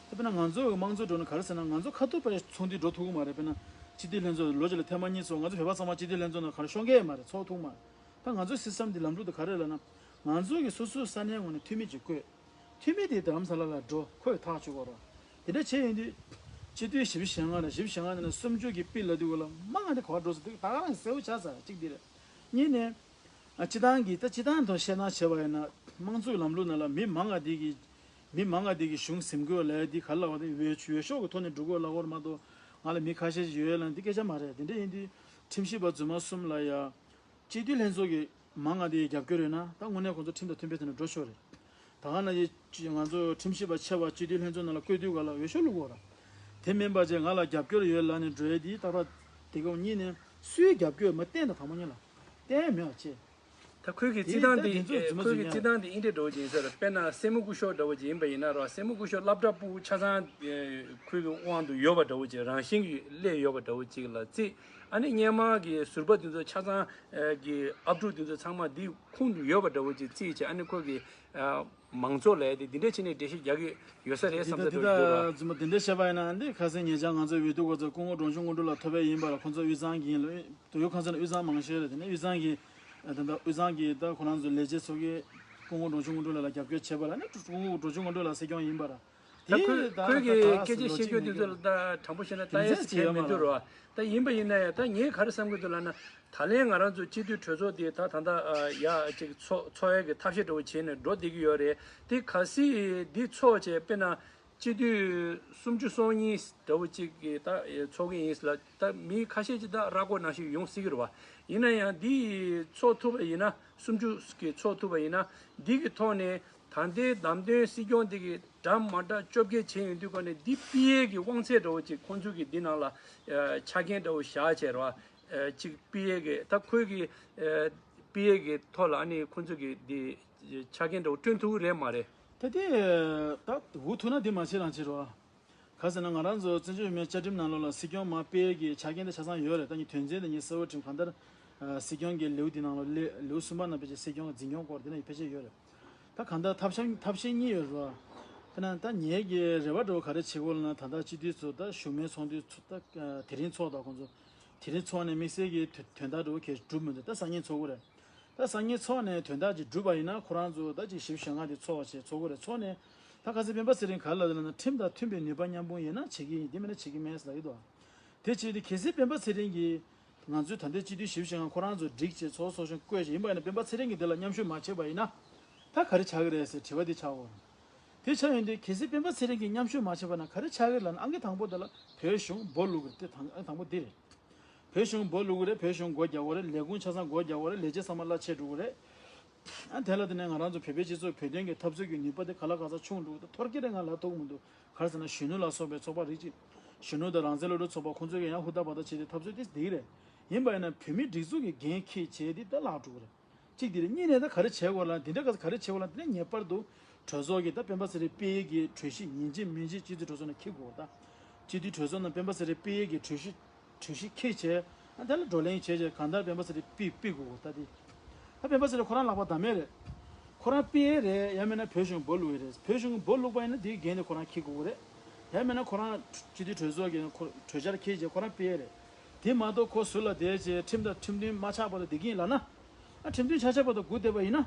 ད་དཔེར་ན་ང་ཚོའི་དམངས་གཙོ་འགྲོ་ན་ག་རེ་ཟེར་ན། ང་ཚོ་ཁ་ཐུག་པའི་ཚོགས་འདུ་འགྲོ་ཐུབ་ཀྱི་མ་རེད། དཔེར་ན་སྤྱི་འཐུས་ལྷན་ཚོགས་ལོ་གཅིག་ལ་ཐེངས་མ་གཉིས་ཚོགས། ང་ཚོ་བོད་པ་ཚང་མ་སྤྱི་འཐུས་ལྷན་ཚོགས་ནང་ག་རེ་ཤོང་གི་མ་རེད། ཚོགས་ཐུབ་མ་རེད། ད་ང་ཚོའི་སི་སི་ཊམ་འདི་ལམ་ལུགས་དེ་ག་རེ་ལབ་ན། ང་ཚོ་གི་སོ་སོའི་ས་གནས་ངོས་ནས་འཐུས་མི་ཅིག་བསྐོས། འཐུས་མི་དེ་རྡ་རམ་ས་ལ་ལ་འགྲོ། ཁོས་ཐག་གཅོད་དགོས་རེད། དེ་འདྲ་བྱས་ཡོང་དུས་སྤྱི་འཐུས་བཞི་བཅུ་ཞེ་ལྔ་རེད། བཞི་བཅུ་ཞེ་ལྔ་ནས་སུམ་ཅུ་གི་པི་ལབ་དུས་ག་ལ་མང་ང་དེ་ག་པར་འགྲོ་ཟེར་དུས་ད་ག་རང་གསལ་པོ་ཆགས་ཚར། གཅིག་འདི་རེད། གཉིས་ནས། ཨ། སྤྱི་བཏང་གི་ད་སྤྱི་བཏང་ཐོག་བཤད་སྟངས་བྱས་པ་ཡིན་ན། དམངས་གཙོའི་ལམ་ལུགས་ནང་ལ་མི་མང་ང་དེ་གི་མི་མང་ང་དེ་གི་གཞུང་འཛིན་དགོས་ལབ་ཡ་འདི་ག་རེ་ལབ་པ་དེ། འོས་འོས་ཤོག་གི་ཐོག་ནས་འགྲོ་དགོས་ལབ་ཀྱི་ཡོད་རེད་མ་གཏོགས། ང་ལ་མི་ཁ་ཤས་ཤིག་ཡོད་ལབ་འདི་སྐད་ཆ་མ་རེད། དེ་འདྲ་ཡིན་དུས་ཁྲིམས་ཞིབ་པ་རྫུན་མ་གསུམ་ལ་ཡ། སྤྱི་འཐུས་ལྷན་ཚོགས་ཀྱི་མང་ང་དེ་ཡི་རྒྱབ་སྐྱོར་ཡོད་ན། ད་དངོས་གནས་ཁོང་ཚོ་ཁྲིམས་དང་མཐུན་པའི་ཐོག་ནས་འགྲོ་ཆོག་རེད། ད་ག་ན་ཡི་ང་ཚོ་ཁྲིམས་ཞིབ་པ་ཆེ་བ་སྤྱི་འཐུས་ལྷན་ཚོགས་ནང་ལ་བསྐོས་དུས་ག་ལ་འོས་ཤོག་བླུག་དགོས་ར། དེ་མིན་པ་ཅིག་ང་ལ་རྒྱབ་སྐྱོར་ཡོད་ལབ་ནས་འགྲོ་ཡ་དེ་ཏག་ཏག་དེ་ག་གཉིས་ནས་སུའི་རྒྱབ་སྐྱོར་མ་བསྟན་དང་། དང་པོ་ཉིད་ལ་བསྟན་མེད་པ་བྱས། ད་ཁོས་ཀྱི་དེ་སྤྱི་བཏང་ད་དེ་དེ་ཚོ་རྫུན་མ་ཁོས་རྫུན་ཀྱི་སྤྱི་ཉག་བཏང་དེ་ཨིན་དེ་འགྲོ་ཅིག་ཟེར། དཔེར་ན་སེན་མོ་སྐུ་ཞབས་འདྲ་བོ་ཅིག་ཡིན་པ་ཡིན་ན་ར། སེན་མོ་སྐུ་ཞབས་སློབ་གྲྭ་ཕྲུ་གུ་ཆ་ཚང་ཁོས་ཀྱི་དབང་དུ་ཡོད་པ་འདྲ་བོ་ཅིག་རང་བཞིན་གྱིས་སླེབས་ཡོད་པ་འདྲ་བོ་ཅིག་ལ་བརྩིས། ཨ་ནི་སྔོན་མ་གི་ཟུར་པ་དེ་ཚོ་ཆ་ཚང་གི་ཨབ་ཕྲུག་དེ་ཚོ་ཚང་མ་འདི་ཁོངས་དུ་ཡོད་པ་འདྲ་བོ་ཅིག་བརྩིས་བྱས། ཨ་ནི་ཁོས་ཀྱི་མང་ཚོགས་ལ་དེ་འདི་འདྲ་བྱས་ནས་འགྲེལ་བཤད་རྒྱག་གི་ཡོད་ས་རེད་བསམ་ས་འདུག་འདུག་ར། རྫུན་མ་འདི་འདྲ་བཤད་པ་ཡིན་ན། འདི་ཁ་སང་ཉེ་ཆར་ང་ཚོའི་འོས་བསྡུ་སྐབས་སུ་སྐུ་ངོ་འབྲོང་ཆུང་དངོས་གྲུབ་ལགས་ཐོབ་པ་ཡིན་པ་ལ། ཁོང་ཚོ་དབུས་གཙང་གི་ཡིན་ལ། ད་ཡོད་ཁ་སང་ནས་དབུས་གཙང་མང་ཤོས་རེད། དེ་ནས་དབུས་གཙང་གི་ད་ལྟ་དབུས་གཙང་གི་ད་ཁོ་རང་ཚོ་ལས་བྱེད་ཚོ་གིས་སྐུ་ངོ་འབྲོང་ཆུང་དངོས་གྲུབ་ལགས་ལ་རྒྱབ་སྐྱོར་བྱས་པ་ལ་ནི། སྐུ་ངོ་འབྲོང་ཆུང་དངོས་གྲུབ་ལགས་སྲིད་སྐྱོང་ཡིན་པ་ར། ད་ཁོས་ཁོས་ཀྱི་སྐད་ཆ་བཤད་རྒྱུ་དེ་ཚོ་ལ་ད་དྲང་པོ་བཤད་ན་ད་ཡ་གཟིགས་མཁན་མི་འདུག་ར། ད་ཡིན་པ་ཡིན་ན་ཡང་ད་ངས་ག་རེ་བསམ་གྱི་འདུག་ལབ་ན། ད་ལན་ང་རང་ཚོ་སྤྱི་འཐུས་གྲོས་ཚོགས་དེ་ད་ད་ལྟ་ཡ་གཅིག་ཚོགས་ཚོགས་ཡ་གི་ཐབས་ཤེས་འདྲ་བོ་བྱས་ནས་འགྲོ་བསྡད་ཀྱི་ཡོད་རེད། དེ་གལ་སྲིད་འདི་ཚོགས་བྱས། དཔེར་ན་སྤྱི་འཐུས་སུམ་ཅུ་སོ་གཉིས་འདྲ་བོ་ཅིག་གི་ད་ཚོགས་ཀྱི་ཡིན་ལ། ད་མི་ཁ་ཤས་ཅིག་ད་ར་སྐོར་ནང་བཞིན་ཡོང་སྲིད་ཀྱི་རེད་བ། ཡིན་ན་ཡང་འདི་ཚོགས་ཐུབ་པ་ཡིན་ན། སུམ་ཅུ་གི་ཚོགས་ཐུབ་པ་ཡིན་ན། འདི་གི་ཐོག་ནས་ད་ལྟའི་བདམས་ཐོན་སྲིད་སྐྱོང་འདི་གི་འདྲ་མ་འདྲ་བཅོ་བརྒྱད་བྱས་ཡོང་དུས་ག་ནས་འདི་པི་ཨེ་གི་དབང་ཚད་འདྲ་བོ་ཅིག་ཁོང་ཚོ་གི་འདི་ནང་ལ་ཨ་ཆ་རྐྱེན་འདྲ་བོ་བཞག་བྱས་རེད་བ། ཨ་ཅིག་པི་ཨེ་གི་ད་ཁོས་གི་ཨ་པི་ཨེ་གི་ཐོག་ལ་ཨ་ནི་ཁོང་ཚོ་གི་འདི་ཆ་རྐྱེན་འདྲ་བོ་བསྐྲུན་ཐུབ་ཀྱི་རེད་མ་རེད། ད་དེ་ད་འུ་ཐུག་ན་འདི་མ་བྱེད་རང་བྱེད་རེད་བ། ག་ཟེར་ན། ང་རང་ཚོ་བཙན་བྱོལ་བོད་མིའི་བཅའ་ཁྲིམས་ནང་ལོགས་ལ་སྲིད་སྐྱོང་མར་སྤེལ་གྱི་ཆ་རྐྱེན་དེ་ཆ་ཚང་ཡོད་རེད། ད་ངས་དོན་ཚན་དེ་ངས་གསལ་བོ་བྲིས། གང་ལྟར་ཨ་སྲིད་སྐྱོང་གི་ལེའུ་དེ་ནང་ལོགས་ལེ་ལེའུ་གསུམ་པ་ནང་ཕལ་ཆེར་སྲིད་སྐྱོང་གི་འཛིན་སྐྱོང་སྐོར་དེ་ནང་ཕལ་ཆེར་ཡོད་རེད། ད་གང་ལྟར་ཐབས་ཤེས་ཐབས་ཤེས་གཉིས་ཡོད་རེད་བ། དཔེར་ན་ད་ངེད་ཀྱི་རེ་བ་འདྲ་བོ་ག་རེ་བྱེད་དགོས་ལབ་ན། ད་ལྟ་སྤྱི་འཐུས་ཚོ་ད་བཞུགས་མོལ་ཚོགས་འདུ་ཚོ་ད་ཨ་དེ་རིང་ཚོགས་དང་། ཁོང་ཚོ་དེ་རིང་ཚོགས་ནས་དམིགས་བསལ་གྱི་དོན་དོན་དག་འདྲ་བོ་གས་གྲུབ་མི་འདུག་ད་སང་ཉིན་ཚོགས་ཀྱི་རེད། ད་སང་ཉིན་ཚོགས་ནས་དོན་དག་ཅིག་གྲུབ་པ་ཡིན་ན། ཁོ་རང་ཚོ་ད་ཅིག་བཞི་བཅུ་ཞེ་ལྔ་དེ་ཚོགས་བྱས་ཚོགས་ཀྱི་རེད། ཚོགས་ནས་ད་ཁ་སང་སྤེན་པ་ཚེ་རིང་ག་རེ་ལབ་འདུག་ལབ་ན། ཁྲིམས་དང་མཐུན་པའི་ནུས་པ་མཉམ་སྤུངས་ཡོད་ན་བྱེད་ཀྱི་ཡིན། དེ་མེད་ན་བྱེད་ཀྱི་མེད་ཟེར་ལབ་ཀྱི་འདུག་དེ་བྱས་ཏེ་གལ་སྲིད་སྤེན་པ་ཚེ་རིང་གིས་ང་ཚོའི་ད་ལྟའི་སྤྱི་འཐུས་བཞི་བཅུ་ཞེ་ལྔ་ཁོ་རང་ཚོ་བསྒྲིགས་བྱས་ཚོགས་ཚོགས་ཆུང་བསྐོས་བྱས། ཡིན་པ་ཡིན་ན་སྤེན་པ་ཚེ་རིང་གིས་དེ་ལ་མཉམ་ཞུགས་མ་བྱས་པ་ཡིན་ན། ད་ག་རེ་ཆགས་ཀྱི་རེད་ཟེར་དྲི་བ་འདི་ཆགས་ཡོད་རེད། དེ་ཆགས་ཡོང་དུས་གལ་སྲིད་སྤེན་པ་ཚེ་རིང་གིས་མཉམ་ཞུགས་མ་བྱས་པ་ན་ག་རེ་ཆགས་ཀྱི་རེད་ལབ་ན། ཨང་ཀི་དང་པོ་དེ་ལ་བོད་གཞུང་སྦོ་བླུག་གི་རེད། དེ་དང་ཨང་ཀི་དང་པོ་འདི་རེད། བོད་གཞུང་སྦོ་བླུག་གི་རེད། བོད་གཞུང་སྒོ་རྒྱག་དགོས་རེད། ལས་ཁུངས་ཆ་ཚང་སྒོ་རྒྱག་དགོས་རེད། ལས་བྱེད་ཚང་མ་གླ་ཆད་འགྲོ་གི་རེད། ཨ་དེ་ལ་བརྟེན་ནས་ང་རང་ཚོ་བོད་པའི་སྤྱི་ཚོགས་བོད་དོན་གྱི་འཐབ་རྩོད་ཀྱི་ནུས་པ་དེ་ག་ལ་ག་ས་ཆུང་འགྲོ་གི་འདུག་འཐོར་གྱི་རེད། ང་ལབ་ཐུབ་ཀྱི་མི་འདུག་ག་རེ་ཟེར་ན། གཞོན་ནུ་ལ་སོགས་པའི་ཚོགས་པ་རིགས་གཅིག་གཞོན་ནུ་དང་རང་བཙན་སློབ་ཕྲུག་ཚོགས་པ་ཁོང་ཚོ་གིས་ཡང་ཧུར་ཐག་འབད་ཐག་བྱས་ཏེ་འཐབ་རྩོད་དེ་འདི་རེད། ཡིན་པ་ཡིན་ན་བོད་མིའི་སྒྲིག་འཛུགས་ཀྱི་འགན་འཁྱེར་བྱས་ཏེ་ད་བརླག་འགྲོ་གི་རེད། གཅིག་དེ་རེད། གཉིས་ནས་ད་ག་རེ་བྱེད་དགོས་ལབ་ན། འདི་འདྲ་ག་ག་རེ་བྱེད་དགོས་ལབ་ན། དེ་ནས་ངེས་པར་དུ་གྲོས་ཚོགས་ཀྱི་ད་སྤེན་པ་ཚེ་རིང་པེ་ཡེ་གི་གྲོས་གཞི་ཉན་གཅིག་མིན་གཅིག་སྤྱི་འཐུས་གྲོས་ཚོགས་ནང་འཁྱེར་དགོས་ད། སྤྱི་འཐུས་གྲོས་ཚོགས་ནང་སྤེན་པ་ཚེ་རིང་པེ་ཡེ་གི་གྲོས་གཞི་གྲོས་གཞི་འཁྱེར་བྱས། ཨ་དེ་ལ་བགྲོ་གླེང་བྱས་བྱས་གང་ལྟར་སྤེན་པ་ཚེ་རིང་པེ་ཕུད་དགོས་ད། དེ་ད་སྤེན་པ་ཚེ་རིང་ཁོ་རང་ལག་པ་བདམས་ཡས་རེད། ཁོ་རང་པེ་ཡེ་རེད། ཡང་མིན་ན་བོད་གཞུང་སྦོ་བླུག་ཡས་རེད། བོད་གཞུང་སྦོ་བླུག་པ་ཡིན་ན་དེའི་འགན་དེ་ཁོ་རང་འཁྱེར་དགོས་རེད། ཡང་མིན་ན་ཁོ་རང་སྤྱི་འཐུས་གྲོས་ཚོགས་ཀྱི་ཁོ་གྲོས་འཆར་འཁྱེར་བྱས་ཁོ་རང་པེ་ཡེ་རེད། དེ་མ་གཏོགས་ཁོ་ཟུར་ལ་བསྡད་བྱས་ཁྲིམས་དང་ཁྲིམས་མཐུན་མ་ཆགས་བར་དུ་བསྡད་ཀྱི་ཡིན་ལབ་ན། ཨ་ཁྲིམས་མཐུན་ཆགས་ཆགས་བར་དུ་སྒུག་བསྡད་པ་ཡིན་ན།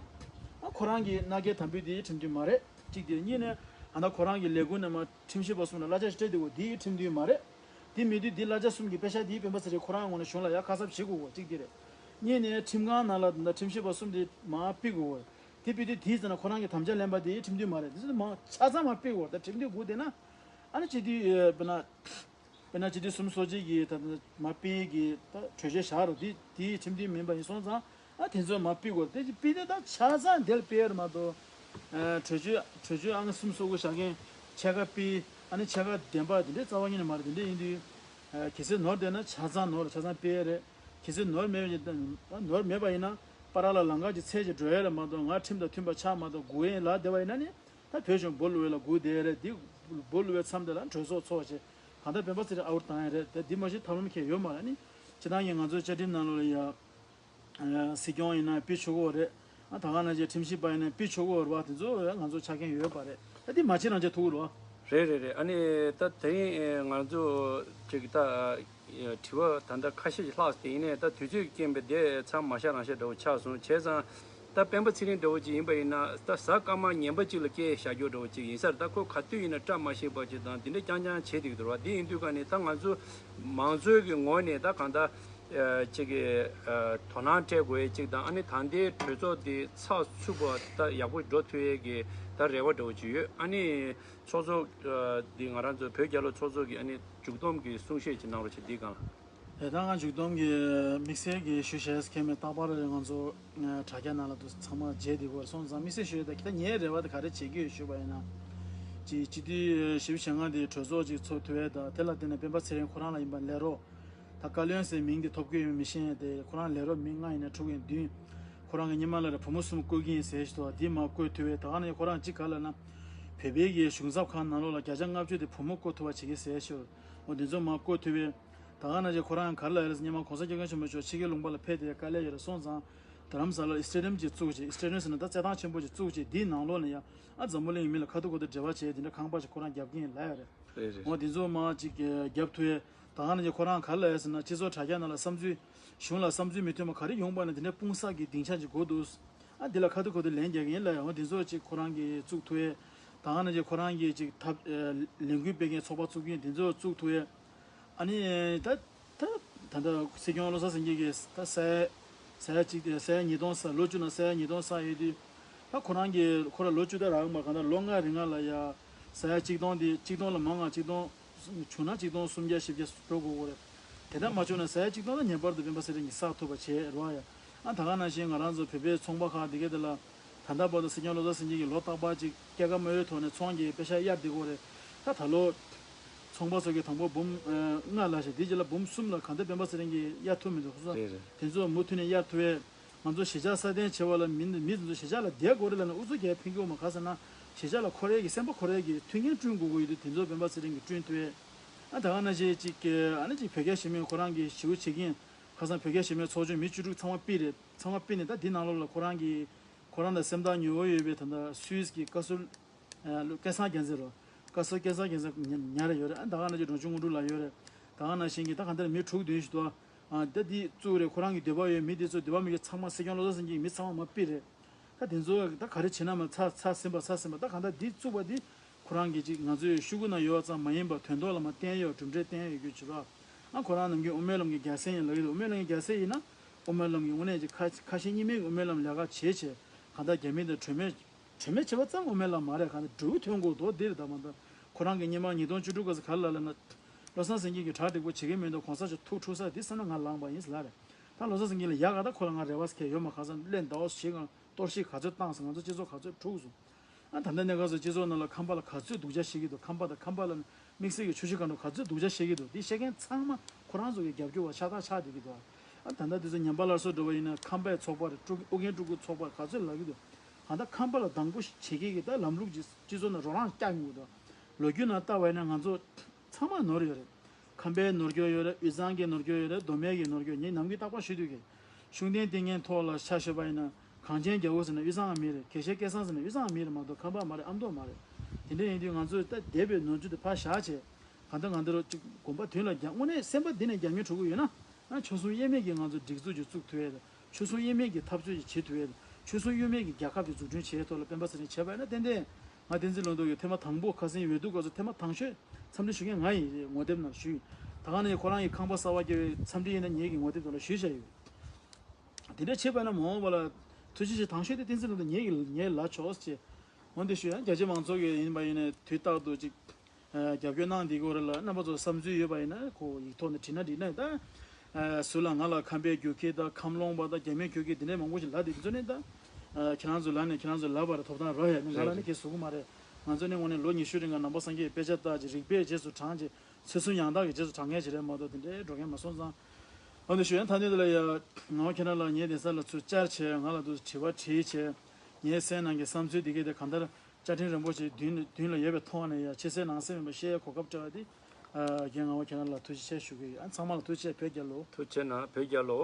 ཨ་ཁོ་རང་གི་མནའ་སྐྱེལ་དམ་འབུལ་དེ་ཁྲིམས་མཐུན་མ་རེད། གཅིག་དེ་རེད། གཉིས་ནས་ཨ་ད་ཁོ་རང་གི་ལས་ཁུངས་ནས་མར་ཁྲིམས་ཞིབ་པ་གསུམ་ལ་གླ་ཆ་ཞིག་སྤྲད་བསྡད་དགོས། དེ་ཁྲིམས་མཐུན་མ་རེད། དེ་མེད་དུས་དེ་གླ་ཆ་གསུམ་གྱི་པེ་ཤག་དེ་སྤེན་པ་ཚེ་རིང་ཁོ་རང་ངོས་ནས་གཞུང་ལ་ཡ་ཁ་གསབ་བྱེད་དགོས་གོ། གཅིག་དེ་རེད། གཉིས་ནས་ཁྲིམས་ཁང་ནང་ལ་ད་ཁྲིམས་ཞིབ་པ་གསུམ་དེ་མར་ཕུད་དགོས་གོ། དེ་ཕུད་དུས་དེའི་རྗེས་ལ་ཁོ་རང་གི་དམ་བཅའ་ལེན་པ་དེ་ཁྲིམས་མཐུན་མ་རེད། དེ་ཚོ་མང་ཆ་ཚང་མར་ཕུད་དགོས། ད་ཁྲིམས་མཐུན་སྒུག་བསྡད་ན། ཨ་ནི་སྤྱི་འཐུས་དཔེར་ན། དཔེར་ན་སྤྱི་འཐུས་གསུམ་སོ་གཅིག་གིས་ད་ལྟ་མར་ཕུད་ཀྱི་ད་གྲོས་ཆོད་བཞག་རོགས། དེ་དེ་ཁྲིམས་མཐུན་མིན་པ་ཡིན་སོང་ཙང་། ཨ་དེ་ཚོ་མར་ཕུད་དགོས། དེ་ཕུད་དེ་ད་ཆ་ཚང་དེར་ཕུད་ཡོད་མ་གཏོགས། ཨ་གྲོས་ཆོད་གྲོས་ཆོད་ཨང་གསུམ་སོ་དགུ་བཞག་མཁན་ཕྱེད་ཀ་ཕུད། ཨ་ནི་ཕྱེད་ཀ་བདེན་པ་དེ་འདྲའི་རྩ་བ་ཉིད་ནས་མ་རེད། དེ་འདྲ་ཡིན་དུས། ཨ་གལ་སྲིད་ནོར་བསྡད་ན་ཆ་ཚང་ནོར་ཆ་ཚང་ཕུད་ཡས་རེད། གལ་སྲིད་ནོར་མེད་པ་ཡིན་ན། ནོར་མེད་པ་ཡིན་ན་པ་ར་ལ་ལམ་ཁ་ཅིག་འཚོལ་བྱས་འགྲོ་ཡས་རེད་མ་གཏོགས། ང་ཁྲིམས་དང་མཐུན་པ་ཆགས་མ་གཏོགས་སྒུག་ཡས་ལབ་བསྡད་པ་ཡིན་ན་ནི། ད་བོད་གཞུང་སྦོ་ལུག་པའི་ལ་སྒུག་བསྡད་རེད། འདི་སྦོ་ལུག་པའི་མཚམས་དེ་ལ་གྲོས་ཚོགས་ཚོགས་བྱས། གང་ལྟར་སྤེན་པ་ཚེ་རིང་ཨའུ་ཊི་བཏང་ཡ་རེད། ད་འདི་མ་གཞི་ཐབས་ལམ་ཁྱད་ཡོད་མ་རེད། ཨ་ནི་སྤྱིར་བཏང་གི་ང་ཚོའི་བཅའ་ཁྲིམས་ནང་ལོགས་ལ་ཡ། ཨ། སྲིད་སྐྱོང་ཡིན་ན་ཕུད་ཆོག་གི་རེད། ཨ། ད་ག་ནང་བཞིན་ཁྲིམས་ཞིབ་པ་ཡིན་ན་ཕུད་ཆོག་གི་རེད་པ། དེ་ཚོ་ང་ཚོ་ཆ་རྐྱེན་ཡོད་པ་རེད། ད་འདི་མ་བྱེད་རང་བྱེད་ཐུབ་ཀྱི་རེད་པ། རེད་རེད་རེད། ཨ་ནི་ད་དེ་རིང་ང་ཚོ་ཅིག་ད་དྲི་བ་ད་ལྟ་ཁ་ཤས་ཤིག་ལྷག་སོང་། དེ་ཡིན་ནའི་ད་དུས་ཚོད་རྐྱེན་པས་དེ་མཚམས་མ་བཞག་རང་བཞག་འདྲ་བོ་ཆགས་སོང་། བྱས་ཙང་ད་སྤེན་པ་ཚེ་རིང་འདྲ་བོ་ཅིག་ཡིན་པ་ཡིན་ན་ད་གཟའ་སྐར་མ་ངན་པ་ཅིག་ལ་སྐད་བཞག་རྒྱུ་འདྲ་བོ་ཅིག་ཡིན་ས་རེད། ད་ཁོ་ག་དུས་ཡིན་ན་སྐྲག་མ་ཤེས་པ་ཅིག་དང་དེ་འདྲ་རྐྱང་རྐྱང་བྱེད་བསྡད་ཀྱི་འདུག་རེད་པ། དེ་ཡིན་དུས་ག་ནས་ད་ང་ཚོ་མང་གཙོའི་གི་ངོས་ནས་ད་གང་ལྟར། ཨ། ཅིག་གི། ཨ། དོ་སྣང་སྤྲད་དགོས་ཡས་ཅིག་དང་། ཨ་ནི་ད་ལྟའི་གྲོས་ཚོགས་འདི་ཚགས་ཚུད་པ་ད་ཡག་པོ་འགྲོ་ཐུབ་ཡས་ཀྱི་ད་རེ་བ་འདྲ་བོ་ཅིག་ཡོད། ཨ་ནི་ཚོགས་གཙོ། ཨ། འདི་ང་རང་ཚོ་བོད་རྒྱལ་ལོ་ཚོགས་གཙོ་གི་ཨ་ནི་མཇུག་སྡོམ་གྱི་གསུང་བཤད་ཅིག་གནང་རོགས་བྱེད། འདིའི་སྒང་ལ། ཨེ། ད་ང་མཇུག་སྡོམ་གྱི་དམིགས་བསལ་གྱི་ཞུ་བྱ་ཡས་ཁྱད་མེད། རྟག་པར་ང་ཚོ་དྲ་རྒྱ་ནང་ལ་དུ་ཚང་མ་མཇལ་བསྡད་ཀྱི་ཡོད་རེད། སོང་ཙང་དམིགས་བསལ་ཞུ་ཡས་ད་ད་ངའི་རེ་བ་དེ་ག་རེ་བྱེད་ཀྱི་ཡོད་ཞུས་པ་ཡིན་ན། ཅིག་སྤྱི་འཐུས་བཞི་བཅུ་ཞེ་ལྔ་དེ་གྲོས་ཚོགས་ཅིག་ཚོགས་ཐུབ་ཡས་དང་། དེ་ལ་བརྟེན་ནས་སྤེན་པ་ཚེ་རིང་ཁོ་རང་ལ་ཡིན་པ་ལས་རོགས། ད་བཀའ་བློན་ཟེར་མིང་དེ་ཐོབ་ཀྱི་ཡོད་མི་ཤེས་ཏེ། ཁོ་རང་ལས་རོགས་མི་ལྔ་ཡིན་ན་དྲུག་ཡིན་བདུན། ཁོ་རང་གི་སྔོན་མ་ལ་རེ་བུ་མོ་གསུམ་བསྐོས་ཀྱི་ཡིན་ཟེར་ཞིག་འདུག། དེ་མར་བསྐོས་ཐུབ་ཡས། ད་ག་ནང་བཞིན་ཁོ་རང་གཅིག་ག་ལབ་ན། བོད་པའི་གི་གཞུང་ཚབ་ཁང་ནང་ལོགས་ལ་བརྒྱ་ཆ་ལྔ་བཅུ་དེ་བུ་མོ་བསྐོ་ཐུབ་པ་བྱེད་ཀྱི་ཟེར་ཞིག། འོ། དེ་ཚོ་མར་བསྐོས་ཐུབ་ཡས། ད་ག་ནང་བཞིན་ཁོ་རང་ག་རེ་ལབ་ཡོད་རེད་ཟེར། སྔོན་མ་༸གོང་ས་༸སྐྱབས་མགོན་ཆེན་པོ་མཆོག་ཕྱི་རྒྱལ་ལུང་པ་ལ་ཕེབས་ཏེ་དཀའ་ལས་ཡོད་རེད། སོང་ཙང་དྷ་རམ་ས་ལར་སི་ཊེ་ཌི་ཡམ་ཅིག་བཙུགས་བྱས། སི་ཊེ་ཌི་ཡམ་ཟེར་ན་ད་རྩེད་ཐང་ཆེན་པོ་ཅིག་བཙུགས་བྱས། དེའི་ནང་ལོགས་ནས་ཡ། ཨ། འཛམ་བུ་གླིང་གི་མི་ལ་ཁ་ཐུག་ཁ་ཐུག་འབྲེལ་བ་བྱས། དེ་འདྲ་ཁང་པ་ཞིག་ཁོ་རང་རྒྱབ་ཀྱི་ཡིན་ལབ་ཡོད་རེད། རེད་རེད། འོ། དེ་ཚོ་མར་ཅིག་རྒྱབ་ཐུབ་ཡས། ད་ག་ནང་བཞིན་ཁོ་རང་ག་རེ་ལབ་ཡོད་ཟེར་ན། སྤྱི་ཚོགས་དྲ་རྒྱ་ནང་ལ་བསམ་ཚུལ། གཞུང་ལ་བསམ་ཚུལ་མི་མཐུན་པ་ག་རེ་ཡོང་པ་ན་དེ་འདྲའི་དཔུང་གསར་གྱི་སྡིངས་ཆ་ཅིག་དགོས་འདུག། ཨ། འདི་ལ་ཁ་ཐུག་ཁ་ཐུག་ལན་རྒྱག་གི་ཡིན་ལབ་ཡོད། འོ། དེ་ཚོ་ཅིག་ཁོ་རང་གིས་བཙུགས་ཐུབ་ཡས། ད་ག་ནང་བཞིན་ཁོ་རང་གིས་ཅིག་ཐབས། ཨ། ལས་འགུལ་སྤེལ་མཁན་ཚོགས་པ་བཙུགས་མཁན་དེ་ཚོ་བཙུགས་ཐུབ་ཡས། ཨ་ནི་ད་ད་ད་ལྟ་སྲིད་སྐྱོང་བློ་བཟང་སེང་གེ་གིས་ད་ས་ཡ། ས་ཡ་གཅིག་དེ། ས་ཡ་ཉིས་སྟོང་བསགས། ལོ་བཅུ་ནང་ས་ཡ་ཉིས་སྟོང་བསགས་ཡོད་དུས། ད་ཁོ་རང་གིས། ཁོ་རང་ལོ་བཅུ་ད་རག་མ། གང་ལྟར་ལོ་ལྔ་རིང་ལ་ཡ་ས་ཡ་གཅིག་སྟོང་དེ། གཅིག་སྟོང་ལ་མང་ང་གཅིག་སྟོང་བྱུང་ན་གཅིག་སྟོང་སུམ་བརྒྱ་བཞི་བརྒྱ་འགྲོ་དགོས་ཀྱི་རེད། དེ་འདྲ་མ་བྱུང་ན་ས་ཡ་གཅིག་སྟོང་ད་ངེས་པར་དུ་སྤེན་པ་ཚེ་རིང་གིས་བསགས་ཐུབ་པ་བྱེད་རོགས་ཡ། ཨ། ད་ག་ནང་བཞིན་ང་རང་ཚོ་བོད་པའི་ཚོང་པ་ཁག་དེ་གའི་དེ་ལ་ད་ལྟ་བར་དུ་སྲིད་སྐྱོང་བློ་བཟང་སེང་གེ་གིས་ལོ་རྟག་པར་ཅིག་སྐྱེད་ཀ་དམའ་བའི་ཐོག་ནས་ཚོང་གི་པེ་ཤག་གཡར་བསྡད་ཀྱི་ཡོད་རེད། ད་ད་ལོ་ཚོང་པ་ཚོ་གིས་དང་པོ་འབུམ། ཨ། ལྔ་ལབ་བྱས། དེའི་རྗེས་ལ་འབུམ་གསུམ་ལ་གང་ལྟར་སྤེན་པ་ཚེ་རིང་གིས་གཡར་ཐུབ་མི་འདུག་སོང་། རེད་རེད། དེ་ཚོ་མུ་མཐུད་ནས་གཡར་ཐུབ་ཡས། ང་ཚོ་གཞིས་ཆགས་སྲ་བརྟན་བྱེད་པ་ལ་མི། མི་དེ་ཚོ་གཞིས་ཆགས་ལ་བསྡད་དགོས་རེད་ལབ་ན་ཨུ་ཚུགས་རྒྱག་ཕན་གྱི་ཡོད་མ། ག་རེ་ཟེར་ན། གཞིས་ཆགས་ལ་འཁོར་ཡས་ཀྱི། སེམས་པ་འཁོར་ཡས་ཀྱི་མཐུན་རྐྱེན་བསྐྲུན་དགོས་ཀྱི་ཡོད་དུས། དེ་ཚོ་སྤེན་པ་ཚེ་རིང་གིས་བསྐྲུན་ཐུབ་ཡས། ཨ། ད་ག་ནང་བཞིན་ཅིག་གི། ཨ་ནི་ཅིག་བོད་རྒྱ་ཞི་མོལ་ཁོ་རང་གིས་ཞེ་པོ་བྱེད་ཀྱི་ཡིན། ཁ་སང་བོད་རྒྱ་ཞི་མོལ་ཚོགས་ཆུང་མི་བཅུ་དྲུག་ཚང་མ་ཕུད་རེད། ཚང་མ་ཕུད་ནས་ད་འདི་ནང་ལོགས་ལ་ཁོ་རང་གིས། ཁོ་རང་དང་སེམས་ཐག་ཉེ་བོ་ཡོད་པའི་ད་ལྟ་སུད་སི་གི་བཀའ་ཟུར། ཨ། བློ། སྐལ་བཟང་རྒྱལ་མཚན་རོ། བཀའ་ཟུར་སྐལ་བཟང་རྒྱལ་མཚན་ཉ་ཉར་ཡོད་རེད། ཨ། ད་ག་ནང་བཞིན་འབྲོང་ཆུང་དངོས་གྲུབ་ལགས་ཡོད་རེད། ད་ག་ནང་བཞིན་གྱི་ད་ག་འདིར་མི་དྲུག་བདུན་ཞིག་འདུག། ཨ། ད་འདི་བཙུགས་རེད། ཁོ་རང་གི་འདོད་པ་ཡོད། མི་དེ་ཚོ་འདོད་པ་མེད་མཁན་ཚང་མ་སྲིད་སྐྱོང་བློ་བཟང་སེང་གེ་གི་མི་ཚང་མ་མར་ཕུད་རེད། ད་དེ་ཚོ་ད་ག་རེ་བྱེད་ན་མ། ཚར་ཚར་ཟིན་པ། ཚར་ཟིན་པ། ད་གང་ལྟར་འདི་བཙུགས་པ་འདི་ཁོ་རང་གི་ཅིག་ང་ཚོའི་ཤོག་གུ་ནང་ཡོད་པ་ཙམ་མ་ཡིན་པར་དོན་ཐོག་ལ་མར་བསྟན་ཡོད། གྲུབ་འབྲས་བསྟན་ཡོད་རྒྱུ་བྱེད་རོགས། ཨ། ཁོ་རང་ནམ་རྒྱུན་དབུ་མའི་ལམ་གྱི་རྒྱལ་མཚན་ཡིན་ལབ་ཀྱི་འདུག། དབུ་མའི་ལམ་གྱི་རྒྱལ་མཚན་ཡིན་ན་དབུ་མའི་ལམ་གྱི་དངོས་གནས་ཀྱི་ཁ་ཁ་ཞེ་གཉིས་མེད་ཀྱི་དབུ་མའི་ལམ་ལས་ཀ་བྱེད་བྱས། གང་ལྟར་རྒྱ་མི་དང་གྲོས་མོལ། གྲོས་མོལ་བྱེད་པ་ཙམ་དབུ་མའི་ལམ་མ་རེད། གང་ལྟར་འབྲས་བུ་ཐོན་དགོས་དོ་འདིར་ད་མ་གཏོགས། ཁོ་རང་གིས་སྔོན་མ་ཉིས་སྟོང་བཅུ་དྲུག་སྐབས་སུ་ག་རེ་ལབ་ལབ་ན། བློ་བཟང་སེང་གེ་གིས་གྲ་འགྲིག་པོ་བྱེད་ཀྱི་མི་འདུག། གོང་ས་མཆོག་ཐུགས་འཁྲུག་ས་འདི་བསམ་བློ་ང་ལངས་པ་ཡིན་ཟེར་ལབ་རེད། ད་བློ་བཟང་སེང་གེ་ལ་ཡག་ག་ད་ཁོ་ལ་ང་རེ་བ་ཟེར་མཁན་ཡོད་མ། ཁ་སང་གླེང་ཟླ་བ་ཞིག་གང་གཏོར་བཤིག་ག་ཚོད་བཏང་སོང་། ང་ཚོ་སྤྱི་ཚོགས་ག་ཚོད་འཁྲུགས་སོང་། ཨ། ད་ལྟ་གནས་སྐབས་སུ་སྤྱི་ཚོགས་ནང་ལ་ཁམས་པ་ལ་ག་ཚོད་སྡུག་ཅག་བཤད་ཀྱི་འདུག། ཁམས་པ་དང་ཁམས་པ་ལ་དམིགས་བསལ་གྱི་ཆུ་བཞི་སྒང་དྲུག་ག་ཚོད་སྡུག་ཅག་བཤད་ཀྱི་འདུག། འདི་བཤད་མཁན་ཚང་མ་ཁོ་རང་ཚོ་གི་རྒྱབ་སྐྱོར་བ་ཤ་སྟག་ཆགས་བསྡད་ཀྱི་འདུག། ཨ། ད་ལྟ་དེ་ཚོ་ཉམས་པ་སླར་གསོ་འགྲོ་བ་ཡིན་ན་ཁམས་པའི་ཚོགས་པ་རེད། ཀྲུ། ཨོ་རྒྱན་སྤྲུལ་སྐུ་ཚོགས་པ་ག་ཚོད་ལབ་ཀྱི་འདུག། གང་ལྟར་ཁམས་པ་ལ་སྡང་པོ་བྱེད་མཁན་གྱི་ད་ལམ་ལུགས་ཅིག་སྤྱི་ཚོགས་ནང་རོ་ལངས་རྒྱག་མྱོང་གི་འདུག། ལོ་རྒྱུས་ནང་ལྟ་བ་ཡིན་ན་ང་ཚོ་ཚང་མ་ནོར་ཡོད་རེད། ཁམས་པའི་ནོར་སྐྱོན་ཡོད་རེད། དབུས་གཙང་གི་ནོར་སྐྱོན་ཡོད་རེད། མདོ་སྨད་ཀྱི་ནོར་སྐྱོན། ངས་ནམ་རྒྱུན་རྟག་པར་ཞུ་དུས་ཀྱི། ཤུགས་ལྡན་བསྟེན་མཁན་ཐོག་ལ་ཆ་བཞག་པ་ཡིན་ན། གངས་ཅན་རྒྱལ་པོ་ཟེར་ན་དབུས་གཙང་མི་རེད། དགེ་བཤེས་སྐལ་བཟང་ཟེར་ན་དབུས་གཙང་མི་རེད་མ་གཏོགས་ཁམས་པ་མ་རེད། ཨ་མདོ་མ་རེད། དེ་འདྲ་ཡིན་དུས་ང་ཚོས་ད་འདས་པའི་ནོར་འཁྲུལ་དེ་ཕར་བཞག་བྱས། གང་ལྟར་ང་ཚོ་ཅིག་གོམ་པ་མདུན་ལ་རྒྱག། དངོས་གནས་སེམས་པ་འདི་ནས་རྒྱག་མཁན་འགྲོ་གི་ཡོད་ན། ཨ། ཆོལ་གསུམ་དབྱེར་མེད་ཀྱི་ང་ཚོ་སྒྲིག་འཛུགས་ཅིག་བཙུགས་ཐུབ་ཡས་དང་། ཆོལ་གསུམ་དབྱེར་མེད་ཀྱི་འཐབ་རྩོད་ཅིག་བྱེད་ཐུབ་ཡས་དང་། ཆོལ་གསུམ་དབྱེར་མེད་ཀྱི་རྒྱལ་ཁབ་ཅིག་འཛུགས་སྐྲུན་བྱེད་ཡས་ཐོག་ལ་སྤེན་པ་ཚེ་རིང་བྱས་པ་ཡིན་ན། ཏན་ཏན་ང་བསྟན་འཛིན་བློ་གྲོས་ཀྱིས་ཐེངས་མ་དང་པོ་ཁ་སང་འོས་བསྡུ་སྐབས་སུ་ཐེངས་མ་དང་ཤོས་འཚམས་འདྲི་ཞུ་མཁན་ང་ཡིན། ངོ་དེབ་ནང་ཞུས། ད་ག་ནས་ཁོ་རང་གི་ཁང་པ་གསར་པ་བརྒྱབ་པའི་འཚམས་འདྲི་ཡིན་ན་ངེད་ཀྱི་ངོ་དེབ་ཐོག་ལ་ཞུས་བཞག་ཡོད། དེ་འདྲ་བྱས་པ་ཡིན་ན་མ་འོངས་པ་ལ་ཐུགས་རྗེ་ཆེ། དང་ཤོས་དེ་བསྟན་འཛིན་བློ་གྲོས་ངེད་ཀྱི་ངས་ལབ་ཆོག་ཅེས། འོན་ཏེ་ཞུ་ཡང་རྒྱ་ཆེ་མང་ཚོགས་ཀྱི་ཡིན་པ་ཡིན་ནའི་དུས་རྟག་ཏུ་ཅིག། ཨ། རྒྱབ་སྐྱོར་གནང་བསྡད་ཀྱི་ཡོད་རེད་ལ། རྣམ་པ་ཚོ་བསམ་ཚུལ་ཡོད་པ་ཡིན་ན་ཁོ་ཡིག་ཐོག་ནས་བྲིས་ན་འགྲིག་ན། ད། ཨ། ཟུར་ལ་ང་ལ་ཁམས་པའི་རྒྱུག་ཁྱི་དང་ཁམས་ལོང་པ་དང་རྒྱ་མིའི་རྒྱུག་ཁྱི་འདི་འདྲའི་མང་པོ་ཞིག་ལབ་བསྡད་ཀྱི་འདུག་ནས། ད། ཨ། ཁྱེད་རང་ཚོ་ལབ་ནས་ཁྱེད་རང་ཚོ་ལབ་པ་རེད། ཐོབ་ཐང་རག་ཡ། ནི་ང་ལ་ནི་ཁྱེད་ཟུག་གི་མ་རེད། ང་ཚོ་ནི་དངོས་གནས་ལོ་ཉི་ཤུ་རིང་ག་ནང་པ་སངས་རྒྱས་ཀྱི་དཔེ་ཆ་ལྟ་བྱས། རིག་པའི་རྗེས་སུ་འབྲངས་བྱས། ཚེ་སྲོག་ཡང་དག་གི་རྗེས་སུ་འབྲང་མཁན་ཞིག་རེད་མ་གཏོགས་དེ་འདྲའི་འགྲོ་མཁན་མ་སོང་ཙང་། འོན་ཏེ་ཞུ་ཡང་ཐ་སྙད་དེ་ལ་ཡ། ངག་དབང་ཁྱེད་རང་ལ་ངའི་གདན་ས་ལ་ཚུར་བཅར་བྱས། ང་ལ་དུ་དྲི་བ་དྲིས་བྱས། ངའི་སེམས་ནང་གི་བསམ་ཚུལ་འདི་གས་དེ་གང་ལྟར་བཅའ་ཁྲིམས་རིན་པོ་ཆེ་མདུན་མདུན་ལ་ཡོད་པའི་ཐོག་ནས་ཡ། ཕྱི་གསལ་ནང་གསལ་མིན་པ་བཤད་ཡ་གོ་སྐབས་སྤྲད་པ་དེ་ ཨ་རྒན་ངག་དབང་ཁྱེད་རང་ལ་ཐུགས་རྗེ་ཆེ་ཞུ་གི་ཡོད། ཨ་ཚང་མ་ལ་ཐུགས་རྗེ་ཆེ། བོད་རྒྱལ་ལོ། ཐུགས་རྗེ་གནང་། བོད་རྒྱལ་ལོ།